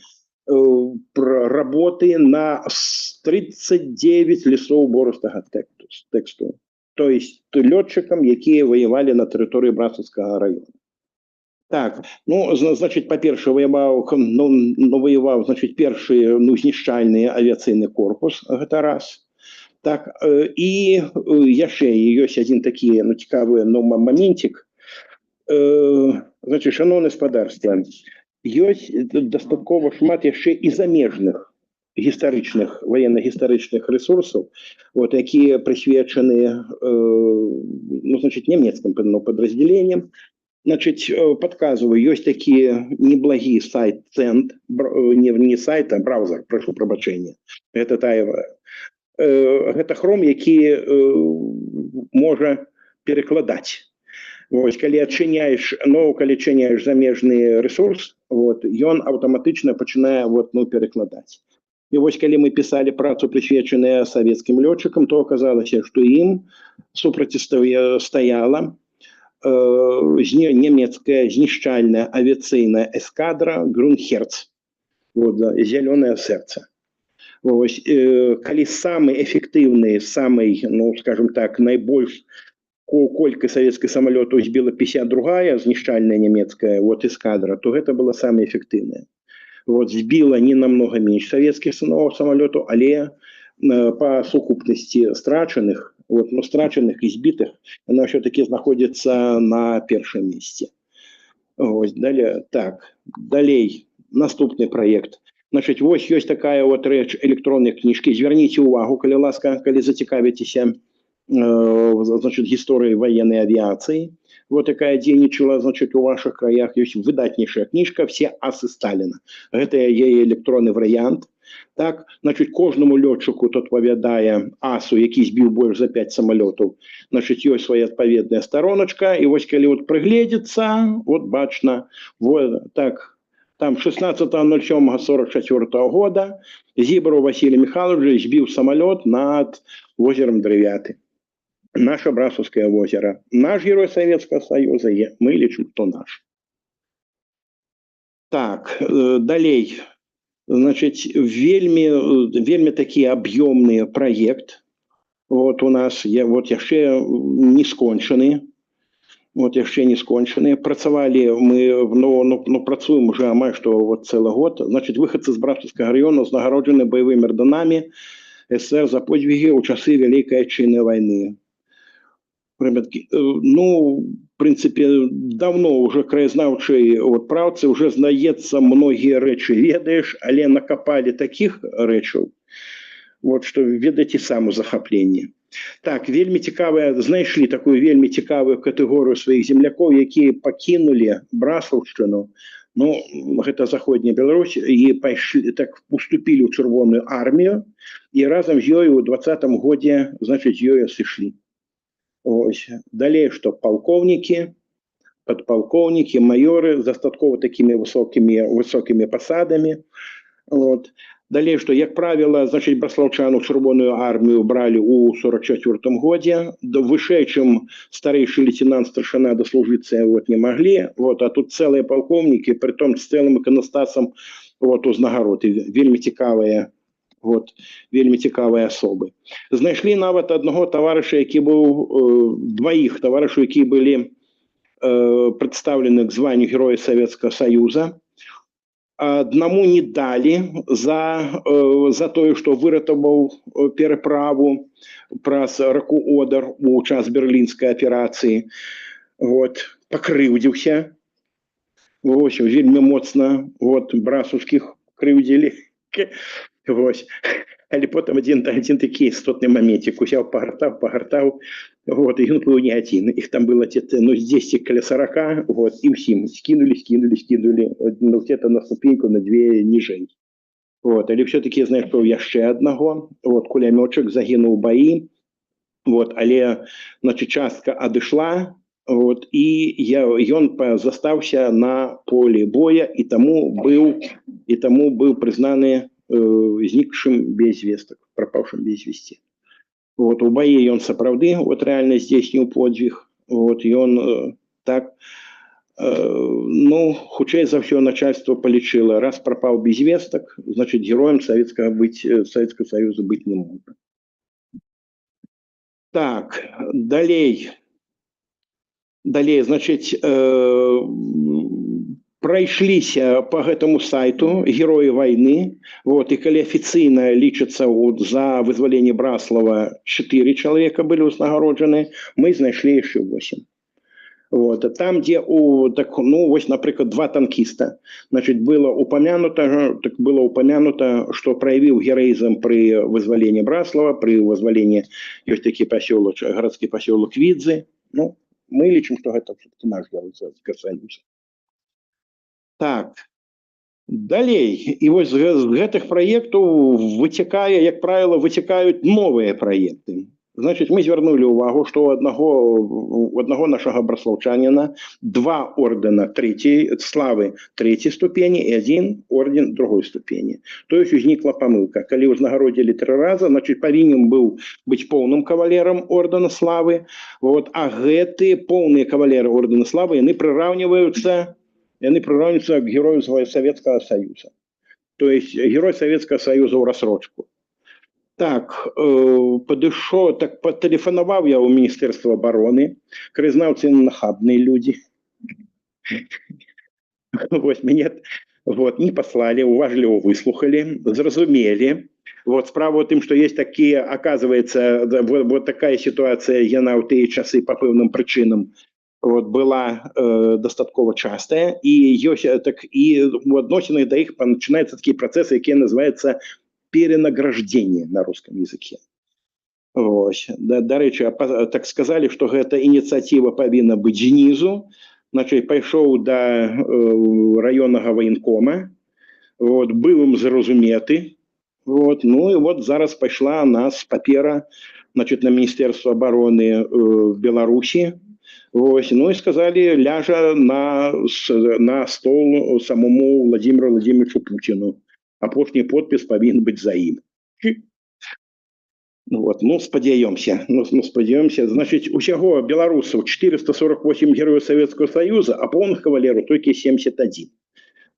работы на 39 лістоў уборыстага тэксту. То есть лётчыкам, якія ваявалі на тэрыторыі Брацлаўскага района. Так, ну, значит, па-першае, ваяваў, ну, ваяваў, значит, першы, ну, знішчальны авіяцыйны корпус, гэта раз. Так, і яшчэ ёсць адзін такі, ну, цікавы, ну, моментик. Значит, шаноўнае спадарства, ёсць дастаткова шмат яшчэ і замежных гістарычных, военно-гістарычных ресурсаў, вот, якія прысвечаны, ну, значит, нямецкім, ну, подразделениям. Значит, подказываю, ёсць такі неблагі сайт Цент, не сайт, а браузер, прошу прабачэння. Это гэта хром, які можа перакладаць. Вось, калі адчыняеш, ну, калі адчыняеш замежны ресурс, вот, ён аўтаматычна пачынае вот, ну, перакладаць. І вось калі мы пісалі працу, прысвечаную савецкім лётчыкам, то аказалася, што ім супрацьстаяла нямецкая знішчальная авіяцыйная эскадра «Грунхерц», вот, да, «Зялёнае сэрца». Вось, калі самы эфектыўны, самы, ну, скажем так, найбольш колькасць савецкіх самалётаў збіла 52-я знішчальная нямецкая вот эскадра, то гэта была самая эфектыўная. Вот, збіла не намного менш савецкіх самалётаў, але па сукупнасці страчаных, вот, ну, страчаных і збітых, она все-таки знаходзіцца на першым месцы. Вось, далее, так, далей, наступны праект. Значит, вось ёсць такая вот рэч — электронныя кніжкі. Звярніце увагу, калі ласка, калі зацікавіцеся, значит, гісторыяй военной авиации, вот, якая дзейнічала, значит, у ваших краях, ёсць выдатнейшая кніжка «Все асы Сталина». Гэта яе электронны варыянт. Так, значит, кожнаму лётчыку тут адпавядае асу, які збіў больш за 5 самалётаў. Значит, ёсць свая адпаведная староначка, і вось калі вот прыгледзецца, вот бачна, вот, так, там 16.07.44 года Зібараў Василий Михайлович збіў самалёт над возером Дрывяты. Наше Брасовское озеро. Наш герой Советского Союза, мы лічым, что наш. Так, далей. Значит, вельмі такі аб'ёмны праект. Вот у нас, я, вот яшчэ не скончаны. Вот яшчэ не скончаныя. Працавалі мы, ну, працуем уже амаль што вот цэлы год. Значит, выхадцы з Браслаўскага раёна узнагароджаны баявымі ордэнамі СССР за подзвігі ў часы Вялікай Айчыннай вайны. Ну, в принципе, давно уже краязнаўчай вот працы уже, здаецца, многія рэчы ведаеш, але накапалі такіх рэчаў, вот, что, ведаеце, сам у захапленні. Так, вельмі цікавая, знайшлі такую вельмі цікавую катэгорыю сваіх землякоў, якія пакінулі Браслаўшчыну, ну, гэта заходняя Беларусь, і пайшлі, так, уступілі ў Чырвоную армію і разам з ёю ў 20-м годзе, значыць, ёю сышлі. Ось. Далей што? Палкоўнікі, падпалкоўнікі, маёры з дастаткова такімі высокімі пасадамі. Вот. Далей што? Як правіла, значыць, браслаўчан у Чырвоную армію бралі ў 44 годзе, да вышэй, чым старэйшы лейтенант, старшына, даслужыцца вот не маглі, вот, а тут цэлыя палкоўнікі, притом з цэлым іканастасам вот узнагарод, і вельмі цікавыя, вот, вельмі цікавыя асобы. Знайшлі нават аднаго таварыша, які быў, дваіх таварышаў, якія былі прадстаўлены к званню Героя Советского Союза. Аднаму не далі за тое, што выратаваў пераправу праз раку Одар у час Берлінскай аперацыі. Вот, пакрыўдзіўся. Вось, вельмі моцна, вот, браслаўскіх крыўдзілі. Вось. Але потым адзін такі істотны моментик узяў, пагартаў, пагартаў, вот, і ён быў не адзін, іх там было где-то, ну, 10 каля 40, вот, і ўсім скінулі, скінулі, скінулі, ну, где-то на ступеньку, на две ніжэй. Вот, але все-таки знайшоў яшчэ аднаго, вот, кулямётчык, загінуў у баі, вот, але, значит, частка адышла, вот, і ён застаўся на полі боя і таму быў прызнаны знікшым без вестак, пропавшим без вести. Вот, у баі ён сапраўды вот реально здзейсніў подзвіг, вот, ён так, ну, хутчэй за ўсё, начальство палічыла: раз пропаў без вестак, значит, героем Советского Союза быть не можа. Так, далей. Далей, значит, прайшліся по гэтаму сайту «Героі войны», вот, і калі афіцыйна лічыцца, вот, за вызваленне Браслава 4 чалавека былі ўзнагароджаны, мы знайшлі яшчэ 8. Вот, а там, где у, так, ну, вось, напрыклад, два танкіста, значит, было упомянуто, так, было упомянуто, что проявил героизм при вызволении Браслава, при вызволении, есть такі поселок, городский поселок Видзы. Ну, мы лічым, что это все-таки наш герой Советского Союза. Так, далей. І вось з гэтых праектаў выцякае, як правіла, выцякаюць новыя праекты. Значит, мы звярнулі ўвагу, што у аднаго нашага браслаўчаніна два ордэна трэцяй славы трэцяй ступені і адзін орден другой ступені. То есть узнікла памылка. Калі ўзнагародзілі тры раза, значит, павінен быў быць поўным кавалерам ордэна славы. Вот, а гэты поўныя кавалеры ордэна славы, яны прыраўніваюцца к герою Советского Союза. То есть герой Советского Союза ў рассрочку. Так, падышоў, так, патэлефанаваў я ў Міністэрства обороны. Краязнаўцы нахабныя людзі. Вось, мяне вот, не послали, уважліва выслухали, зразумелі. Вот, справа ў тым, што есть такія, оказывается, да, вот такая ситуация, яна ў тыя часы па пэўным прычынам вот, была дастаткова частая, і ёсць, так, і у адносінах да іх пачынаюцца такія працэсы, якія называюцца перенаграждение на русском языке. Вось. Да, дарэчы, так сказали, што гэта ініцыятыва павінна быць знізу. Значит, пайшоў да раённага военкома, вот, быў ім зразуметы. Вот, ну і вот зараз пайшла нас папера, значит, на Міністэрства обороны Беларусі. Вось, ну і сказали, ляжа на стол самому Владимиру Владимировичу Путину. Апошні подпіс павінен быць за ім. Вот, ну, спадзяёмся, ну, спадзяёмся. Значит, усяго беларусаў 448 герояў Советского Союза, а поўных кавалераў толькі 71.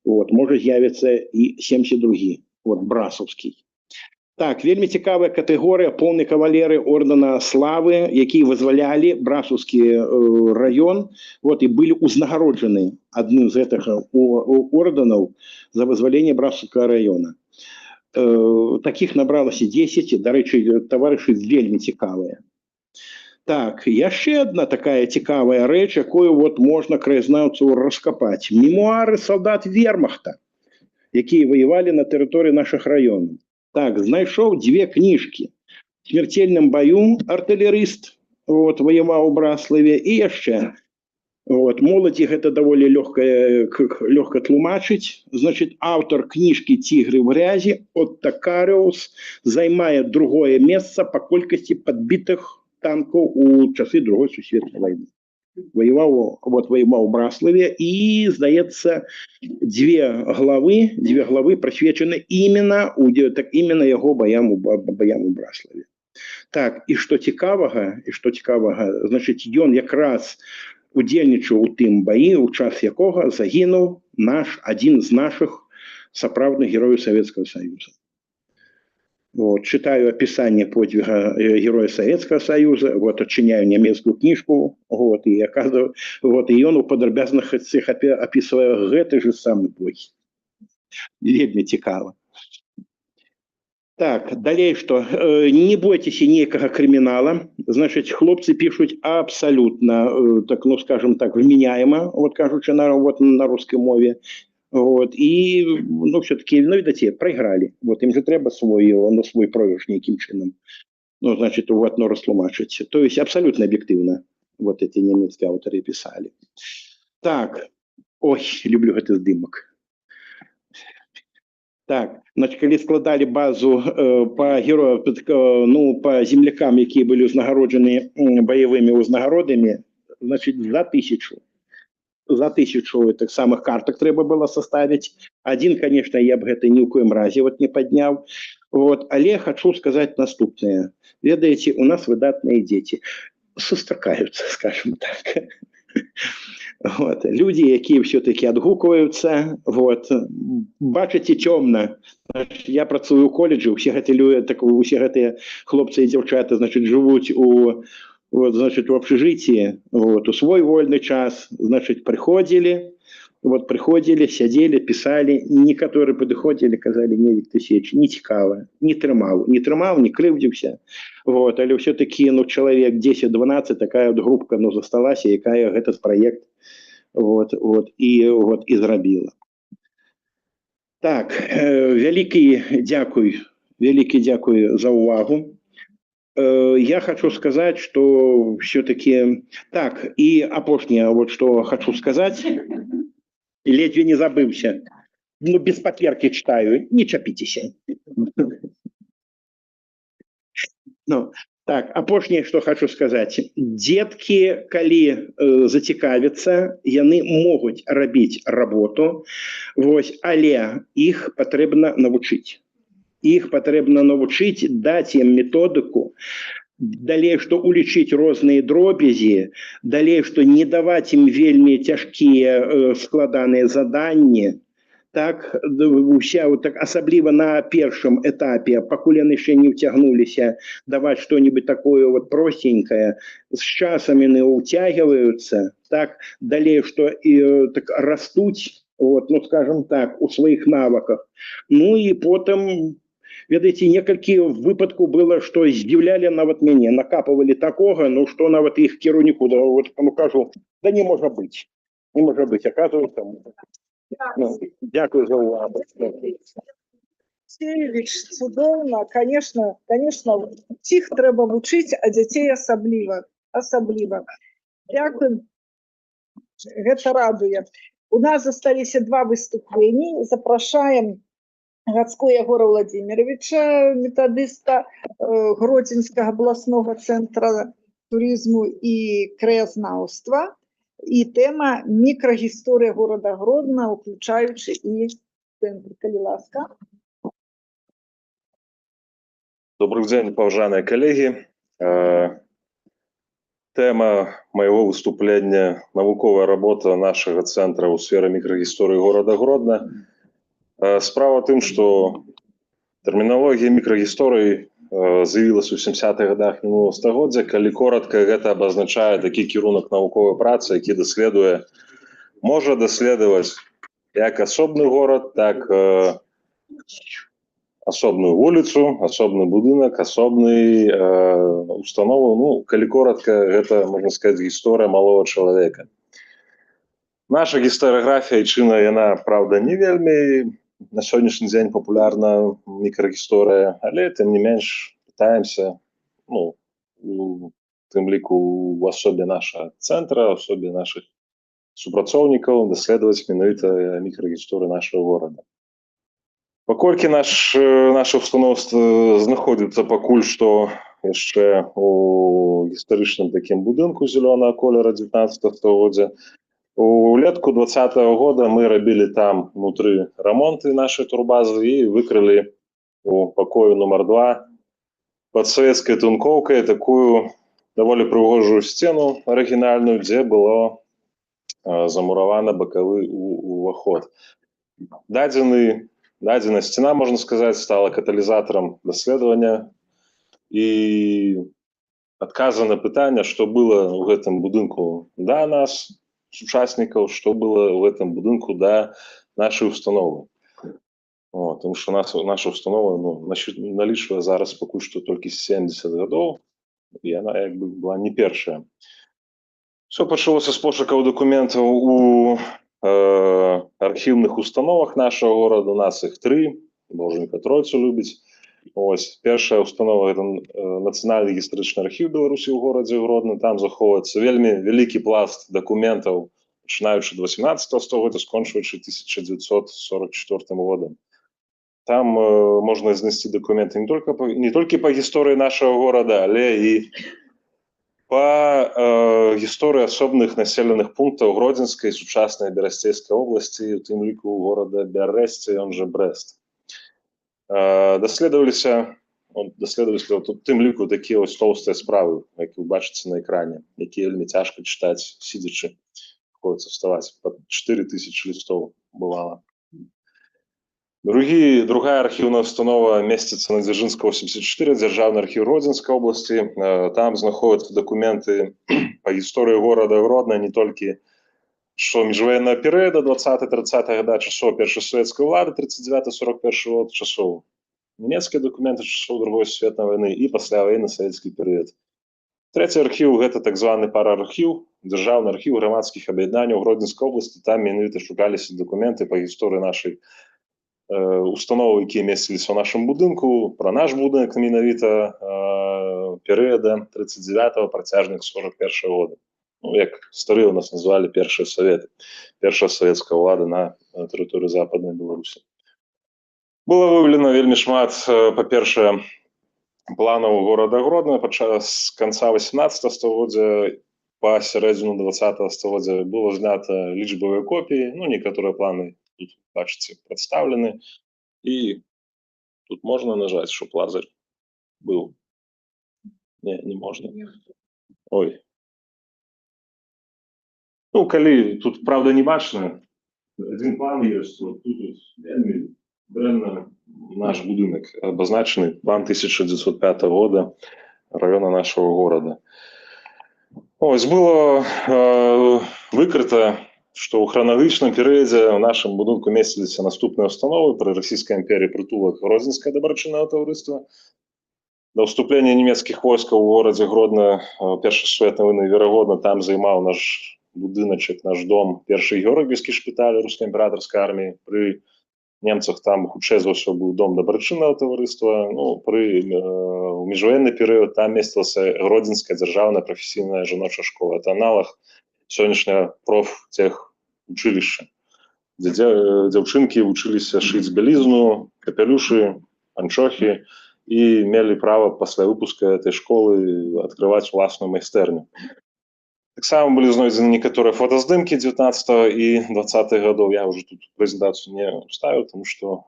Вот, можа з'явіцца і 72, вот, браслаўскі. Так, вельмі цікавая катэгорыя — поўныя кавалеры ордэна Славы, якія вызвалялі Брасаўскі раён, вот, і былі ўзнагароджаны адным з гэтых ордэнаў за вызваленне Брасаўскага раёна. Такіх набралася 10, дарэчы, таварышы вельмі цікавыя. Так, яшчэ одна такая цікавая рэч, якую вот можна краязнаўцу раскапаць. Мемуары салдат вермахта, якія ваявалі на тэрыторыі нашых раёнаў. Так, знайшоў дзве кніжкі. В смертельном бою артылерыст, вот, ваяваў у Браславе, і яшчэ. Вот, моладзі гэта даволі лёгка тлумачыць. Значит, аўтар кніжкі «Тигры в грязи» Отто Кариус займае другое месца па колькасці падбітых танкаў у часы Другой сусветнай вайны. Ваяваў, вот, ваяваў у Браславе, і, здаецца, дзве главы прысвечаны именно, так, именно яго баям у Браславе. Так, і што цікавага, значит, ён якраз удзельнічаў у тым баі, у час якога загінуў адзін з нашых сапраўдных герояў Советского Союза. Вот, читаю описание подвига героя Советского Союза, вот, адчыняю нямецкую кніжку, вот, и оказывается, вот, и он у падрабязных цих описывае гэты же самы бой. Вельмі цікава. Так, далей што? Не бойцеся нейкага крымінала. Значит, хлопцы пішуць абсалютна, так, ну, скажем так, вменяемо, вот, кажучы вот, на русской мове. Вот, и, ну, все-таки, ну, видите, проиграли. Вот, им же трэба ну, свой проигрыш нейкім чынам, ну, значит, вот, ну, растлумачыць. То есть абсолютно объективно вот эти немецкие авторы писали. Так, ой, люблю гэты здымак. Так, значит, калі складалі базу по герою, ну, по землякам, якія былі ўзнагароджаны баявымі ўзнагародамі, значит, за тысячу этих самых карток трэба было составить. Один, конечно, я б гэта ни ў коем разе вот не поднял. Вот, але хочу сказать наступнае. Ведаеце, у нас выдатныя дзеці сустракаюцца, скажем так. Вот. Люди, якія все-таки адгукваюцца, вот. Бачыце, цёмна. Я працую ў коледжы, усе гэты люди, так, усе гэтыя хлопцы і дзяўчаты, значит, жывуць у, вот, значит, в общежитии, вот, у свой вольны час, значит, приходили, вот, приходили, сядзелі, писали, некаторые падыходзілі, казалі: «Не, Виктор Алексеевич, не цікава, не трымаў, не трымаў, не крыўдзіўся», вот, але все-таки, ну, чалавек 10-12, такая вот групка, ну, засталася, якая этот проект, вот, и, вот, і зрабіла. Так, вялікі дзякуй за увагу. Я хочу сказать, что все-таки. Так, и апошняе, вот что хочу сказать, ледзьве не забыўся. Ну, без паперкі читаю, не чапіцеся. Ну, так, апошняе, что хочу сказать. Дзеткі, калі зацікавяцца, яны могуць рабіць работу, вось, але іх патрэбна навучыць. Іх патрэбна навучыць, даць ім методыку, далей што улічыць розныя дробязі, далей што не даваць ім вельмі цяжкія, складаныя заданні, так, уся вот так, асабліва на першым этапе, пакуль яны яшчэ не ўцягнуліся, даваць что-нибудь такое вот простенькое, з часам яны ўцягваюцца, так, далей што і так растуць, вот, ну, скажем так, у сваіх навыках. Ну і потым, ведаеце, некалькі выпадкаў было, што здзіўлялі нават мяне, накапывалі такога, ну, што нават іх кіраўніку, да, вот, ну, кажу: «Да не можа быць, не можа быць», оказывается. Ну, дзякую за увагу. Алексеевич, цудоўна, конечно, конечно, усіх трэба вучыць, а дзяцей асабліва, асабліва. Дзякуем. Гэта радуе. У нас засталіся два выступленні. Запрашаем Гацко Ягора Владимировича, метадыста Гродзенскага абласнога цэнтра турызму і краязнаўства. І тэма «Мікрагісторыя горада Гродна, уключаючы і цэнтр». Калі ласка. Добры дзень, паважаныя калегі. Тэма майго выступлення — навуковая работа нашага цэнтра ў сферы мікрагісторыі горада Гродна. Справа тым, што Тэрміналогія мікрагісторыі з'явілася ў 70-х годах мінулого стагоддзя. Калі коротка, гэта абазначае такі кірунак навуковай працы, які даследуе, можа даследаваць як асобны горад, так асобную вуліцу, асобны будынак, асобны установу. Ну, калі коротка, гэта, можна сказаць, гісторыя малого чалавека. Наша гістарыяграфія айчына, яна, праўда, не вельмі на сённяшні дзень папулярна мікрагісторыя, але тым не менш пытаемся, ну, у тым ліку у асобе нашага цэнтра, асобе нашых супрацоўнікаў, даследаваць менавіта мікрагісторыю нашага горада. Паколькі наша установства знаходзіцца пакуль што яшчэ у гістарычным такім будынку зялёнага колера 19 стагоддзя, улетку 20-го года мы рабілі там внутры рамонты нашай турбазы і выкрылі у пакою нумар 2 пад савецкай тункоўкай такую даволі прыгожую сцену арыгінальную, дзе было замуравана бакавы уваход. Дадзеная сцена, можна сказаць, стала каталізатарам даследавання і адказа на пытанне, што было ў гэтым будынку да нас, сучаснікаў, што было ў гэтым будынку да нашай установы. Потому что наша установа, ну, налічвае зараз пакуль што толькі 70 гадоў, і яна як бы была не першая. Всё пачалося з пошукаў дакументаў у архіўных установах нашага горада. У нас іх тры, Боженька Тройцу любіць. Ось, першая установа — гэта Нацыянальны гістарычны архіў Беларусі ў горадзе Гродно. Там захоўваецца вельмі вялікі пласт дакументаў, пачынаючы ад 18 стагоддзя, скончваючы 1944 годам. Там можна знайсці дакументы не толькі па гісторыі нашага горада, але і па гісторыі асобных населеных пунктаў Гродзенскай, сучаснай Берасцейскай обласці, у тым ліку горада Бярэсце, ён жа Брэст. Даследаваліся тут тым ліку такія вось тоўстыя справы, як вы бачыце на экране, якія вельмі цяжка чытаць сидзячы, приходится вставаць, па 4000 лістоў бывала. Другая архіўная установа месціцца на Дзяржынскага 84, Дзяржаўны архіў Гродзенскай обласці. Там знаходзяцца дакументы па гісторыі горада Гродна не толькі што міжваеннага перыяда 20-30 года, часоў першай савецкай улады 39-41 год, часоў нямецкія дакументы часоў Другой сусветнай вайны і пасляваенны савецкі перыяд. Трэці архіў — гэта так званы параархіў, Дзяржаўны архіў грамадскіх аб'яднанняў Гродзенскай обласці. Там менавіта шукаліся дакументы па гісторыі нашай установы, якія месціліся ў нашым будынку, пра наш будынак менавіта перыяда 39 працяжных 41 года. Ну, як стары у нас назвалі першыя саветы, першая савецкая ўлада на тэрыторыі Западнай Беларусі. Было выяўлена вельмі шмат, па-першае, планаў горада Гродно падчас канца 18 стагоддзя па сярэдзіну 20 стагоддзя. Было знята лічбавыя копіі, ну, некаторыя планы тут, бачыце, прадстаўлены. І тут можна нажаць, чтоб лазер быў? Не, не можна. Ой. Ну, калі тут, правда, не бачна, один план ёсць, вот тут вот, вельмі дрэнна наш будынак абазначаны, план 1905 года района нашего города. Ось, было выкрыта, што ў храналагічным перыядзе ў нашым будынку месціліся наступныя установы: пры Расійскай імперіі прытулак Гродзенскае дабрачыннае таварыства. Да ўступлення нямецкіх войскаў у горадзе Гродно першай сусветнай войны, верагодна, там займаў наш будыначак, наш дом першы георгіеўскі шпіталь рускай імператарскай арміі. Пры немцах там хутчэй за ўсё быў дом дабрачыннага таварыства. Ну, у міжваенны перыяд там месцілася Гродзенская дзяржаўная прафесійная жаночая школа. Это аналаг сённяшняга профтехучилища, дзе дзяўчынкі вучыліся шыць бялізну, капялюшы, панчохі і мелі права пасля выпуска этой школы открываць уласную майстэрню. Таксама былі знойдзены некаторыя фотаздымкі 19 і 20 гадоў. Я уже тут прэзентацыю не ставіў, тому что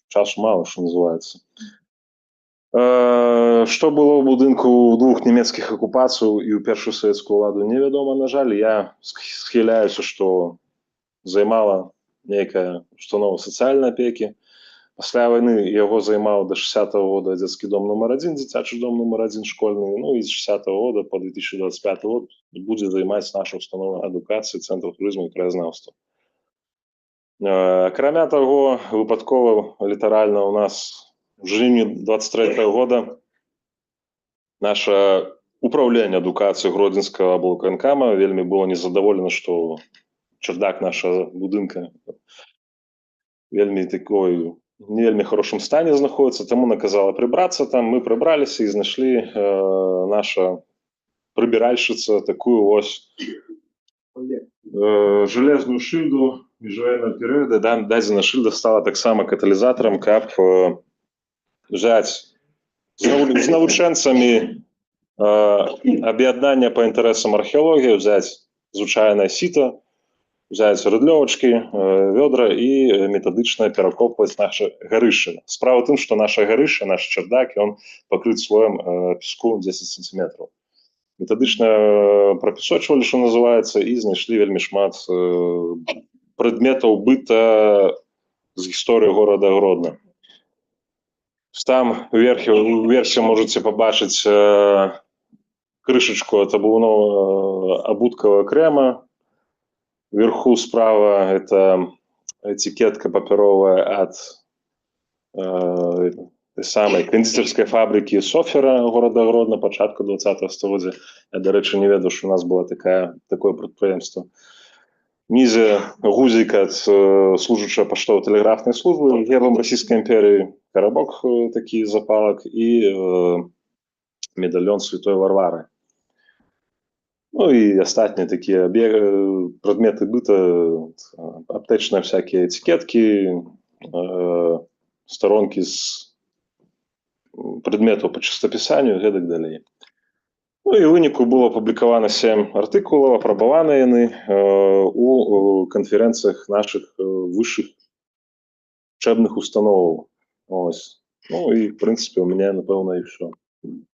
часу мало, что называется. Што было ў будынку ў двух нямецкіх акупацыяў і ў першую савецкую ўладу, невядома, на жаль. Я схіляюся, што займала нейкая установа сацыяльнай апекі. Пасля вайны яго займаў до 60-го года дзецкі дом нумар 1, дзіцячы дом нумар 1 школьны, ну і з 60-го года по 2025 год будзе займаць наша установа адукацыі, цэнтр турызму і краязнаўства. Акрамя таго, выпадкова літаральна у нас в жніўні 23-го года наша управленне адукацыі Гродзенскага аблвыканкама вельмі было незадаволена, што чардак нашага будынка вельмі такой не вельмі хорошым стане знаходіцца, таму наказала прыбрацца там. Мы прыбраліся і знайшлі наша прыбіральшчыца такую вось железную шыльду міжваеннага перыяда. Дадзена шыльда стала таксама каталізатарам, каб взять з навучэнцамі аб'яднання па інтарэсам археалогіі, взять звычайнае сіта, взять рыдлёвачкі, вёдра і метадычна перакопваць наше гарышча. Справа ў тым, што наша гарышча, наш чардак, ён пакрыт слоем песку 10 сантиметраў. Метадычна прапесочвалі, што называецца, і знайшлі вельмі шмат прадметаў быта з гісторыі горада Гродна. Там уверсе можаце пабачыць крышачку ад абуткавага крема. Вверху справа это этикетка папяровая от той самой кондитерской фабрики Софера города Гродно, пачатку 20-го стагоддзя. Я, дарэчы, не ведаў, што у нас было такое прадпрыемства. Нізе гузік ад служачага паштова-тэлеграфнай службы гербам Расійскай імперыі, карабок такі запалак і медальён Святой Варвары. Ну и астатнія такія прадметы быта, аптэчныя всякие этикетки, старонкі з прадметаў па чыстапісанню і гэтак далей. Ну і ў выніку было апублікавана 7 артыкулаў, апрабаваны яны у канферэнцыях нашых высшых вучэбных установаў. Ось. Ну і, в прынцыпе, у мяне, напэўна, і ўсё.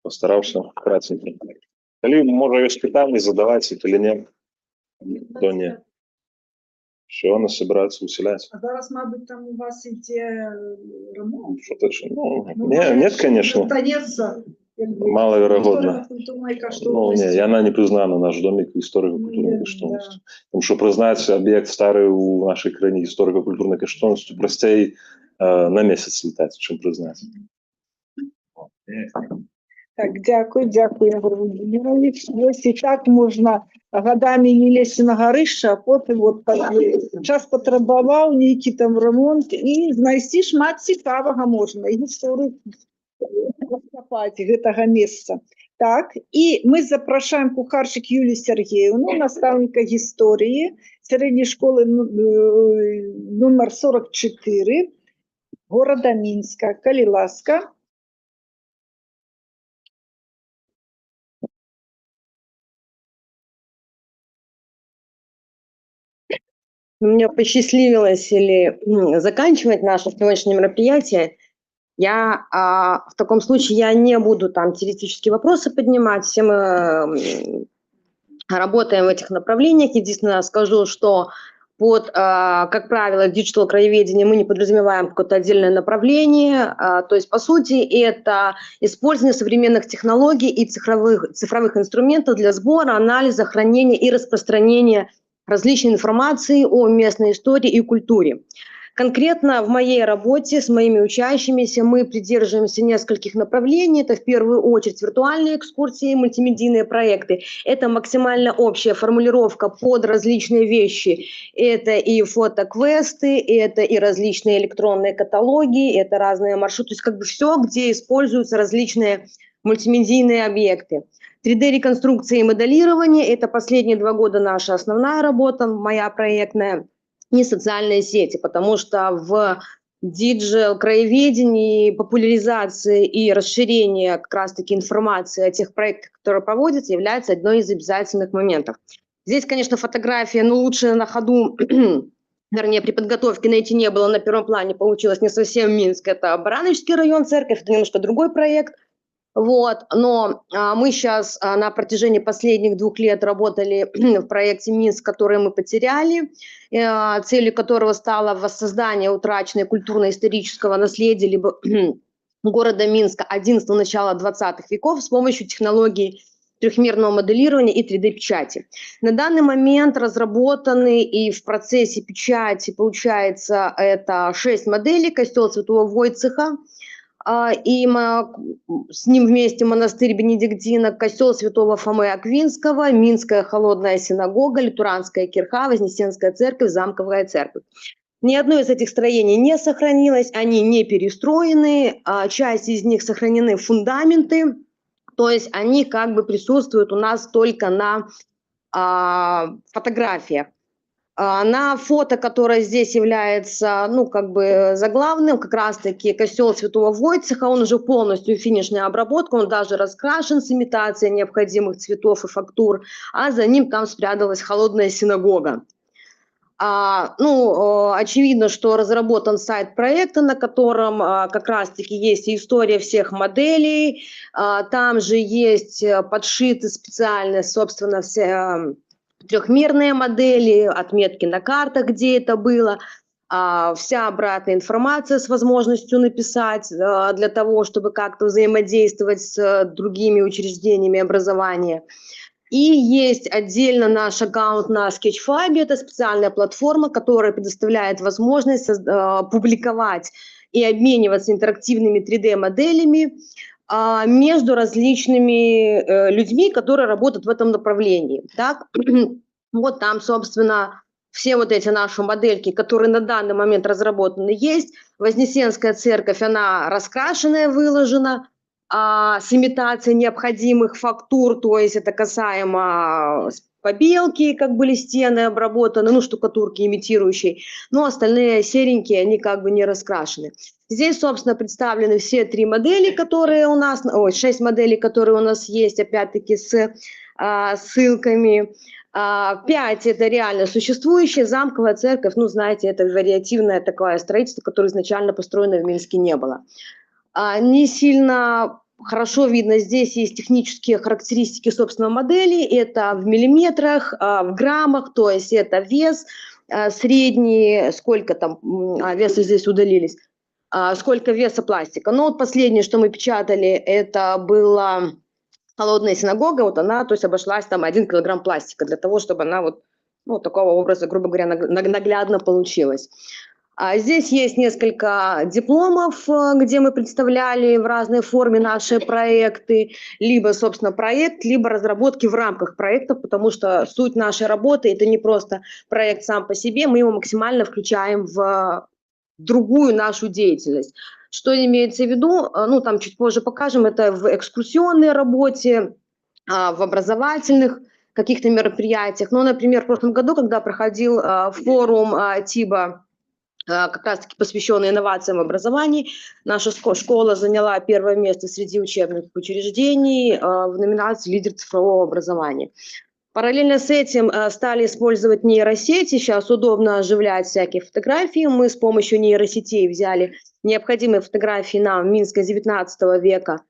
Пастараўся кратенька. Калі, можа, ёсць пытанні, задавайце, калі не, то не. Все, нас собираются усилять. А зараз, мабыць, там у вас ідзе ремонт? Что-то, ну, не, нет, конечно. Застанецца, Маловероятно. історико-культурнай Ну, каштоўнасці. не, яна не прызнана, наш домик, історико-культурнай Ну, каштоўнасцю. да. Потому что прызнаць аб'ект стары ў нашай краіне історико-культурнай каштоўнасцю прасцей на месяц летаць, чым прызнаць. Так, дзякую, дзякую, Егор Владимирович. Вось і так можна гадамі не лезці на гарышча, а потым вот час патрабаваў нейкі там ремонт, і знайсці шмат цікавага можна, і гісторыю раскапаць гэтага месца. Так, і мы запрашаем Кухарчык Юлію Сергеевну, настаўніка гісторыі сярэдняй школы нумар 44 горада Мінска. Калі ласка. Мне посчастливилось или заканчивать наше сегодняшнее мероприятие. Я в таком случае я не буду там теоретические вопросы поднимать. Все мы работаем в этих направлениях. Единственное, скажу, что под, как правило, digital краеведение мы не подразумеваем какое-то отдельное направление. То есть, по сути, это использование современных технологий и цифровых инструментов для сбора, анализа, хранения и распространения различной информации о местной истории и культуре. Конкретно в моей работе с моими учащимися мы придерживаемся нескольких направлений. Это в первую очередь виртуальные экскурсии, мультимедийные проекты. Это максимально общая формулировка под различные вещи. Это и фотоквесты, это и различные электронные каталоги, это разные маршруты. То есть как бы все, где используются различные мультимедийные объекты. 3D-реконструкция и моделирование – это последние 2 года наша основная работа, моя проектная, и социальные сети, потому что в digital краеведении, популяризации и расширение как раз-таки информации о тех проектах, которые проводятся, является одной из обязательных моментов. Здесь, конечно, фотография, но лучше на ходу, вернее, при подготовке найти не было, на первом плане получилось не совсем Минск, это Барановичский район, церковь, это немножко другой проект. Вот, но мы сейчас на протяжении последних 2 лет работали в проекте «Минск», который мы потеряли, целью которого стало воссоздание утраченного культурно-исторического наследия либо города Минска 11-го начала 20-х веков с помощью технологий трехмерного моделирования и 3D-печати. На данный момент разработаны и в процессе печати, получается, это 6 моделей: костел Святого Войцеха, и с ним вместе монастырь Бенедиктина, костел Святого Фомы Аквинского, Минская холодная синагога, Литуранская кирха, Вознесенская церковь, Замковая церковь. Ни одно из этих строений не сохранилось, они не перестроены, часть из них сохранены фундаменты, то есть они как бы присутствуют у нас только на фотографиях. На фото, которое здесь является, ну, как бы заглавным, как раз-таки костел Святого Войцеха, он уже полностью финишная обработка, он даже раскрашен с имитацией необходимых цветов и фактур, а за ним там спряталась холодная синагога. Ну, очевидно, что разработан сайт проекта, на котором как раз-таки есть и история всех моделей, там же есть подшиты специально, собственно, все трехмерные модели, отметки на картах, где это было, вся обратная информация с возможностью написать для того, чтобы как-то взаимодействовать с другими учреждениями образования. И есть отдельно наш аккаунт на Sketchfab, это специальная платформа, которая предоставляет возможность публиковать и обмениваться интерактивными 3D-моделями между различными людьми, которые работают в этом направлении. Так? Вот там, собственно, все вот эти наши модельки, которые на данный момент разработаны, есть. Вознесенская церковь, она раскрашенная, выложена, с имитацией необходимых фактур, то есть это касаемо побелки, как были стены обработаны, ну, штукатурки имитирующие, но остальные серенькие, они как бы не раскрашены. Здесь, собственно, представлены все 3 модели, которые у нас, ой, 6 моделей, которые у нас есть, опять-таки с ссылками. 5 – это реально существующая замковая церковь, ну, знаете, это вариативное такое строительство, которое изначально построено в Минске не было. Не сильно хорошо видно, здесь есть технические характеристики, собственно, модели. Это в миллиметрах, в граммах, то есть это вес средний, сколько там, веса здесь удалились, сколько веса пластика. Но вот последнее, что мы печатали, это была холодная синагога, вот она, то есть обошлась там 1 килограмм пластика для того, чтобы она вот, ну, такого образа, грубо говоря, наглядно получилась. Здесь есть несколько дипломов, где мы представляли в разной форме наши проекты, либо, собственно, проект, либо разработки в рамках проектов, потому что суть нашей работы – это не просто проект сам по себе, мы его максимально включаем в другую нашу деятельность. Что имеется в виду, ну, там чуть позже покажем, это в экскурсионной работе, в образовательных каких-то мероприятиях. Ну, например, в прошлом году, когда проходил форум ТИБа, как раз-таки посвященный инновациям в образовании, наша школа заняла первое место среди учебных учреждений в номинации «Лидер цифрового образования». Параллельно с этим стали использовать нейросети. Сейчас удобно оживлять всякие фотографии. Мы с помощью нейросетей взяли необходимые фотографии нам Минска 19 века,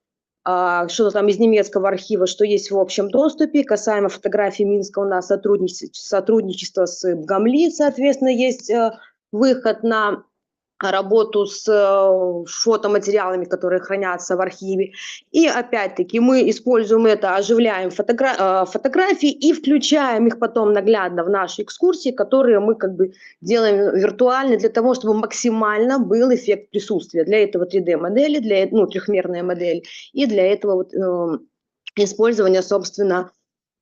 что-то там из немецкого архива, что есть в общем доступе. Касаемо фотографий Минска у нас сотрудничество с ГАМЛИ, соответственно, есть выход на работу с фотоматериалами, которые хранятся в архиве. И опять-таки мы используем это, оживляем фотографии и включаем их потом наглядно в наши экскурсии, которые мы как бы делаем виртуально для того, чтобы максимально был эффект присутствия. Для этого 3D-модели, для, ну, трехмерная модель, и для этого вот, использование, собственно,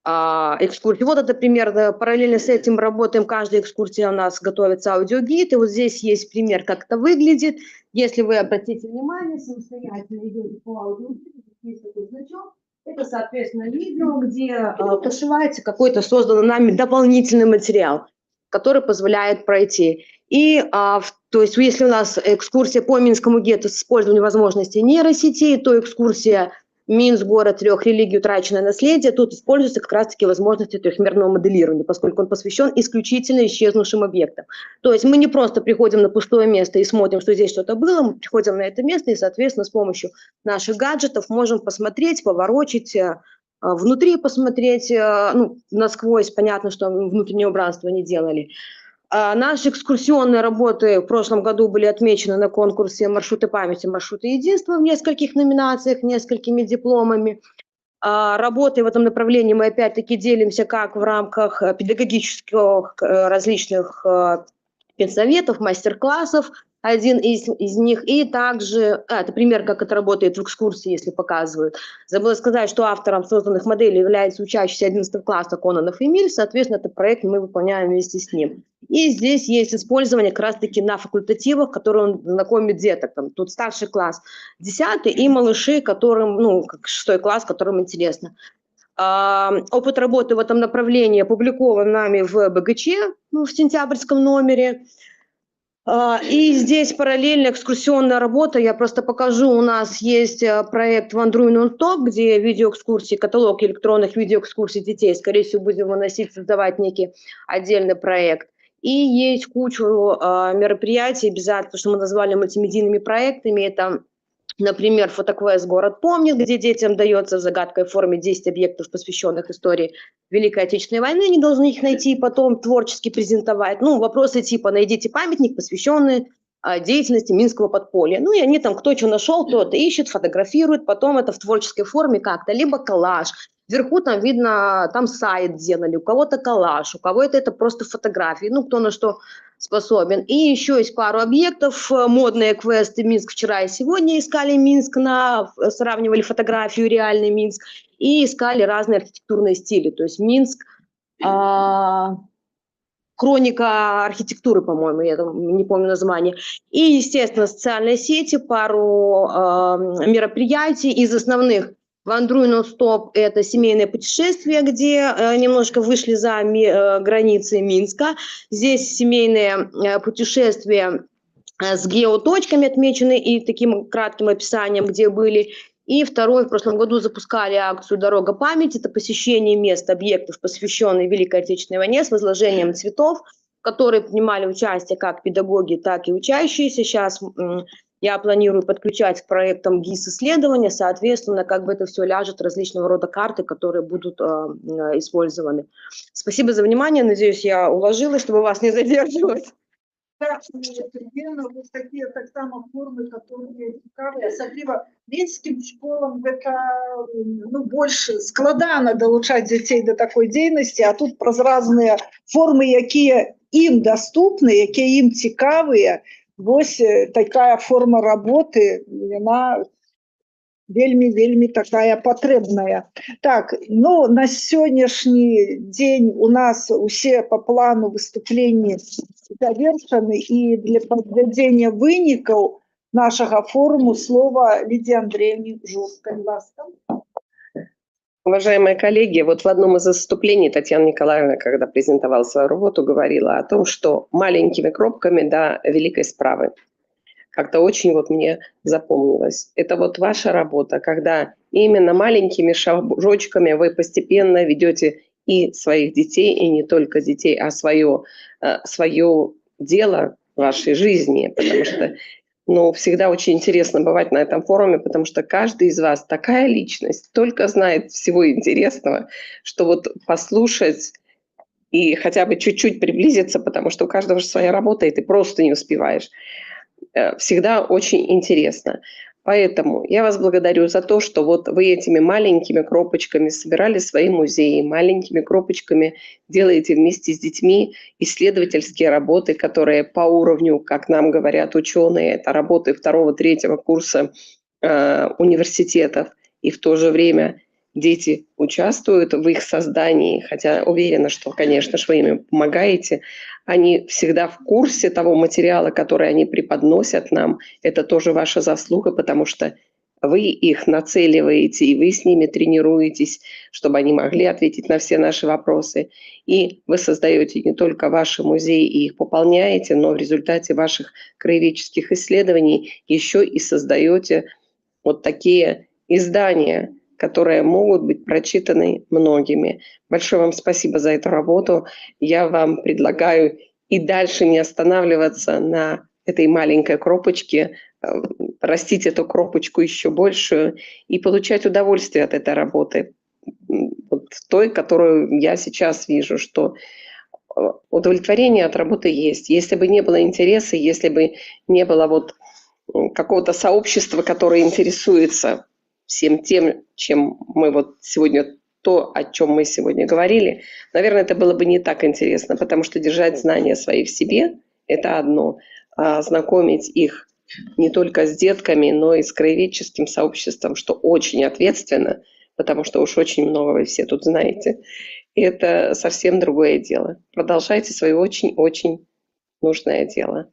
экскурсии. Вот это примерно, параллельно с этим работаем, каждая экскурсия у нас готовится аудиогид, и вот здесь есть пример, как это выглядит. Если вы обратите внимание, самостоятельно идете по аудиогиду, есть такой значок, это, соответственно, видео, где прошивается какой-то созданный нами дополнительный материал, который позволяет пройти. И, то есть, если у нас экскурсия по Минскому гетто с использованием возможностей нейросетей, то экскурсия Минск, город трех религий, утраченное наследие. Тут используются как раз-таки возможности трехмерного моделирования, поскольку он посвящен исключительно исчезнувшим объектам. То есть мы не просто приходим на пустое место и смотрим, что здесь что-то было, мы приходим на это место и, соответственно, с помощью наших гаджетов можем посмотреть, поворочить, внутри посмотреть, ну, насквозь, понятно, что внутреннее убранство не делали. Наши экскурсионные работы в прошлом году были отмечены на конкурсе «Маршруты памяти, маршруты единства» в нескольких номинациях, несколькими дипломами. Работы в этом направлении мы опять-таки делимся как в рамках педагогических различных педсоветов, мастер-классов, один из них, и также, это пример, как это работает в экскурсии, если показывают. Забыла сказать, что автором созданных моделей является учащийся 11 класса Кононов Эмиль, соответственно, этот проект мы выполняем вместе с ним. И здесь есть использование как раз-таки на факультативах, которые он знакомит деток. Там, тут старший класс 10 и малыши, которым, ну, 6 класс, которым интересно. Опыт работы в этом направлении опубликован нами в БГЧ, ну, в сентябрьском номере. И здесь параллельно экскурсионная работа, я просто покажу, у нас есть проект «Вандруй нон-стоп», где видеоэкскурсии, каталог электронных видеоэкскурсий детей, скорее всего, будем выносить, создавать некий отдельный проект. И есть кучу мероприятий, обязательно, что мы назвали мультимедийными проектами, это, например, фотоквест «Город помнит», где детям дается в загадковой форме 10 объектов, посвященных истории Великой Отечественной войны, они должны их найти и потом творчески презентовать. Ну, вопросы типа «Найдите памятник, посвященный деятельности Минского подполья». Ну, и они там, кто что нашел, тот ищет, фотографирует, потом это в творческой форме как-то, либо коллаж. Вверху там видно, там сайт делали, у кого-то коллаж, у кого-то это просто фотографии, ну, кто на что способен. И еще есть пару объектов, модные квесты «Минск вчера и сегодня», искали Минск, сравнивали фотографию реальный Минск и искали разные архитектурные стили, то есть Минск, хроника архитектуры, по-моему, я там не помню название. И, естественно, социальные сети, пару мероприятий из основных. «Вандруй нон-стоп» – это семейное путешествие, где немножко вышли за границы Минска. Здесь семейное путешествие с геоточками отмечены и таким кратким описанием, где были. И второй, в прошлом году запускали акцию «Дорога памяти». Это посещение мест, объектов, посвященных Великой Отечественной войне, с возложением цветов, в которые принимали участие как педагоги, так и учащиеся. Сейчас я планирую подключать к проектам ГИС-исследования, соответственно, как бы это все ляжет, различного рода карты, которые будут использованы. Спасибо за внимание, надеюсь, я уложилась, чтобы вас не задерживать. Да, вот такие таксама формы, которые цікавыя, асабліва мінскім школам гэта, ну, больш складана далучаць дзяцей да такой дзейнасці, а тут праз разныя формы, якія ім даступны, якія ім цікавыя, вось такая форма работы, яна вельмі-вельмі такая патрэбная. Так, ну, на сённяшні дзень у нас усе по плану выступленні завершаны, і для падвядзення вынікаў нашага форуму слова Лидии Андреевне Журской. Ласка. Уважаемые коллеги, вот в одном из выступлений Татьяна Николаевна, когда презентовала свою работу, говорила о том, что маленькими кропками до великой справы. Как-то очень вот мне запомнилось. Это вот ваша работа, когда именно маленькими шажочками вы постепенно ведете и своих детей, и не только детей, а свое дело вашей жизни, потому что, ну, всегда очень интересно бывать на этом форуме, потому что каждый из вас такая личность, только знает всего интересного, что вот послушать и хотя бы чуть-чуть приблизиться, потому что у каждого же своя работа, и ты просто не успеваешь. Всегда очень интересно. Поэтому я вас благодарю за то, что вот вы этими маленькими кропочками собирали свои музеи, маленькими кропочками делаете вместе с детьми исследовательские работы, которые по уровню, как нам говорят ученые, это работы 2-3 курса университетов. И в то же время дети участвуют в их создании, хотя уверена, что, конечно же, вы им помогаете. Они всегда в курсе того материала, который они преподносят нам. Это тоже ваша заслуга, потому что вы их нацеливаете, и вы с ними тренируетесь, чтобы они могли ответить на все наши вопросы. И вы создаете не только ваши музеи и их пополняете, но в результате ваших краеведческих исследований еще и создаете вот такие издания, которые могут быть прочитаны многими. Большое вам спасибо за эту работу. Я вам предлагаю и дальше не останавливаться на этой маленькой кропочке, растить эту кропочку еще большую и получать удовольствие от этой работы. Вот той, которую я сейчас вижу, что удовлетворение от работы есть. Если бы не было интереса, если бы не было вот какого-то сообщества, которое интересуется всем тем, чем мы вот сегодня, то, о чем мы сегодня говорили, наверное, это было бы не так интересно, потому что держать знания свои в себе – это одно, а знакомить их не только с детками, но и с краеведческим сообществом, что очень ответственно, потому что уж очень много вы все тут знаете. Это совсем другое дело. Продолжайте свое очень-очень нужное дело.